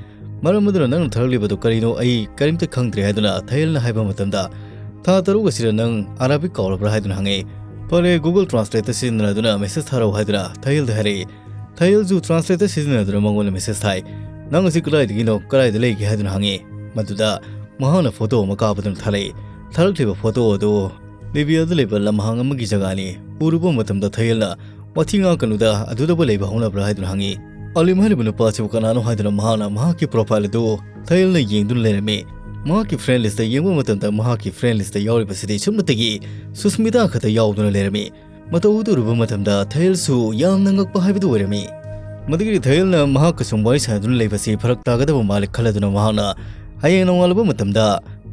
"ꯃꯔꯝ ꯑꯗꯨꯅ ꯅꯪꯅ ꯊꯥꯔꯛꯂꯤꯕꯗꯨ ꯀꯔꯤꯅꯣ? ꯑꯩ ꯀꯔꯤꯝꯇ ꯈꯪꯗ꯭ꯔꯦ" ꯍꯥꯏꯗꯨꯅ ꯊꯥꯏꯜꯅ ꯍꯥꯏꯕ ꯃꯇꯝꯗ, "ꯊꯥ ꯇꯔꯨꯛ ꯑꯁꯤꯗ ꯅꯪ ꯑꯔꯥꯕꯤꯛ ꯀꯥꯎꯔꯕ꯭ꯔꯥ?" ꯍꯥꯏꯗꯨꯅ ꯍꯪꯉꯛꯏ꯫ "ꯐꯔꯦ, Google Translateꯇ ꯁꯤꯖꯤꯟꯅꯗꯨꯅ message ꯊꯥꯔꯛꯎ" ꯍꯥꯏꯗꯨꯅ ꯊꯥꯏꯜꯗ ꯍꯥꯏꯔꯛꯏ꯫ ꯊꯥꯏꯜꯁꯨ Translateꯇ ꯁꯤꯖꯤꯟꯅꯗꯨꯅ ꯃꯉꯣꯟꯗ message ꯊꯥꯏ꯫ "ꯅꯪ ꯑꯁꯤ ꯀꯗꯥꯏꯗꯒꯤꯅꯣ? ꯀꯗꯥꯏꯗ ꯂꯩꯒꯦ?" ꯍꯥꯏꯗꯨꯅ ꯍꯪꯉꯤ꯫ ꯃꯗꯨꯗ ꯃꯍꯥꯛꯅ photo ꯑꯃ ꯀꯥꯞꯄꯗꯨꯅ ꯊꯥꯔꯛꯏ꯫ ꯊꯥꯔꯛꯂꯤꯕ photo ꯑꯗꯨ ꯂꯤꯕꯤꯌꯥꯗ ꯂꯩꯕ ꯂꯝꯍꯥꯡ ꯑꯃꯒꯤ ꯖꯒꯥꯅꯤ꯫ ꯎꯔꯨꯕ ꯃꯇꯝꯗ ꯊꯥꯏꯜꯅ, "ꯋꯥꯊꯤ ꯉꯥꯡꯉꯛꯀꯅꯨꯗ, ꯑꯗꯨꯗꯕꯨ ꯂꯩꯕ ꯍꯧꯅꯕ꯭ꯔꯥ?" ꯍꯥꯏꯗꯨꯅ ꯍꯪꯉꯤ꯫ ꯑꯂꯤꯝ ꯍꯥꯏꯔꯤꯕ ꯅꯨꯄꯥ ꯑꯁꯤꯕꯨ ꯀꯅꯥꯅꯣ ꯍꯥꯏꯗꯨꯅ ꯃꯍꯥꯛꯅ ꯃꯍꯥꯛꯀꯤ profile ꯑꯗꯨ ꯊꯥꯏꯜꯅ ꯌꯦꯡꯗꯨꯅ ꯂꯩꯔꯝꯃꯤ꯫ ꯃꯍꯥꯛꯀꯤ friend listꯇ ꯌꯦꯡꯕ ꯃꯇꯝꯗ ꯃꯍꯥꯛꯀꯤ friend listꯇ ꯌꯥꯎꯔꯤꯕꯁꯤꯗꯤ ꯁꯨꯞꯅꯇꯒꯤ ꯁꯨꯁꯃꯤꯇꯥ ꯈꯛꯇ ꯌꯥꯎꯗꯨꯅ ꯂꯩꯔꯝꯃꯤ꯫ ꯃꯇꯧ ꯑꯗꯨ ꯎꯔꯨꯕ ꯃꯇꯝꯗ ꯊꯥꯏꯜꯁꯨ ꯌꯥꯝꯅ ꯉꯛꯄ ꯍꯥꯏꯕꯗꯨ ꯑꯣꯏꯔꯝꯃꯤ꯫ ꯃꯗꯨꯒꯤ ꯊꯥꯏꯜꯅ ꯃꯍꯥꯛꯀ ꯁꯨꯝ ꯋꯥꯔꯤ ꯁꯥꯟꯅꯗꯨꯅ ꯂꯩꯕꯁꯤ ꯐꯔꯛ ꯇꯥꯒꯗꯕ ꯃꯥꯜꯂꯦ ꯈꯜꯂꯗꯨꯅ ꯃꯍꯥꯛꯅ ꯍꯌꯦꯡ ꯅꯣꯡꯉꯥꯜꯂꯕ ꯃꯇꯝꯗ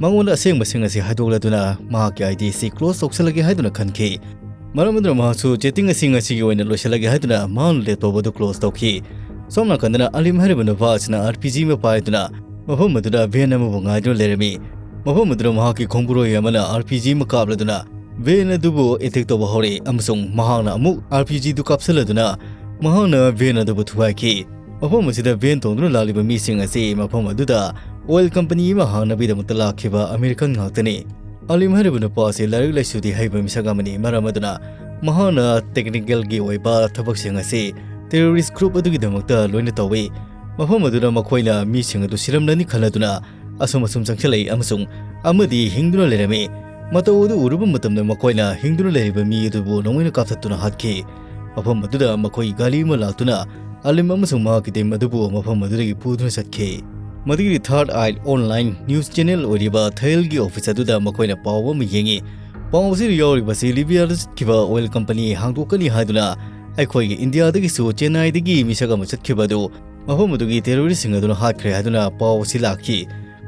ꯃꯉꯣꯟꯗ ꯑꯁꯦꯡꯕꯁꯤꯡ ꯑꯁꯤ ꯍꯥꯏꯗꯣꯛꯂꯗꯨꯅ ꯃꯍꯥꯛꯀꯤ ID ꯑꯁꯤ close ꯇꯧꯁꯜꯂꯒꯦ ꯍꯥꯏꯗꯨꯅ ꯈꯟꯈꯤ꯫ ꯃꯔꯝ ꯑꯗꯨꯅ ꯃꯍꯥꯛꯁꯨ chatting ꯑꯁꯤ ꯉꯁꯤꯒꯤ ꯑꯣꯏꯅ ꯂꯣꯏꯁꯤꯜꯂꯒꯦ ꯍꯥꯏꯗꯨꯅ ꯃꯍꯥꯛꯅ laptop ꯑꯗꯨ close ꯇꯧꯈꯤ꯫ ꯁꯣꯝ ꯅꯥꯀꯟꯗꯅ ꯑꯂꯤꯝ ꯍꯥꯏꯔꯤꯕ ꯅꯨꯄꯥ ꯑꯁꯤꯅ RPG ꯑꯃ ꯄꯥꯏꯗꯨꯅ ꯃꯐꯝ ꯑꯗꯨꯗ van ꯑꯃꯕꯨ ꯉꯥꯏꯗꯨꯅ ꯂꯩꯔꯝꯃꯤ꯫ ꯃꯐꯝ ꯑꯗꯨꯗ ꯃꯍꯥꯛꯀꯤ ꯈꯣꯡꯕꯨꯔꯣꯏ ꯑꯃꯅ RPG ꯑꯃ ꯀꯥꯞꯂꯗꯨꯅ van ꯑꯗꯨꯕꯨ attack ꯇꯧꯕ ꯍꯧꯔꯛꯏ ꯑꯃꯁꯨꯡ ꯃꯍꯥꯛꯅ ꯑꯃꯨꯛ RPG ꯗꯨ ꯀꯥꯞꯁꯤꯜꯂꯗꯨꯅ ꯃꯍꯥꯛꯅ van ꯑꯗꯨꯕꯨ ꯊꯨꯒꯥꯏꯈꯤ꯫ ꯃꯐꯝ ꯑꯁꯤꯗ van ꯇꯣꯡꯗꯨꯅ ꯂꯥꯛꯂꯤꯕ ꯃꯤꯁꯤꯡ ꯑꯁꯤ ꯃꯐꯝ ꯑꯗꯨꯗ oil company ꯑꯃ ꯍꯥꯡꯅꯕꯒꯤꯗꯃꯛꯇ ꯂꯥꯛꯈꯤꯕ American ꯉꯥꯛꯇꯅꯤ꯫ ꯑꯂꯤꯝ ꯍꯥꯏꯔꯤꯕ ꯅꯨꯄꯥ ꯑꯁꯤ ꯂꯥꯏꯔꯤꯛ ꯂꯥꯏꯁꯨꯗꯤ ꯍꯩꯕ ꯃꯤꯁꯛ ꯑꯃꯅꯤ, ꯃꯔꯝ ꯑꯗꯨꯅ ꯃꯍꯥꯛꯅ technicalꯒꯤ ꯑꯣꯏꯕ ꯊꯕꯛꯁꯤꯡ ꯑꯁꯤ terrorist group ꯑꯗꯨꯒꯤꯗꯃꯛꯇ ꯂꯣꯏꯅ ꯇꯧꯏ꯫ ꯃꯐꯝ ꯑꯗꯨꯗ ꯃꯈꯣꯏꯅ ꯃꯤꯁꯤꯡ ꯑꯗꯨ ꯁꯤꯔꯝꯂꯅꯤ ꯈꯜꯂꯗꯨꯅ ꯑꯁꯨꯝ ꯑꯁꯨꯝ ꯆꯪꯁꯤꯜꯂꯛꯏ ꯑꯃꯁꯨꯡ ꯑꯃꯗꯤ ꯍꯤꯡꯗꯨꯅ ꯂꯩꯔꯝꯃꯤ꯫ ꯃꯇꯧ ꯑꯗꯨ ꯎꯔꯨꯕ ꯃꯇꯝꯗ ꯃꯈꯣꯏꯅ ꯍꯤꯡꯗꯨꯅ ꯂꯩꯔꯤꯕ ꯃꯤ ꯑꯗꯨꯕꯨ ꯅꯣꯡꯃꯩꯅ ꯀꯥꯞꯊꯠꯇꯨꯅ ꯍꯥꯠꯈꯤ꯫ ꯃꯐꯝ ꯑꯗꯨꯗ ꯃꯈꯣꯏꯒꯤ ꯒꯥꯔꯤ ꯑꯃ ꯂꯥꯛꯇꯨꯅ ꯑꯂꯤꯝ ꯑꯃꯁꯨꯡ ꯃꯍꯥꯛꯀꯤ team ꯑꯗꯨꯕꯨ ꯃꯐꯝ ꯑꯗꯨꯗꯒꯤ ꯄꯨꯗꯨꯅ ꯆꯠꯈꯤ꯫ ꯃꯗꯨꯒꯤ Third Eye Online news channel ꯑꯣꯏꯔꯤꯕ ꯊꯥꯏꯜꯒꯤ office ꯑꯗꯨꯗ ꯃꯈꯣꯏꯅ ꯄꯥꯎ ꯑꯃ ꯌꯦꯡꯉꯤ꯫ ꯄꯥꯎ ꯑꯁꯤꯗ ꯌꯥꯎꯔꯤꯕꯁꯤ ꯂꯤꯕꯤꯌꯥꯗ ꯆꯠꯈꯤꯕ oil company ꯍꯥꯡꯗꯣꯛꯀꯅꯤ ꯍꯥꯏꯗꯨꯅ ꯑꯩꯈꯣꯏꯒꯤ ꯏꯟꯗꯤꯌꯥꯗꯒꯤꯁꯨ ꯆꯦꯟꯅꯥꯏꯗꯒꯤ ꯃꯤꯁꯛ ꯑꯃ ꯆꯠꯈꯤꯕ ꯑꯗꯨ ꯃꯐꯝ ꯑꯗꯨꯒꯤ terroristꯁꯤꯡ ꯑꯗꯨꯅ ꯍꯥꯠꯈ꯭ꯔꯦ ꯍꯥꯏꯗꯨꯅ ꯄꯥꯎ ꯑꯁꯤ ꯂꯥꯛꯈꯤ꯫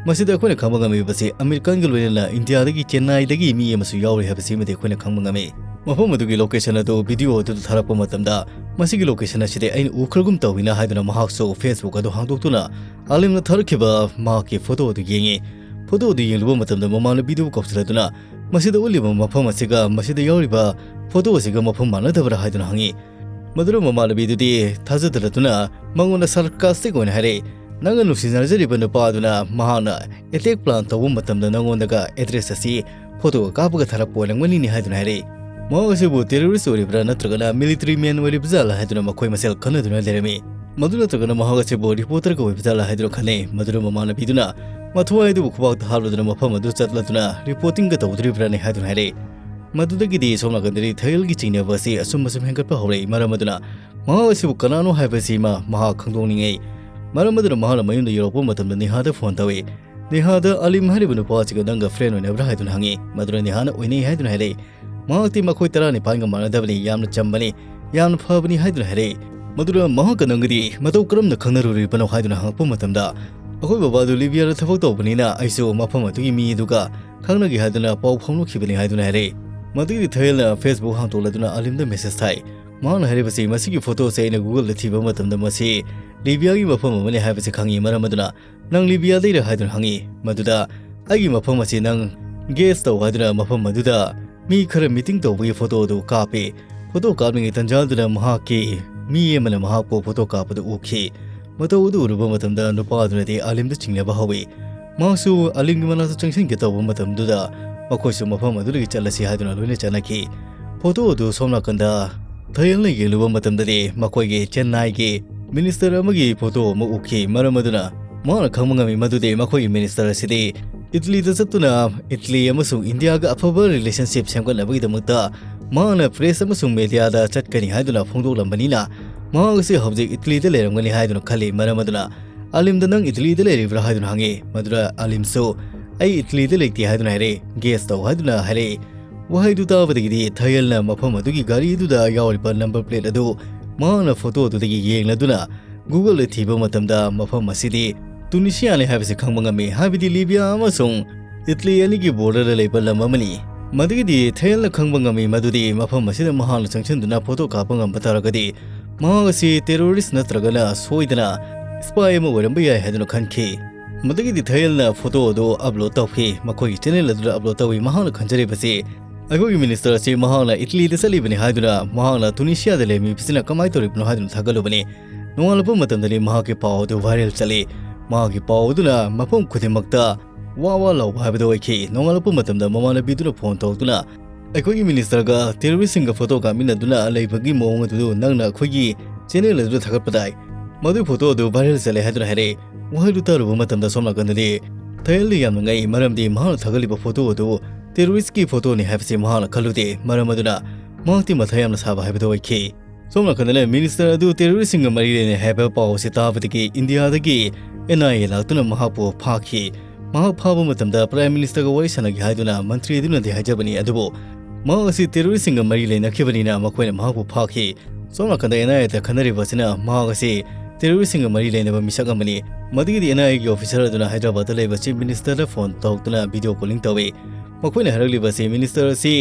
ꯃꯁꯤꯗ ꯑꯩꯈꯣꯏꯅ ꯈꯪꯕ ꯉꯝꯃꯤꯕꯁꯤ ꯑꯃꯦꯔꯤꯀꯥꯟꯒ ꯂꯣꯏꯅꯅ ꯏꯟꯗꯤꯌꯥꯗꯒꯤ ꯆꯦꯟꯅꯥꯏꯗꯒꯤ ꯃꯤ ꯑꯃꯁꯨ ꯌꯥꯎꯔꯤ ꯍꯥꯏꯕꯁꯤꯃꯗꯤ ꯑꯩꯈꯣꯏꯅ ꯈꯪꯕ ꯉꯝꯃꯤ꯫ ꯃꯐꯝ ꯑꯗꯨꯒꯤ location ꯑꯗꯨ video ꯑꯗꯨꯗ ꯊꯥꯔꯛꯄ ꯃꯇꯝꯗ ꯃꯁꯤꯒꯤ location ꯑꯁꯤꯗꯤ ꯑꯩꯅ ꯎꯈ꯭ꯔꯒꯨꯝ ꯇꯧꯏꯅ ꯍꯥꯏꯗꯨꯅ ꯃꯍꯥꯛꯁꯨ Facebook ꯑꯗꯨ ꯍꯥꯡꯗꯣꯛꯇꯨꯅ ꯑꯂꯤꯝꯅ ꯊꯥꯔꯛꯈꯤꯕ ꯃꯍꯥꯛꯀꯤ photo ꯑꯗꯨ ꯌꯦꯡꯉꯤ꯫ Photo ꯑꯗꯨ ꯌꯦꯡꯂꯨꯕ ꯃꯇꯝꯗ ꯃꯃꯥꯟꯅꯕꯤꯗꯨꯕꯨ ꯀꯧꯁꯤꯜꯂꯗꯨꯅ ꯃꯁꯤꯗ ꯎꯠꯂꯤꯕ ꯃꯐꯝ ꯑꯁꯤꯒ ꯃꯁꯤꯗ ꯌꯥꯎꯔꯤꯕ photo ꯑꯁꯤꯒ ꯃꯐꯝ ꯃꯥꯟꯅꯗꯕ꯭ꯔꯥ ꯍꯥꯏꯗꯨꯅ ꯍꯪꯉꯤ꯫ ꯃꯗꯨꯗ ꯃꯃꯥꯟꯅꯕꯤꯗꯨꯗꯤ ꯊꯥꯖꯗꯂꯗꯨꯅ ꯃꯉꯣꯟꯗ sarcastic ꯑꯣꯏꯅ ꯍꯥꯏꯔꯛꯏ, "ꯅꯪꯒ ꯅꯨꯡꯁꯤꯅꯖꯔꯤꯕ ꯅꯨꯄꯥ ꯑꯗꯨꯅ ꯃꯍꯥꯛꯅ attack plan ꯇꯧꯕ ꯃꯇꯝꯗ ꯅꯉꯣꯟꯗꯒ address ꯑꯁꯤ photoꯒ ꯀꯥꯞꯄꯒ ꯊꯥꯔꯛꯄ ꯑꯣꯏꯔꯝꯒꯅꯤꯅꯦ" ꯍꯥꯏꯗꯨꯅ ꯍꯥꯏꯔꯛꯏ꯫ ꯃꯍꯥꯛ ꯑꯁꯤꯕꯨ terrorist ꯑꯣꯏꯔꯤꯕ꯭ꯔꯥ ꯅꯠꯇ꯭ꯔꯒꯅ military man ꯑꯣꯏꯔꯤꯕ ꯖꯥꯠꯂꯥ ꯍꯥꯏꯗꯨꯅ ꯃꯈꯣꯏ ꯃꯁꯦꯜ ꯈꯟꯅꯗꯨꯅ ꯂꯩꯔꯝꯃꯤ꯫ ꯃꯗꯨ ꯅꯠꯇ꯭ꯔꯒꯅ ꯃꯍꯥꯛ ꯑꯁꯤꯕꯨ reporterꯒ ꯑꯣꯏꯕ ꯖꯥꯠꯂꯥ ꯍꯥꯏꯗꯨꯅ ꯈꯟꯅꯩ꯫ ꯃꯗꯨꯗ ꯃꯃꯥꯟꯅꯕꯤꯗꯨꯅ ꯃꯊ꯭ꯋꯥꯏ ꯑꯗꯨꯕꯨ ꯈꯨꯕꯥꯛꯇ ꯍꯥꯞꯂꯗꯨꯅ ꯃꯐꯝ ꯑꯗꯨ ꯆꯠꯂꯗꯨꯅ reportingꯒ ꯇꯧꯗꯣꯔꯤꯕ꯭ꯔꯥꯅꯦ ꯍꯥꯏꯗꯨꯅ ꯍꯥꯏꯔꯛꯏ꯫ ꯃꯗꯨꯗꯒꯤꯗꯤ ꯁꯣꯝ ꯅꯥꯀꯟꯗꯗꯤ ꯊꯥꯏꯜꯒꯤ ꯆꯤꯡꯅꯕ ꯑꯁꯤ ꯑꯁꯨꯝ ꯑꯁꯨꯝ ꯍꯦꯟꯒꯠꯄ ꯍꯧꯔꯛꯏ꯫ ꯃꯔꯝ ꯑꯗꯨꯅ ꯃꯍꯥꯛ ꯑꯁꯤꯕꯨ ꯀꯅꯥꯅꯣ ꯍꯥꯏꯕꯁꯤꯃ ꯃꯍꯥꯛ ꯈꯪꯗꯣꯛꯅꯤꯡꯉꯤ꯫ ꯃꯔꯝ ꯑꯗꯨꯅ ꯃꯍꯥꯛꯅ ꯃꯌꯨꯝꯗ ꯌꯧꯔꯛꯄ ꯃꯇꯝꯗ ꯅꯤꯍꯥꯗ phone ꯇꯧꯏ꯫ ꯅꯤꯍꯥꯗ ꯑꯂꯤꯝ ꯍꯥꯏꯔꯤꯕ ꯅꯨꯄꯥ ꯑꯁꯤꯒ ꯅꯪꯒ friend ꯑꯣꯏꯅꯕ꯭ꯔꯥ ꯍꯥꯏꯗꯨꯅ ꯍꯪꯉꯤ꯫ ꯃꯗꯨꯗ ꯅꯤꯍꯥꯅ ꯑꯣꯏꯅꯩ ꯍꯥꯏꯗꯨꯅ ꯍꯥꯏꯔꯛꯏ꯫ ꯃꯍꯥꯛꯇꯤ ꯃꯈꯣꯏ ꯇꯔꯥꯅꯤꯄꯥꯟꯒ ꯃꯥꯟꯅꯗꯕꯅꯤ, ꯌꯥꯝꯅ ꯆꯝꯕꯅꯤ, ꯌꯥꯝꯅ ꯐꯕꯅꯤ ꯍꯥꯏꯗꯨꯅ ꯍꯥꯏꯔꯛꯏ꯫ ꯃꯗꯨꯗ ꯃꯍꯥꯛꯀ ꯅꯪꯒꯗꯤ ꯃꯇꯧ ꯀꯔꯝꯅ ꯈꯪꯅꯔꯨꯔꯤꯕꯅꯣ ꯍꯥꯏꯗꯨꯅ ꯍꯪꯉꯛꯄ ꯃꯇꯝꯗ, ꯑꯩꯈꯣꯏ ꯕꯕꯥꯗꯨ ꯂꯤꯕꯤꯌꯥꯗ ꯊꯕꯛ ꯇꯧꯕꯅꯤꯅ ꯑꯩꯁꯨ ꯃꯐꯝ ꯑꯗꯨꯒꯤ ꯃꯤ ꯑꯗꯨꯒ ꯈꯪꯅꯒꯦ ꯍꯥꯏꯗꯨꯅ ꯄꯥꯎ ꯐꯥꯎꯅꯈꯤꯕꯅꯤ ꯍꯥꯏꯗꯨꯅ ꯍꯥꯏꯔꯛꯏ꯫ ꯃꯗꯨꯒꯤꯗꯤ ꯊꯌꯦꯜꯅ Facebook ꯍꯥꯡꯗꯣꯛꯂꯗꯨꯅ ꯑꯂꯤꯝꯗ message ꯊꯥꯏ꯫ ꯃꯍꯥꯛꯅ ꯍꯥꯏꯔꯤꯕꯁꯤ, "ꯃꯁꯤꯒꯤ photo ꯑꯁꯤ ꯑꯩꯅ Google ꯗ ꯊꯤꯕ ꯃꯇꯝꯗ ꯃꯁꯤ ꯂꯤꯕꯤꯌꯥꯒꯤ ꯃꯐꯝ ꯑꯃꯅꯤ ꯍꯥꯏꯕꯁꯤ ꯈꯪꯉꯤ, ꯃꯔꯝ ꯑꯗꯨꯅ ꯅꯪ ꯂꯤꯕꯤꯌꯥꯗꯩꯔ?" ꯍꯥꯏꯗꯨꯅ ꯍꯪꯉꯤ꯫ ꯃꯗꯨꯗ, "ꯑꯩꯒꯤ ꯃꯐꯝ ꯑꯁꯤ ꯅꯪ guess ꯇꯧ" ꯍꯥꯏꯗꯨꯅ ꯃꯐꯝ ꯑꯗꯨꯗ ꯃꯤ ꯈꯔ meeting ꯇꯧꯕꯒꯤ photo ꯑꯗꯨ ꯀꯥꯞꯄꯤ꯫ Photo ꯀꯥꯞꯂꯤꯉꯩ ꯇꯟꯖꯥꯗꯨꯗ ꯃꯍꯥꯛꯀꯤ ꯃꯤ ꯑꯃꯅ ꯃꯍꯥꯛꯄꯨ photo ꯀꯥꯞꯄꯗꯨ ꯎꯈꯤ꯫ ꯃꯇꯧ ꯑꯗꯨ ꯎꯔꯨꯕ ꯃꯇꯝꯗ ꯅꯨꯄꯥ ꯑꯗꯨꯅꯗꯤ ꯑꯂꯤꯝꯗ ꯆꯤꯡꯅꯕ ꯍꯧꯏ꯫ ꯃꯍꯥꯛꯁꯨ ꯑꯂꯤꯝꯒꯤ ꯃꯅꯥꯛꯇ ꯆꯪꯁꯤꯟꯒꯦ ꯇꯧꯕ ꯃꯇꯝꯗꯨꯗ ꯃꯈꯣꯏꯁꯨ ꯃꯐꯝ ꯑꯗꯨꯗꯒꯤ ꯆꯠꯂꯁꯤ ꯍꯥꯏꯗꯨꯅ ꯂꯣꯏꯅ ꯆꯠꯅꯈꯤ꯫ Photo ꯑꯗꯨ ꯁꯣꯝ ꯅꯥꯀꯟꯗ ꯊꯌꯦꯜꯅ ꯌꯦꯡꯂꯨꯕ ꯃꯇꯝꯗꯗꯤ ꯃꯈꯣꯏꯒꯤ ꯆꯦꯟꯅꯥꯏꯒꯤ minister ꯑꯃꯒꯤ photo ꯑꯃ ꯎꯈꯤ꯫ ꯃꯔꯝ ꯑꯗꯨꯅ ꯃꯍꯥꯛꯅ ꯈꯪꯕ ꯉꯝꯃꯤ ꯃꯗꯨꯗꯤ ꯃꯈꯣꯏꯒꯤ minister ꯑꯁꯤꯗꯤ ꯏꯇꯂꯤꯗ ꯆꯠꯇꯨꯅ ꯏꯇꯂꯤ ꯑꯃꯁꯨꯡ ꯏꯟꯗꯤꯌꯥꯒ ꯑꯐꯕ relationship ꯁꯦꯝꯒꯠꯅꯕꯒꯤꯗꯃꯛꯇ ꯃꯍꯥꯛꯅ press ꯑꯃꯁꯨꯡ mediaꯗ ꯆꯠꯀꯅꯤ ꯍꯥꯏꯗꯨꯅ ꯐꯣꯡꯗꯣꯛꯂꯝꯕꯅꯤꯅ, ꯃꯍꯥꯛ ꯑꯁꯤ ꯍꯧꯖꯤꯛ ꯏꯇꯂꯤꯗ ꯂꯩꯔꯝꯒꯅꯤ ꯍꯥꯏꯗꯨꯅ ꯈꯜꯂꯤ꯫ ꯃꯔꯝ ꯑꯗꯨꯅ ꯑꯂꯤꯝꯗ, "ꯅꯪ ꯏꯇꯂꯤꯗ ꯂꯩꯔꯤꯕ꯭ꯔꯥ?" ꯍꯥꯏꯗꯨꯅ ꯍꯪꯉꯤ꯫ ꯃꯗꯨꯗ ꯑꯂꯤꯝꯁꯨ, "ꯑꯩ ꯏꯇꯂꯤꯗ ꯂꯩꯇꯦ" ꯍꯥꯏꯗꯨꯅ ꯍꯥꯏꯔꯛꯏ꯫ "Guess ꯇꯧ" ꯍꯥꯏꯗꯨꯅ ꯍꯥꯏꯔꯛꯏ꯫ ꯋꯥꯍꯩꯗꯨ ꯇꯥꯕꯗꯒꯤꯗꯤ ꯊꯌꯦꯜꯅ ꯃꯐꯝ ꯑꯗꯨꯒꯤ ꯒꯥꯔꯤꯗꯨꯗ ꯌꯥꯎꯔꯤꯕ number plate ꯑꯗꯨ ꯃꯍꯥꯛꯅ photo ꯑꯗꯨꯗꯒꯤ ꯌꯦꯡꯂꯗꯨꯅ Google ꯗ ꯊꯤꯕ ꯃꯇꯝꯗ ꯃꯐꯝ ꯑꯁꯤꯗꯤ ꯇꯨꯅꯤꯁꯤꯌꯥꯅꯤ ꯍꯥꯏꯕꯁꯤ ꯈꯪꯕ ꯉꯝꯃꯤ, ꯍꯥꯏꯕꯗꯤ ꯂꯤꯕꯤꯌꯥ ꯑꯃꯁꯨꯡ ꯏꯇꯂꯤ ꯑꯅꯤꯒꯤ border ꯗ ꯂꯩꯕ ꯂꯝ ꯑꯃꯅꯤ꯫ ꯃꯗꯨꯒꯤꯗꯤ ꯊꯌꯦꯜꯅ ꯈꯪꯕ ꯉꯝꯃꯤ ꯃꯗꯨꯗꯤ ꯃꯐꯝ ꯑꯁꯤꯗ ꯃꯍꯥꯛꯅ ꯆꯪꯁꯤꯟꯗꯨꯅ photo ꯀꯥꯞꯄ ꯉꯝꯕ ꯇꯥꯔꯒꯗꯤ ꯃꯍꯥꯛ ꯑꯁꯤ terrorist ꯅꯠꯇ꯭ꯔꯒꯅ ꯁꯣꯏꯗꯅ spy ꯑꯃ ꯑꯣꯏꯔꯝꯕ ꯌꯥꯏ ꯍꯥꯏꯗꯨꯅ ꯈꯟꯈꯤ꯫ ꯃꯗꯨꯒꯤꯗꯤ ꯊꯌꯦꯜꯅ photo ꯑꯗꯨ upload ꯇꯧꯈꯤ꯫ ꯃꯈꯣꯏꯒꯤ channel ꯑꯗꯨꯗ upload ꯇꯧꯏ꯫ ꯃꯍꯥꯛꯅ ꯈꯟꯖꯔꯤꯕꯁꯤ, ꯑꯩꯈꯣꯏꯒꯤ minister ꯑꯁꯤ ꯃꯍꯥꯛꯅ ꯏꯇꯂꯤꯗ ꯆꯠꯂꯤꯕꯅꯤ ꯍꯥꯏꯗꯨꯅ ꯃꯍꯥꯛꯅ ꯇꯨꯅꯤꯁꯤꯌꯥꯗ ꯂꯩꯔꯝꯃꯤꯕꯁꯤꯅ ꯀꯃꯥꯏꯅ ꯇꯧꯔꯤꯕꯅꯣ ꯍꯥꯏꯗꯨꯅ ꯊꯥꯒꯠꯂꯨꯕꯅꯤ꯫ ꯅꯣꯡꯉꯥꯜꯂꯛꯄ ꯃꯇꯝꯗꯗꯤ ꯃꯍꯥꯛꯀꯤ ꯄꯥꯎ ꯑꯗꯨ viral ꯆꯠꯂꯤ꯫ ꯃꯍꯥꯛꯀꯤ ꯄꯥꯎ ꯑꯗꯨꯅ ꯃꯐꯝ ꯈꯨꯗꯤꯡꯃꯛꯇ ꯋꯥ ꯋꯥ ꯂꯥꯎꯕ ꯍꯥꯏꯕꯗꯨ ꯑꯣꯏꯈꯤ꯫ ꯅꯣꯡꯉꯥꯜꯂꯛꯄ ꯃꯇꯝꯗ ꯃꯃꯥꯟꯅꯕꯤꯗꯨꯅ phone ꯇꯧꯗꯨꯅ, "ꯑꯩꯈꯣꯏꯒꯤ minister ꯒ terrorist ꯁꯤꯡꯒ photo ꯀꯥꯞꯃꯤꯟꯅꯗꯨꯅ ꯂꯩꯕꯒꯤ ꯃꯑꯣꯡ ꯑꯗꯨ ꯅꯪꯅ ꯑꯩꯈꯣꯏꯒꯤ channel ꯑꯗꯨꯗ ꯊꯥꯒꯠꯄ ꯇꯥꯏ꯫ ꯃꯗꯨꯒꯤ photo ꯑꯗꯨ viral ꯆꯠꯂꯦ" ꯍꯥꯏꯗꯨꯅ ꯍꯥꯏꯔꯛꯏ꯫ ꯋꯥꯍꯩꯗꯨ ꯇꯥꯔꯨꯕ ꯃꯇꯝꯗ ꯁꯣꯝ ꯅꯥꯀꯟꯗꯗꯤ ꯊꯌꯦꯜꯗꯤ ꯌꯥꯝꯅ ꯉꯛꯏ, ꯃꯔꯝꯗꯤ ꯃꯍꯥꯛꯅ ꯊꯥꯒꯠꯂꯤꯕ photo ꯑꯗꯨ terrorist ꯀꯤ photo ꯅꯤ ꯍꯥꯏꯕꯁꯤ ꯃꯍꯥꯛꯅ ꯈꯜꯂꯨꯗꯦ꯫ ꯃꯔꯝ ꯑꯗꯨꯅ ꯃꯍꯥꯛꯇꯤ ꯃꯊꯥ ꯌꯥꯝꯅ ꯁꯥꯕ ꯍꯥꯏꯕꯗꯨ ꯑꯣꯏꯈꯤ꯫ ꯁꯣꯝ ꯅꯥꯀꯟꯗꯅ minister ꯑꯗꯨ terrorist ꯁꯤꯡꯒ ꯃꯔꯤ ꯂꯩꯅꯩ ꯍꯥꯏꯕ ꯄꯥꯎ ꯑꯁꯤ ꯇꯥꯕꯗꯒꯤ ꯏꯟꯗꯤꯌꯥꯗꯒꯤ N I A ꯂꯥꯛꯇꯨꯅ ꯃꯍꯥꯛꯄꯨ ꯐꯥꯈꯤ꯫ ꯃꯍꯥꯛ ꯐꯥꯕ ꯃꯇꯝꯗ prime minister ꯒ ꯋꯥꯔꯤ ꯁꯥꯟꯅꯒꯦ ꯍꯥꯏꯗꯨꯅ ꯃꯟꯇ꯭ꯔꯤ ꯑꯗꯨꯅꯗꯤ ꯍꯥꯏꯖꯕꯅꯤ, ꯑꯗꯨꯕꯨ ꯃꯍꯥꯛ ꯑꯁꯤ terrorist ꯁꯤꯡꯒ ꯃꯔꯤ ꯂꯩꯅꯈꯤꯕꯅꯤꯅ ꯃꯈꯣꯏꯅ ꯃꯍꯥꯛꯄꯨ ꯐꯥꯈꯤ꯫ ꯁꯣꯝ ꯅꯥꯀꯟꯗ N I A ꯗ ꯈꯟꯅꯔꯤꯕ ꯑꯁꯤꯅ ꯃꯍꯥꯛ ꯑꯁꯤ terrorist ꯁꯤꯡꯒ ꯃꯔꯤ ꯂꯩꯅꯕ ꯃꯤꯁꯛ ꯑꯃꯅꯤ꯫ ꯃꯗꯨꯒꯤꯗꯤ N I A ꯒꯤ officer ꯑꯗꯨꯅ ꯍꯥꯏꯗ꯭ꯔꯕꯥꯗꯇ ꯂꯩꯕ chief minister ꯗ phone ꯇꯧꯗꯨꯅ video calling ꯇꯧꯏ꯫ ꯃꯈꯣꯏꯅ ꯍꯥꯏꯔꯛꯂꯤꯕ ꯑꯁꯤ minister ꯑꯁꯤ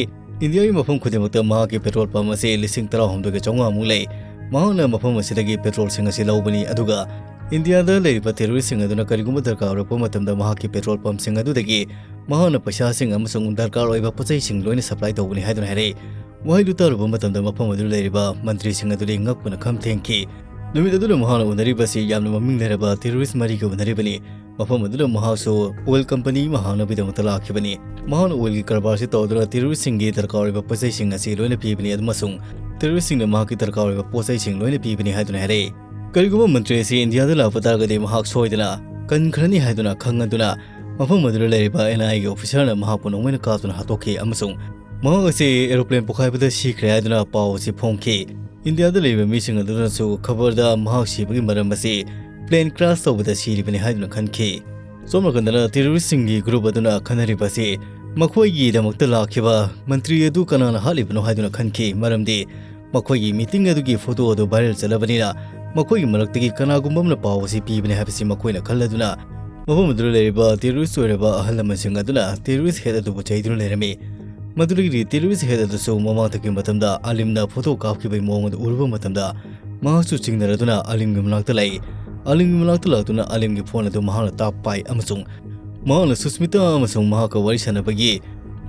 ꯏꯟꯗꯤꯌꯥꯒꯤ ꯃꯐꯝ ꯈꯨꯗꯤꯡꯃꯛꯇ ꯃꯍꯥꯛꯀꯤ petrol pump ꯑꯁꯤ ꯂꯤꯁꯤꯡ ꯇꯔꯥꯍꯨꯝꯗꯣꯏꯒ ꯆꯥꯝꯃꯉꯥꯃꯨꯛ ꯂꯩ꯫ ꯃꯍꯥꯛꯅ ꯃꯐꯝ ꯑꯁꯤꯗꯒꯤ petrolꯁꯤꯡ ꯑꯁꯤ ꯂꯧꯕꯅꯤ, ꯑꯗꯨꯒ ꯏꯟꯗꯤꯌꯥꯗ ꯂꯩꯔꯤꯕ terroristꯁꯤꯡ ꯑꯗꯨꯅ ꯀꯔꯤꯒꯨꯝꯕ ꯗꯔꯀꯥꯔ ꯑꯣꯏꯔꯛꯄ ꯃꯇꯝꯗ ꯃꯍꯥꯛꯀꯤ petrol pumpꯁꯤꯡ ꯑꯗꯨꯗꯒꯤ ꯃꯍꯥꯛꯅ ꯄꯩꯁꯥꯁꯤꯡ ꯑꯃꯁꯨꯡ ꯗꯔꯀꯥꯔ ꯑꯣꯏꯕ ꯄꯣꯠꯆꯩꯁꯤꯡ ꯂꯣꯏꯅ supply ꯇꯧꯕꯅꯤ ꯍꯥꯏꯗꯨꯅ ꯍꯥꯏꯔꯛꯏ꯫ ꯋꯥꯍꯩꯗꯨ ꯇꯥꯔꯨꯕ ꯃꯇꯝꯗ ꯃꯐꯝ ꯑꯗꯨꯗ ꯂꯩꯔꯤꯕ ꯃꯟꯇ꯭ꯔꯤꯁꯤꯡ ꯑꯗꯨꯗꯤ ꯉꯛꯄꯅ ꯈꯝ ꯊꯦꯡꯈꯤ꯫ ꯅꯨꯃꯤꯠ ꯑꯗꯨꯗ ꯃꯍꯥꯛꯅ ꯎꯅꯔꯤꯕꯁꯤ ꯌꯥꯝꯅ ꯃꯃꯤꯡ ꯂꯩꯔꯕ terrorist ꯃꯔꯤꯒ ꯎꯅꯔꯤꯕꯅꯤ꯫ ꯃꯐꯝ ꯑꯗꯨꯗ ꯃꯍꯥꯛꯁꯨ oil company ꯑꯃ ꯍꯥꯡꯅꯕꯒꯤꯗꯃꯛꯇ ꯂꯥꯛꯈꯤꯕꯅꯤ꯫ ꯃꯍꯥꯛꯅ oilꯒꯤ ꯀꯔꯕꯥꯔꯁꯤ ꯇꯧꯗꯨꯅ terroristꯁꯤꯡꯒꯤ ꯗꯔꯀꯥꯔ ꯑꯣꯏꯕ ꯄꯣꯠꯆꯩꯁꯤꯡ ꯑꯁꯤ ꯂꯣꯏꯅ ꯄꯤꯕꯅꯤ ꯑꯃꯁꯨꯡ terroristꯁꯤꯡꯅ ꯃꯍꯥꯛꯀꯤ ꯗꯔꯀꯥꯔ ꯑꯣꯏꯕ ꯄꯣꯠꯆꯩꯁꯤꯡ ꯂꯣꯏꯅ ꯄꯤꯕꯅꯤ ꯍꯥꯏꯗꯨꯅ ꯍꯥꯏꯔꯛꯏ꯫ ꯀꯔꯤꯒꯨꯝꯕ ꯃꯟꯇ꯭ꯔꯤ ꯑꯁꯤ ꯏꯟꯗꯤꯌꯥꯗ ꯂꯥꯛꯄ ꯇꯥꯔꯒꯗꯤ ꯃꯍꯥꯛ ꯁꯣꯏꯗꯅ ꯀꯟꯈ꯭ꯔꯅꯤ ꯍꯥꯏꯗꯨꯅ ꯈꯪꯍꯟꯗꯨꯅ ꯃꯐꯝ ꯑꯗꯨꯗ ꯂꯩꯔꯤꯕ NIAꯒꯤ officerꯅ ꯃꯍꯥꯛꯄꯨ ꯅꯣꯡꯃꯩꯅ ꯀꯥꯞꯇꯨꯅ ꯍꯥꯠꯇꯣꯛꯈꯤ ꯑꯃꯁꯨꯡ ꯃꯍꯥꯛ ꯑꯁꯤ aeroplane ꯄꯣꯈꯥꯏꯕꯗ ꯁꯤꯈ꯭ꯔꯦ ꯍꯥꯏꯗꯨꯅ ꯄꯥꯎ ꯑꯁꯤ ꯐꯣꯡꯈꯤ꯫ ꯏꯟꯗꯤꯌꯥꯗ ꯂꯩꯔꯤꯕ ꯃꯤꯁꯤꯡ ꯑꯗꯨꯅꯁꯨ ꯈꯕꯔꯗ ꯃꯍꯥꯛ ꯁꯤꯕꯒꯤ ꯃꯔꯝ ꯑꯁꯤ plane crash ꯇꯧꯕꯗ ꯁꯤꯔꯤꯕꯅꯤ ꯍꯥꯏꯗꯨꯅ ꯈꯟꯈꯤ꯫ ꯁꯣꯝ ꯅꯥꯀꯟꯗꯅ terroristꯁꯤꯡꯒꯤ group ꯑꯗꯨꯅ ꯈꯟꯅꯔꯤꯕ ꯑꯁꯤ ꯃꯈꯣꯏꯒꯤꯗꯃꯛꯇ ꯂꯥꯛꯈꯤꯕ ꯃꯟꯇ꯭ꯔꯤ ꯑꯗꯨ ꯀꯅꯥꯅ ꯍꯥꯠꯂꯤꯕꯅꯣ ꯍꯥꯏꯗꯨꯅ ꯈꯟꯈꯤ, ꯃꯔꯝꯗꯤ ꯃꯈꯣꯏꯒꯤ meeting ꯑꯗꯨꯒꯤ photo ꯑꯗꯨ viral ꯆꯠꯂꯕꯅꯤꯅ ꯃꯈꯣꯏꯒꯤ ꯃꯔꯛꯇꯒꯤ ꯀꯅꯥꯒꯨꯝꯕ ꯑꯃꯅ ꯄꯥꯎ ꯑꯁꯤ ꯄꯤꯕꯅꯤ ꯍꯥꯏꯕꯁꯤ ꯃꯈꯣꯏꯅ ꯈꯜꯂꯗꯨꯅ ꯃꯐꯝ ꯑꯗꯨꯗ ꯂꯩꯔꯤꯕ terrorist ꯑꯣꯏꯔꯕ ꯑꯍꯜ ꯂꯃꯟꯁꯤꯡ ꯑꯗꯨꯅ terrorist head ꯑꯗꯨꯕꯨ ꯆꯩꯗꯨꯅ ꯂꯩꯔꯝꯃꯤ꯫ ꯃꯗꯨꯗꯒꯤꯗꯤ terrorist head ꯑꯗꯨꯁꯨ ꯃꯃꯥꯡꯊꯛꯀꯤ ꯃꯇꯝꯗ ꯑꯥꯂꯤꯝꯅ photo ꯀꯥꯞꯈꯤꯕꯒꯤ ꯃꯑꯣꯡ ꯑꯗꯨ ꯎꯔꯨꯕ ꯃꯇꯝꯗ ꯃꯍꯥꯛꯁꯨ ꯆꯤꯡꯅꯔꯗꯨꯅ ꯑꯥꯂꯤꯝꯒꯤ ꯃꯅꯥꯛꯇ ꯂꯥꯛꯏ꯫ ꯑꯥꯂꯤꯝꯒꯤ ꯃꯅꯥꯛꯇ ꯂꯥꯛꯇꯨꯅ ꯑꯥꯂꯤꯝꯒꯤ phone ꯑꯗꯨ ꯃꯍꯥꯛꯅ ꯇꯥꯞ ꯄꯥꯏ ꯑꯃꯁꯨꯡ ꯃꯍꯥꯛꯅ ꯁꯨꯁꯃꯤꯇꯥ ꯑꯃꯁꯨꯡ ꯃꯍꯥꯛꯀ ꯋꯥꯔꯤ ꯁꯥꯟꯅꯕꯒꯤ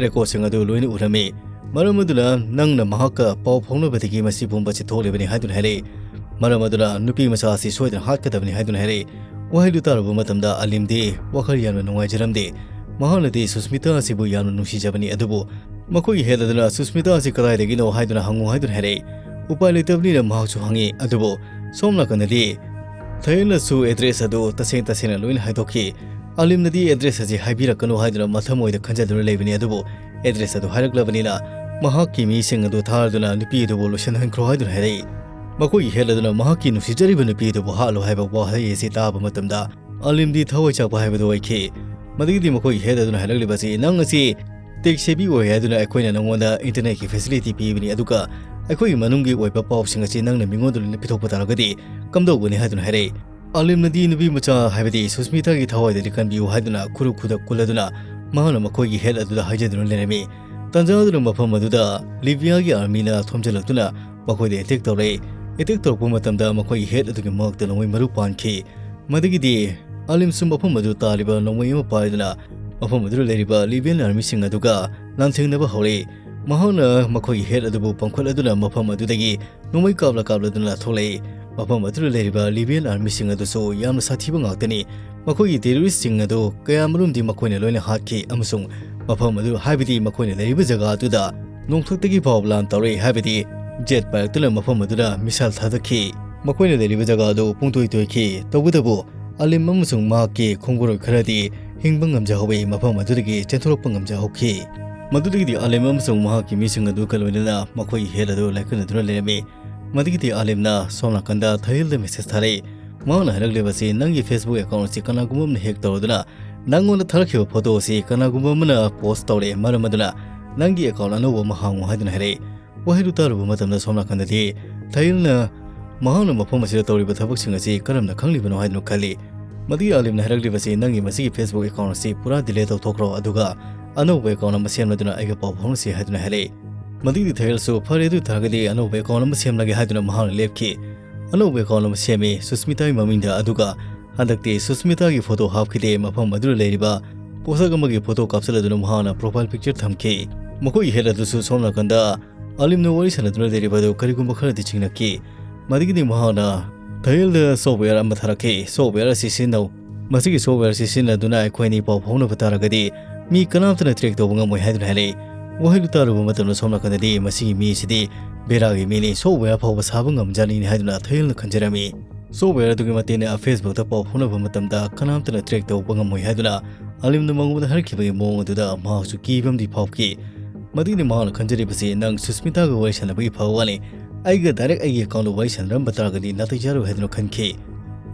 recordꯁꯤꯡ ꯑꯗꯨ ꯂꯣꯏꯅ ꯎꯔꯝꯃꯤ꯫ ꯃꯔꯝ ꯑꯗꯨꯅ ꯅꯪꯅ ꯃꯍꯥꯛꯀ ꯄꯥꯎ ꯐꯥꯎꯅꯕꯗꯒꯤ ꯃꯁꯤ ꯄꯨꯝꯕ ꯑꯁꯤ ꯊꯣꯛꯂꯤꯕꯅꯤ ꯍꯥꯏꯗꯨꯅ ꯍꯥꯏꯔꯛꯏ꯫ ꯃꯔꯝ ꯑꯗꯨꯅ ꯅꯨꯄꯤ ꯃꯆꯥ ꯑꯁꯤ ꯁꯣꯏꯗꯅ ꯍꯥꯠꯀꯗꯕꯅꯤ ꯍꯥꯏꯗꯨꯅ ꯍꯥꯏꯔꯛꯏ꯫ ꯋꯥꯍꯩꯗꯨ ꯇꯥꯔꯨꯕ ꯃꯇꯝꯗ ꯑꯥꯂꯤꯝꯗꯤ ꯋꯥꯈꯜ ꯌꯥꯝꯅ ꯅꯨꯡꯉꯥꯏꯖꯔꯝꯗꯦ꯫ ꯃꯍꯥꯛꯅꯗꯤ ꯁꯨꯁꯃꯤꯇꯥ ꯑꯁꯤꯕꯨ ꯌꯥꯝꯅ ꯅꯨꯡꯁꯤꯖꯕꯅꯤ, ꯑꯗꯨꯕꯨ ꯃꯈꯣꯏꯒꯤ head ꯑꯗꯨꯅ ꯁꯨꯁꯃꯤꯇꯥ ꯑꯁꯤ ꯀꯗꯥꯏꯗꯒꯤꯅꯣ ꯍꯥꯏꯗꯨꯅ ꯍꯪꯉꯨ ꯍꯥꯏꯗꯨꯅ ꯍꯥꯏꯔꯛꯏ꯫ ꯎꯄꯥꯏ ꯂꯩꯇꯕꯅꯤꯅ ꯃꯍꯥꯛꯁꯨ ꯍꯪꯉꯤ, ꯑꯗꯨꯕꯨ ꯁꯣꯝ ꯅꯥꯀꯟꯗꯗꯤ ꯊꯌꯦꯜꯅꯁꯨ address ꯑꯗꯨ ꯇꯁꯦꯡ ꯇꯁꯦꯡꯅ ꯂꯣꯏꯅ ꯍꯥꯏꯗꯣꯛꯈꯤ꯫ ꯑꯥꯂꯤꯝꯅꯗꯤ address ꯑꯁꯤ ꯍꯥꯏꯕꯤꯔꯛꯀꯅꯨ ꯍꯥꯏꯗꯨꯅ ꯃꯊꯃꯣꯏꯗ ꯈꯟꯖꯗꯨꯅ ꯂꯩꯕꯅꯤ, ꯑꯗꯨꯕꯨ address ꯑꯗꯨ ꯍꯥꯏꯔꯛꯂꯕꯅꯤꯅ ꯃꯍꯥꯛꯀꯤ ꯃꯤꯁꯤꯡ ꯑꯗꯨ ꯊꯥꯔꯗꯨꯅ ꯅꯨꯄꯤ ꯑꯗꯨꯕꯨ ꯂꯣꯏꯁꯤꯟꯍꯟꯈ꯭ꯔꯣ ꯍꯥꯏꯗꯨꯅ ꯍꯥꯏꯔꯛꯏ꯫ ꯃꯈꯣꯏꯒꯤ head ꯑꯗꯨꯅ ꯃꯍꯥꯛꯀꯤ ꯅꯨꯡꯁꯤꯖꯔꯤꯕ ꯅꯨꯄꯤ ꯑꯗꯨꯕꯨ ꯍꯥꯠꯂꯣ ꯍꯥꯏꯕ ꯋꯥꯍꯩ ꯑꯁꯤ ꯇꯥꯕ ꯃꯇꯝꯗ ꯑꯥꯂꯤꯝꯗꯤ ꯊꯋꯥꯏ ꯆꯥꯛꯄ ꯍꯥꯏꯕꯗꯨ ꯑꯣꯏꯈꯤ꯫ ꯃꯗꯨꯒꯤꯗꯤ ꯃꯈꯣꯏꯒꯤ head ꯑꯗꯨꯅ ꯍꯥꯏꯔꯛꯂꯤꯕ ꯑꯁꯤ, "ꯅꯪ ꯑꯁꯤ tech savvy ꯑꯣꯏ ꯍꯥꯏꯗꯨꯅ ꯑꯩꯈꯣꯏꯅ ꯅꯪꯉꯣꯟꯗ internetꯀꯤ facility ꯄꯤꯕꯅꯤ, ꯑꯗꯨꯒ ꯑꯩꯈꯣꯏꯒꯤ ꯃꯅꯨꯡꯒꯤ ꯑꯣꯏꯕ ꯄꯥꯎꯁꯤꯡ ꯑꯁꯤ ꯅꯪꯅ ꯃꯤꯉꯣꯟꯗ ꯂꯣꯏꯅ ꯄꯤꯊꯣꯛꯄ ꯇꯥꯔꯒꯗꯤ ꯀꯝꯗꯧꯒꯅꯤ?" ꯍꯥꯏꯗꯨꯅ ꯍꯥꯏꯔꯛꯏ꯫ ꯑꯥꯂꯤꯝꯅꯗꯤ ꯅꯨꯄꯤ ꯃꯆꯥ, ꯍꯥꯏꯕꯗꯤ ꯁꯨꯁꯃꯤꯇꯥꯒꯤ ꯊꯋꯥꯏꯗꯗꯤ ꯀꯟꯕꯤꯌꯨ ꯍꯥꯏꯗꯨꯅ ꯈꯨꯔꯨ ꯈꯨꯗꯛ ꯀꯨꯜꯂꯗꯨꯅ ꯃꯍꯥꯛꯅ ꯃꯈꯣꯏꯒꯤ head ꯑꯗꯨꯗ ꯍꯥꯏꯖꯗꯨꯅ ꯂꯩꯔꯝꯃꯤ꯫ ꯇꯥꯟꯖꯥ ꯑꯗꯨꯅ ꯃꯐꯝ ꯑꯗꯨꯗ ꯂꯤꯕꯤꯌꯥꯒꯤ ꯑꯥꯔꯃꯤꯅ ꯊꯣꯝꯖꯤꯜꯂꯛꯇꯨꯅ ꯃꯈꯣꯏꯗ ꯑꯦꯇꯦꯛ ꯇꯧꯔꯛꯏ꯫ ꯑꯦꯇꯦꯛ ꯇꯧꯔꯛꯄ ꯃꯇꯝꯗ ꯃꯈꯣꯏꯒꯤ ꯍꯦꯠ ꯑꯗꯨꯒꯤ ꯃꯉꯛꯇ ꯅꯣꯡꯃꯩ ꯃꯔꯨ ꯄꯥꯟꯈꯤ꯫ ꯃꯗꯨꯒꯤꯗꯤ ꯑꯥꯂꯤꯝꯁꯨ ꯃꯐꯝ ꯑꯗꯨ ꯇꯥꯔꯤꯕ ꯅꯣꯡꯃꯩ ꯑꯃ ꯄꯥꯏꯗꯨꯅ ꯃꯐꯝ ꯑꯗꯨꯗ ꯂꯩꯔꯤꯕ ꯂꯤꯕꯤꯌꯟ ꯑꯥꯔꯃꯤꯁꯤꯡ ꯑꯗꯨꯒ ꯂꯥꯟꯊꯦꯡꯅꯕ ꯍꯧꯔꯛꯏ꯫ ꯃꯍꯥꯛꯅ ꯃꯈꯣꯏꯒꯤ ꯍꯦꯠ ꯑꯗꯨꯕꯨ ꯄꯥꯡꯈꯠꯂꯗꯨꯅ ꯃꯐꯝ ꯑꯗꯨꯗꯒꯤ ꯅꯣꯡꯃꯩ ꯀꯥꯞꯂ ꯀꯥꯞꯂꯗꯨꯅ ꯊꯣꯛꯂꯛꯏ꯫ ꯃꯐꯝ ꯑꯗꯨꯗ ꯂꯩꯔꯤꯕ ꯂꯤꯕꯤꯌꯟ ꯑꯥꯔꯃꯤꯁꯤꯡ ꯑꯗꯨꯁꯨ ꯌꯥꯝꯅ ꯁꯥꯊꯤꯕ ꯉꯥꯛꯇꯅꯤ꯫ ꯃꯈꯣꯏꯒꯤ ꯇꯦꯔꯣꯔꯤꯁ꯭ꯠꯁꯤꯡ ꯑꯗꯨ ꯀꯌꯥꯃꯔꯨꯝꯗꯤ ꯃꯈꯣꯏꯅ ꯂꯣꯏꯅ ꯍꯥꯠꯈꯤ ꯑꯃꯁꯨꯡ ꯃꯐꯝ ꯑꯗꯨ, ꯍꯥꯏꯕꯗꯤ ꯃꯈꯣꯏꯅ ꯂꯩꯔꯤꯕ ꯖꯒꯥ ꯑꯗꯨꯗ ꯅꯣꯡꯊꯛꯇꯒꯤ ꯐꯥꯎꯕ ꯂꯥꯟ ꯇꯧꯔꯛꯏ, ꯍꯥꯏꯕꯗꯤ ꯖꯦꯠ ꯄꯥꯏꯔꯛꯇꯨꯅ ꯃꯐꯝ ꯑꯗꯨꯗ ꯃꯤꯁꯥꯏꯜ ꯊꯥꯗꯈꯤ꯫ ꯃꯈꯣꯏꯅ ꯂꯩꯔꯤꯕ ꯖꯒꯥ ꯑꯗꯨ ꯄꯨꯡꯇꯣꯏ ꯇꯣꯏꯈꯤ꯫ ꯇꯧꯕꯇꯕꯨ ꯑꯥꯂꯤꯝ ꯑꯃꯁꯨꯡ ꯃꯍꯥꯛꯀꯤ ꯈꯣꯡꯕꯨꯔꯣꯏ ꯈꯔꯗꯤ ꯍꯤꯡꯕ ꯉꯝꯖꯍꯧꯏ, ꯃꯐꯝ ꯑꯗꯨꯗꯒꯤ ꯆꯦꯟꯊꯣꯔꯛꯄ ꯉꯝꯖꯍꯧꯈꯤ꯫ ꯃꯗꯨꯗꯒꯤꯗꯤ ꯑꯥꯂꯤꯝ ꯑꯃꯁꯨꯡ ꯃꯍꯥꯛꯀꯤ ꯃꯤꯁꯤꯡ ꯑꯗꯨꯒ ꯂꯣꯏꯅꯅ ꯃꯈꯣꯏꯒꯤ ꯍꯦꯠ ꯑꯗꯨ ꯂꯥꯏꯀꯠꯅꯗꯨꯅ ꯂꯩꯔꯝꯃꯤ꯫ ꯃꯗꯨꯒꯤꯗꯤ ꯑꯥꯂꯤꯝꯅ ꯁꯣꯝ ꯅꯥꯀꯟꯗ ꯊꯥꯍꯤꯜꯗ ꯃꯦꯁꯦꯖ ꯊꯥꯔꯛꯏ꯫ ꯃꯍꯥꯛꯅ ꯍꯥꯏꯔꯛꯂꯤꯕꯁꯤ, "ꯅꯪꯒꯤ Facebook ꯑꯦꯀꯥꯎꯟ ꯑꯁꯤ ꯀꯅꯥꯒꯨꯝꯕ ꯑꯃꯅ ꯍꯦꯛ ꯇꯧꯔꯗꯨꯅ ꯅꯪꯉꯣꯟꯗ ꯊꯥꯔꯛꯈꯤꯕ ꯐꯣꯇꯣ ꯑꯁꯤ ꯀꯅꯥꯒꯨꯝꯕ ꯑꯃꯅ ꯄꯣꯁ ꯇꯧꯔꯦ, ꯃꯔꯝ ꯑꯗꯨꯅ ꯅꯪꯒꯤ ꯑꯦꯀꯥꯎꯟ ꯑꯅꯧꯕ ꯑꯃ ꯍꯥꯡꯉꯨ" ꯍꯥꯏꯗꯨꯅ ꯍꯥꯏꯔꯛꯏ꯫ ꯋꯥꯍꯩꯗꯨ ꯇꯥꯔꯨꯕ ꯃꯇꯝꯗ ꯁꯣꯝ ꯅꯥꯀꯟꯗꯗꯤ ꯊꯥꯍꯤꯜꯅ ꯃꯍꯥꯛꯅ ꯃꯐꯝ ꯑꯁꯤꯗ ꯇꯧꯔꯤꯕ ꯊꯕꯛꯁꯤꯡ ꯑꯁꯤ ꯀꯔꯝꯅ ꯈꯪꯂꯤꯕꯅꯣ ꯍꯥꯏꯗꯨꯅ ꯈꯜꯂꯤ꯫ ꯃꯗꯨꯒꯤ ꯑꯥꯂꯤꯝꯅ ꯍꯥꯏꯔꯛꯂꯤꯕꯁꯤ, "ꯅꯪꯒꯤ ꯃꯁꯤꯒꯤ Facebook ꯑꯦꯀꯥꯎꯟ ꯑꯁꯤ ꯄꯨꯔꯥ ꯗꯤꯂꯦꯠ ꯇꯧꯊꯣꯛꯈ꯭ꯔꯣ, ꯑꯗꯨꯒ ꯑꯅꯧꯕ ꯑꯦꯀꯥꯎꯟ ꯑꯃ ꯁꯦꯝꯂꯗꯨꯅ ꯑꯩꯒ ꯄꯥꯎ ꯐꯥꯎꯅꯁꯤ" ꯍꯥꯏꯗꯨꯅ ꯍꯥꯏꯔꯛꯏ꯫ ꯃꯗꯨꯒꯤꯗꯤ ꯊꯥꯍꯤꯜꯁꯨ, "ꯐꯔꯦ, ꯑꯗꯨ ꯑꯣꯏꯇꯥꯔꯒꯗꯤ ꯑꯅꯧꯕ ꯑꯦꯀꯥꯎꯟ ꯑꯃ ꯁꯦꯝꯂꯒꯦ" ꯍꯥꯏꯗꯨꯅ ꯃꯍꯥꯛꯅ ꯂꯦꯞꯈꯤ꯫ ꯑꯅꯧꯕ ꯑꯦꯀꯥꯎꯟ ꯑꯃ ꯁꯦꯝꯃꯤ ꯁꯨꯁꯃꯤꯇꯥꯒꯤ ꯃꯃꯤꯡꯗ, ꯑꯗꯨꯒ ꯍꯟꯗꯛꯇꯤ ꯁꯨꯁꯃꯤꯇꯥꯒꯤ ꯐꯣꯇꯣ ꯍꯥꯞꯈꯤꯗꯦ, ꯃꯐꯝ ꯑꯗꯨꯗ ꯂꯩꯔꯤꯕ ꯄꯣꯠꯁꯛ ꯑꯃꯒꯤ ꯐꯣꯇꯣ ꯀꯥꯞꯁꯤꯜꯂꯗꯨꯅ ꯃꯍꯥꯛꯅ ꯄ꯭ꯔꯣꯐꯥꯏꯜ ꯄꯤꯛꯆꯔ ꯊꯝꯈꯤ꯫ ꯃꯈꯣꯏꯒꯤ ꯍꯦꯠ ꯑꯗꯨꯁꯨ ꯁꯣꯝ ꯅꯥꯀꯟꯗ ꯑꯥꯂꯤꯝꯅ ꯋꯥꯔꯤ ꯁꯥꯟꯅꯗꯨꯅ ꯂꯩꯔꯤꯕ ꯑꯗꯨ ꯀꯔꯤꯒꯨꯝꯕ ꯈꯔꯗꯤ ꯆꯤꯡꯅꯈꯤ꯫ ꯃꯗꯨꯒꯤꯗꯤ ꯃꯍꯥꯛꯅ ꯊꯥꯍꯤꯜꯗ ꯁꯣꯐꯋꯦꯌꯔ ꯑꯃ ꯊꯥꯔꯛꯈꯤ꯫ "ꯁꯣꯐꯋꯦꯌꯔ ꯑꯁꯤ ꯁꯤꯖꯤꯟꯅꯧ꯫ ꯃꯁꯤꯒꯤ ꯁꯣꯐꯋꯦꯌꯔ ꯑꯁꯤ ꯁꯤꯖꯤꯟꯅꯗꯨꯅ ꯑꯩꯈꯣꯏ ꯑꯅꯤ ꯄꯥꯎ ꯐꯥꯎꯅꯕ ꯇꯥꯔꯒꯗꯤ ꯃꯤ ꯀꯅꯥꯝꯇꯅ ꯇ꯭ꯔꯦꯛ ꯇꯧꯕ ꯉꯝꯃꯣꯏ" ꯍꯥꯏꯗꯨꯅ ꯍꯥꯏꯔꯛꯏ꯫ ꯋꯥꯍꯩꯗꯨ ꯇꯥꯔꯨꯕ ꯃꯇꯝꯗ ꯁꯣꯝ ꯅꯥꯀꯟꯗꯗꯤ, "ꯃꯁꯤꯒꯤ ꯃꯤ ꯑꯁꯤꯗꯤ ꯕꯦꯔꯥꯒꯤ ꯃꯤꯅꯤ, ꯁꯣꯐꯋꯦꯌꯔ ꯐꯥꯎꯕ ꯁꯥꯕ ꯉꯝꯖꯅꯤꯅꯤ" ꯍꯥꯏꯗꯨꯅ ꯊꯥꯍꯤꯜꯅ ꯈꯟꯖꯔꯝꯃꯤ꯫ ꯁꯣꯐꯋꯦꯌꯔ ꯑꯗꯨꯒꯤ ꯃꯇꯦꯡꯅ Facebook ꯇ ꯄꯥꯎ ꯐꯥꯎꯅꯕ ꯃꯇꯝꯗ ꯀꯅꯥꯝꯇꯅ ꯇ꯭ꯔꯦꯛ ꯇꯧꯕ ꯉꯝꯃꯣꯏ ꯍꯥꯏꯗꯨꯅ ꯑꯥꯂꯤꯝꯅ ꯃꯉꯣꯟꯗ ꯍꯥꯏꯔꯛꯈꯤꯕꯒꯤ ꯃꯑꯣꯡ ꯑꯗꯨꯗ ꯃꯍꯥꯛꯁꯨ ꯀꯤꯕ ꯑꯃꯗꯤ ꯐꯥꯎꯈꯤ꯫ ꯃꯗꯨꯒꯤꯗꯤ ꯃꯍꯥꯛꯅ ꯈꯟꯖꯔꯤꯕꯁꯤ, "ꯅꯪ ꯁꯨꯁꯃꯤꯇꯥꯒ ꯋꯥꯔꯤ ꯁꯥꯟꯅꯕꯒꯤ ꯐꯕ ꯋꯥꯅꯤ, ꯑꯩꯒ ꯗꯥꯏꯔꯦꯛ ꯑꯩꯒꯤ ꯑꯦꯀꯥꯎꯟꯗ ꯋꯥꯔꯤ ꯁꯥꯟꯅꯔꯝꯕ ꯇꯥꯔꯒꯗꯤ ꯅꯥꯇꯩ ꯆꯥꯔꯣꯏ" ꯍꯥꯏꯗꯨꯅ ꯈꯟꯈꯤ꯫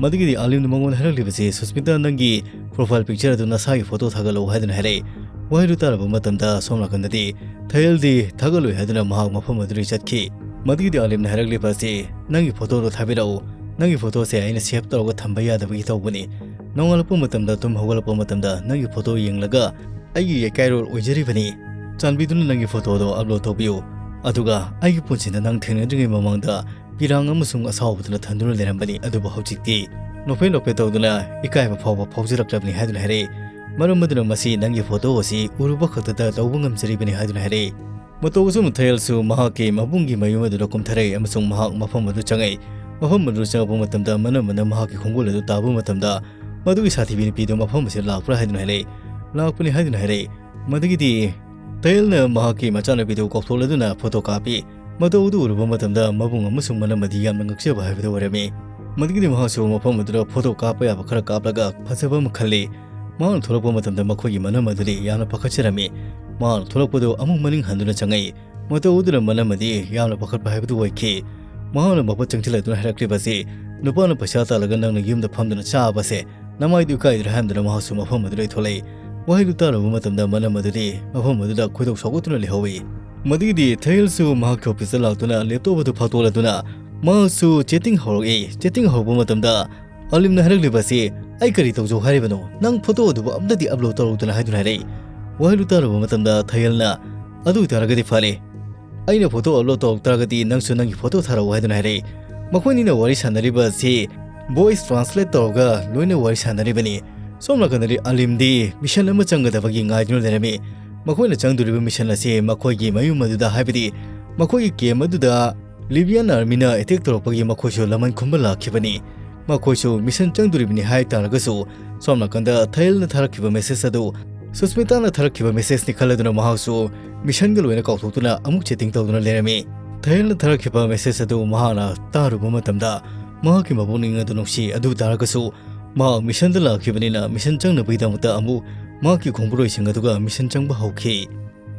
ꯃꯗꯨꯒꯤꯗꯤ ꯑꯥꯂꯤꯝꯅ ꯃꯉꯣꯟꯗ ꯍꯥꯏꯔꯛꯂꯤꯕꯁꯤ, "ꯁꯨꯁꯃꯤꯇꯥ, ꯅꯪꯒꯤ ꯄ꯭ꯔꯣꯐꯥꯏꯜ ꯄꯤꯛꯆꯔ ꯑꯗꯨ ꯅꯁꯥꯒꯤ ꯐꯣꯇꯣ ꯊꯥꯒꯠꯂꯛꯎ" ꯍꯥꯏꯗꯨꯅ ꯍꯥꯏꯔꯛꯏ꯫ ꯋꯥꯍꯩꯗꯨ ꯇꯥꯔꯕ ꯃꯇꯝꯗ ꯁꯣꯝ ꯅꯥꯀꯟꯗꯗꯤ ꯊꯥꯍꯤꯜꯗꯤ ꯊꯥꯒꯠꯂꯣꯏ ꯍꯥꯏꯗꯨꯅ ꯃꯍꯥꯛ ꯃꯐꯝ ꯑꯗꯨꯗꯒꯤ ꯆꯠꯈꯤ꯫ ꯃꯗꯨꯒꯤꯗꯤ ꯑꯥꯂꯤꯝꯅ ꯍꯥꯏꯔꯛꯂꯤꯕ ꯑꯁꯤ, "ꯅꯪꯒꯤ ꯐꯣꯇꯣꯗꯣ ꯊꯥꯕꯤꯔꯛꯎ꯫ ꯅꯪꯒꯤ ꯐꯣꯇꯣꯁꯦ ꯑꯩꯅ ꯁꯦꯚ ꯇꯧꯔꯒ ꯊꯝꯕ ꯌꯥꯗꯕꯒꯤ ꯇꯧꯕꯅꯤ꯫ ꯅꯣꯡꯉꯥꯜꯂꯛꯄ ꯃꯇꯝꯗ, ꯇꯨꯝ ꯍꯧꯒꯠꯂꯛꯄ ꯃꯇꯝꯗ ꯅꯪꯒꯤ ꯐꯣꯇꯣ ꯌꯦꯡꯂꯒ ꯑꯩꯒꯤ ꯌꯩꯀꯥꯏꯔꯣꯜ ꯑꯣꯏꯖꯔꯤꯕꯅꯤ"꯫ ꯆꯥꯟꯕꯤꯗꯨꯅ ꯅꯪꯒꯤ ꯐꯣꯇꯣꯗꯣ ꯑꯞꯂꯣꯗ ꯇꯧꯕꯤꯌꯨ꯫ ꯑꯗꯨꯒ ꯑꯩꯒꯤ ꯄꯨꯟꯁꯤꯗ ꯅꯪ ꯊꯦꯡꯅꯗ꯭ꯔꯤꯉꯩ ꯃꯃꯥꯡꯗ ꯄꯤꯔꯥꯡ ꯑꯃꯁꯨꯡ ꯑꯁꯥꯎꯕꯗꯨꯅ ꯊꯟꯗꯨꯅ ꯂꯩꯔꯝꯕꯅꯤ, ꯑꯗꯨꯕꯨ ꯍꯧꯖꯤꯛꯇꯤ ꯅꯣꯛꯐꯦꯠ ꯅꯣꯛꯐꯦꯠ ꯇꯧꯗꯨꯅ ꯏꯀꯥꯏꯕ ꯐꯥꯎꯕ ꯐꯥꯎꯖꯔꯛꯂꯕꯅꯤ ꯍꯥꯏꯗꯨꯅ ꯍꯥꯏꯔꯛꯏ꯫ ꯃꯔꯝ ꯑꯗꯨꯅ ꯃꯁꯤ ꯅꯪꯒꯤ ꯐꯣꯇꯣ ꯑꯁꯤ ꯎꯔꯨꯕ ꯈꯛꯇꯗ ꯂꯧꯕ ꯉꯝꯖꯔꯤꯕꯅꯤ ꯍꯥꯏꯗꯨꯅ ꯍꯥꯏꯔꯛꯏ꯫ ꯃꯇꯧ ꯑꯁꯨꯝꯅ ꯊꯥꯌꯦꯜꯁꯨ ꯃꯍꯥꯛꯀꯤ ꯃꯕꯨꯡꯒꯤ ꯃꯌꯨꯝ ꯑꯗꯨꯗ ꯀꯨꯝꯊꯔꯛꯏ ꯑꯃꯁꯨꯡ ꯃꯍꯥꯛ ꯃꯐꯝ ꯑꯗꯨ ꯆꯪꯉꯛꯏ꯫ ꯃꯐꯝ ꯑꯗꯨ ꯆꯪꯉꯛꯄ ꯃꯇꯝꯗ ꯃꯅꯝ ꯑꯃꯅ ꯃꯍꯥꯛꯀꯤ ꯈꯣꯡꯒꯨꯜ ꯑꯗꯨ ꯇꯥꯕ ꯃꯇꯝꯗ ꯃꯗꯨꯒꯤ ꯁꯥꯊꯤꯕꯤ ꯅꯨꯄꯤꯗꯨ ꯃꯐꯝ ꯑꯁꯤꯗ ꯂꯥꯛꯄ꯭ꯔꯥ ꯍꯥꯏꯗꯨꯅ ꯍꯥꯏꯔꯛꯏ꯫ ꯂꯥꯛꯄꯅꯤ ꯍꯥꯏꯗꯨꯅ ꯍꯥꯏꯔꯛꯏ꯫ ꯃꯗꯨꯒꯤꯗꯤ ꯊꯥꯌꯦꯜꯅ ꯃꯍꯥꯛꯀꯤ ꯃꯆꯥꯅꯨꯄꯤꯗꯨ ꯀꯧꯊꯣꯛꯂꯗꯨꯅ ꯐꯣꯇꯣ ꯀꯥꯞꯄꯤ꯫ ꯃꯇꯧ ꯑꯗꯨ ꯎꯔꯨꯕ ꯃꯇꯝꯗ ꯃꯕꯨꯡ ꯑꯃꯁꯨꯡ ꯃꯅꯝ ꯑꯗꯤ ꯌꯥꯝꯅ ꯉꯛꯆꯕ ꯍꯥꯏꯕꯗꯨ ꯑꯣꯏꯔꯝꯃꯤ꯫ ꯃꯗꯨꯒꯤꯗꯤ ꯃꯍꯥꯛꯁꯨ ꯃꯐꯝ ꯑꯗꯨꯗ ꯐꯣꯇꯣ ꯀꯥꯞꯄ ꯌꯥꯕ ꯈꯔ ꯀꯥꯞꯂꯒ ꯐꯖꯕ ꯑꯃ ꯈꯜꯂꯤ꯫ ꯃꯍꯥꯛꯅ ꯊꯣꯛꯂꯛꯄ ꯃꯇꯝꯗ ꯃꯈꯣꯏꯒꯤ ꯃꯅꯝ ꯑꯗꯨꯗꯤ ꯌꯥꯝꯅ ꯄꯥꯈꯠꯆꯔꯝꯃꯤ꯫ ꯃꯍꯥꯛꯅ ꯊꯣꯛꯂꯛꯄꯗꯨ ꯑꯃꯨꯛ ꯃꯅꯤꯡ ꯍꯟꯗꯨꯅ ꯆꯪꯉꯛꯏ꯫ ꯃꯇꯧ ꯑꯗꯨꯅ ꯃꯅꯝ ꯑꯗꯤ ꯌꯥꯝꯅ ꯄꯥꯈꯠꯄ ꯍꯥꯏꯕꯗꯨ ꯑꯣꯏꯈꯤ꯫ ꯃꯍꯥꯛꯅ ꯃꯄꯣꯠ ꯆꯪꯁꯤꯜꯂꯗꯨꯅ ꯍꯥꯏꯔꯛꯂꯤꯕ ꯑꯁꯤ, "ꯅꯨꯄꯥꯅ ꯄꯩꯁꯥ ꯇꯥꯜꯂꯒ ꯅꯪꯅ ꯌꯨꯝꯗ ꯐꯝꯗꯨꯅ ꯆꯥꯕꯁꯦ ꯅꯃꯥꯏꯗꯨ ꯏꯀꯥꯏꯗ꯭ꯔꯥ?" ꯍꯥꯏꯔꯝꯗꯨꯅ ꯃꯍꯥꯛꯁꯨ ꯃꯐꯝ ꯑꯗꯨꯗꯒꯤ ꯊꯣꯛꯂꯛꯏ꯫ ꯋꯥꯍꯩꯗꯨ ꯇꯥꯔꯨꯕ ꯃꯇꯝꯗ ꯃꯅꯝ ꯑꯗꯨꯗꯤ ꯃꯐꯝ ꯑꯗꯨꯗ ꯈꯣꯏꯗꯧ ꯁꯥꯎꯒꯠꯇꯨꯅ ꯂꯩꯍꯧꯏ꯫ ꯃꯗꯨꯒꯤꯗꯤ ꯊꯥꯌꯦꯜꯁꯨ ꯃꯍꯥꯛꯀꯤ ꯑꯣꯐꯤꯁꯇ ꯂꯥꯛꯇꯨꯅ ꯂꯦꯞꯇꯣꯞ ꯑꯗꯨ ꯐꯥꯛꯇꯣꯛꯂꯗꯨꯅ ꯃꯍꯥꯛꯁꯨ ꯆꯦꯇꯤꯡ ꯍꯧꯔꯛꯏ꯫ ꯆꯦꯇꯤꯡ ꯍꯧꯔꯛꯄ ꯃꯇꯝꯗ ꯑꯂꯤꯝꯅ ꯍꯥꯏꯔꯛꯂꯤꯕ ꯑꯁꯤ, "ꯑꯩ ꯀꯔꯤ ꯇꯧꯖꯧ ꯍꯥꯏꯔꯤꯕꯅꯣ? ꯅꯪ ꯐꯣꯇꯣ ꯑꯗꯨꯕꯨ ꯑꯝꯇꯗꯤ ꯑꯞꯂꯣꯗ ꯇꯧꯔꯛꯇꯅ" ꯍꯥꯏꯗꯨꯅ ꯍꯥꯏꯔꯛꯏ꯫ ꯋꯥꯍꯩꯗꯨ ꯇꯥꯔꯨꯕ ꯃꯇꯝꯗ ꯊꯥꯌꯦꯜꯅ, "ꯑꯗꯨ ꯑꯣꯏꯇꯥꯔꯒꯗꯤ ꯐꯔꯦ, ꯑꯩꯅ ꯐꯣꯇꯣ ꯑꯞꯂꯣꯗ ꯇꯧꯔꯛ ꯇꯥꯔꯒꯗꯤ ꯅꯪꯁꯨ ꯅꯪꯒꯤ ꯐꯣꯇꯣ ꯊꯥꯔꯛꯎ" ꯍꯥꯏꯗꯨꯅ ꯍꯥꯏꯔꯛꯏ꯫ ꯃꯈꯣꯏꯅꯤꯅ ꯋꯥꯔꯤ ꯁꯥꯟꯅꯔꯤꯕ ꯑꯁꯤ ꯚꯣꯏꯁ ꯇ꯭ꯔꯥꯟꯁꯂꯦꯠ ꯇꯧꯔꯒ ꯂꯣꯏꯅ ꯋꯥꯔꯤ ꯁꯥꯟꯅꯔꯤꯕꯅꯤ꯫ ꯁꯣꯝ ꯅꯥꯀꯟꯗꯗꯤ ꯑꯂꯤꯝꯗꯤ ꯃꯤꯁꯟ ꯑꯃ ꯆꯪꯒꯗꯕꯒꯤ ꯉꯥꯏꯗꯨꯅ ꯂꯩꯔꯝꯃꯤ꯫ ꯃꯈꯣꯏꯅ ꯆꯪꯗꯣꯔꯤꯕ ꯃꯤꯁꯟ ꯑꯁꯤ ꯃꯈꯣꯏꯒꯤ ꯃꯌꯨꯝ ꯑꯗꯨꯗ, ꯍꯥꯏꯕꯗꯤ ꯃꯈꯣꯏꯒꯤ ꯀꯦꯝ ꯑꯗꯨꯗ ꯂꯤꯕꯤꯌꯥꯟ ꯑꯥꯔꯃꯤꯅ ꯑꯦꯇꯦꯛ ꯇꯧꯔꯛꯄꯒꯤ ꯃꯈꯣꯏꯁꯨ ꯂꯃꯟ ꯈꯨꯝꯕ ꯂꯥꯛꯈꯤꯕꯅꯤ꯫ ꯃꯈꯣꯏꯁꯨ ꯃꯤꯁꯟ ꯆꯪꯗꯣꯔꯤꯕꯅꯤ ꯍꯥꯏ ꯇꯥꯔꯒꯁꯨ, ꯁꯣꯝ ꯅꯥꯀꯟꯗ ꯊꯥꯌꯦꯜꯅ ꯊꯥꯔꯛꯈꯤꯕ ꯃꯦꯁꯦꯖ ꯑꯗꯨ ꯁꯨꯁꯃꯤꯇꯥꯅ ꯊꯥꯔꯛꯈꯤꯕ ꯃꯦꯁꯦꯖꯅꯤ ꯈꯜꯂꯗꯨꯅ ꯃꯍꯥꯛꯁꯨ ꯃꯤꯁꯟꯒ ꯂꯣꯏꯅ ꯀꯥꯎꯊꯣꯛꯇꯨꯅ ꯑꯃꯨꯛ ꯆꯦꯇꯤꯡ ꯇꯧꯗꯨꯅ ꯂꯩꯔꯝꯃꯤ꯫ ꯊꯥꯌꯦꯜꯅ ꯊꯥꯔꯛꯈꯤꯕ ꯃꯦꯁꯦꯖ ꯑꯗꯨ ꯃꯍꯥꯛꯅ ꯇꯥꯔꯨꯕ ꯃꯇꯝꯗ ꯃꯍꯥꯛꯀꯤ ꯃꯄꯨꯛꯅꯤꯡ ꯑꯗꯨ ꯅꯨꯡꯁꯤ꯫ ꯑꯗꯨ ꯇꯥꯔꯒꯁꯨ ꯃꯍꯥꯛ ꯃꯤꯁꯟꯗ ꯂꯥꯛꯈꯤꯕꯅꯤꯅ ꯃꯤꯁꯟ ꯆꯪꯅꯕꯒꯤꯗꯃꯛꯇ ꯑꯃꯨꯛ ꯃꯍꯥꯛꯀꯤ ꯈꯣꯡꯕꯨꯔꯣꯏꯁꯤꯡ ꯑꯗꯨꯒ ꯃꯤꯁꯟ ꯆꯪꯕ ꯍꯧꯈꯤ꯫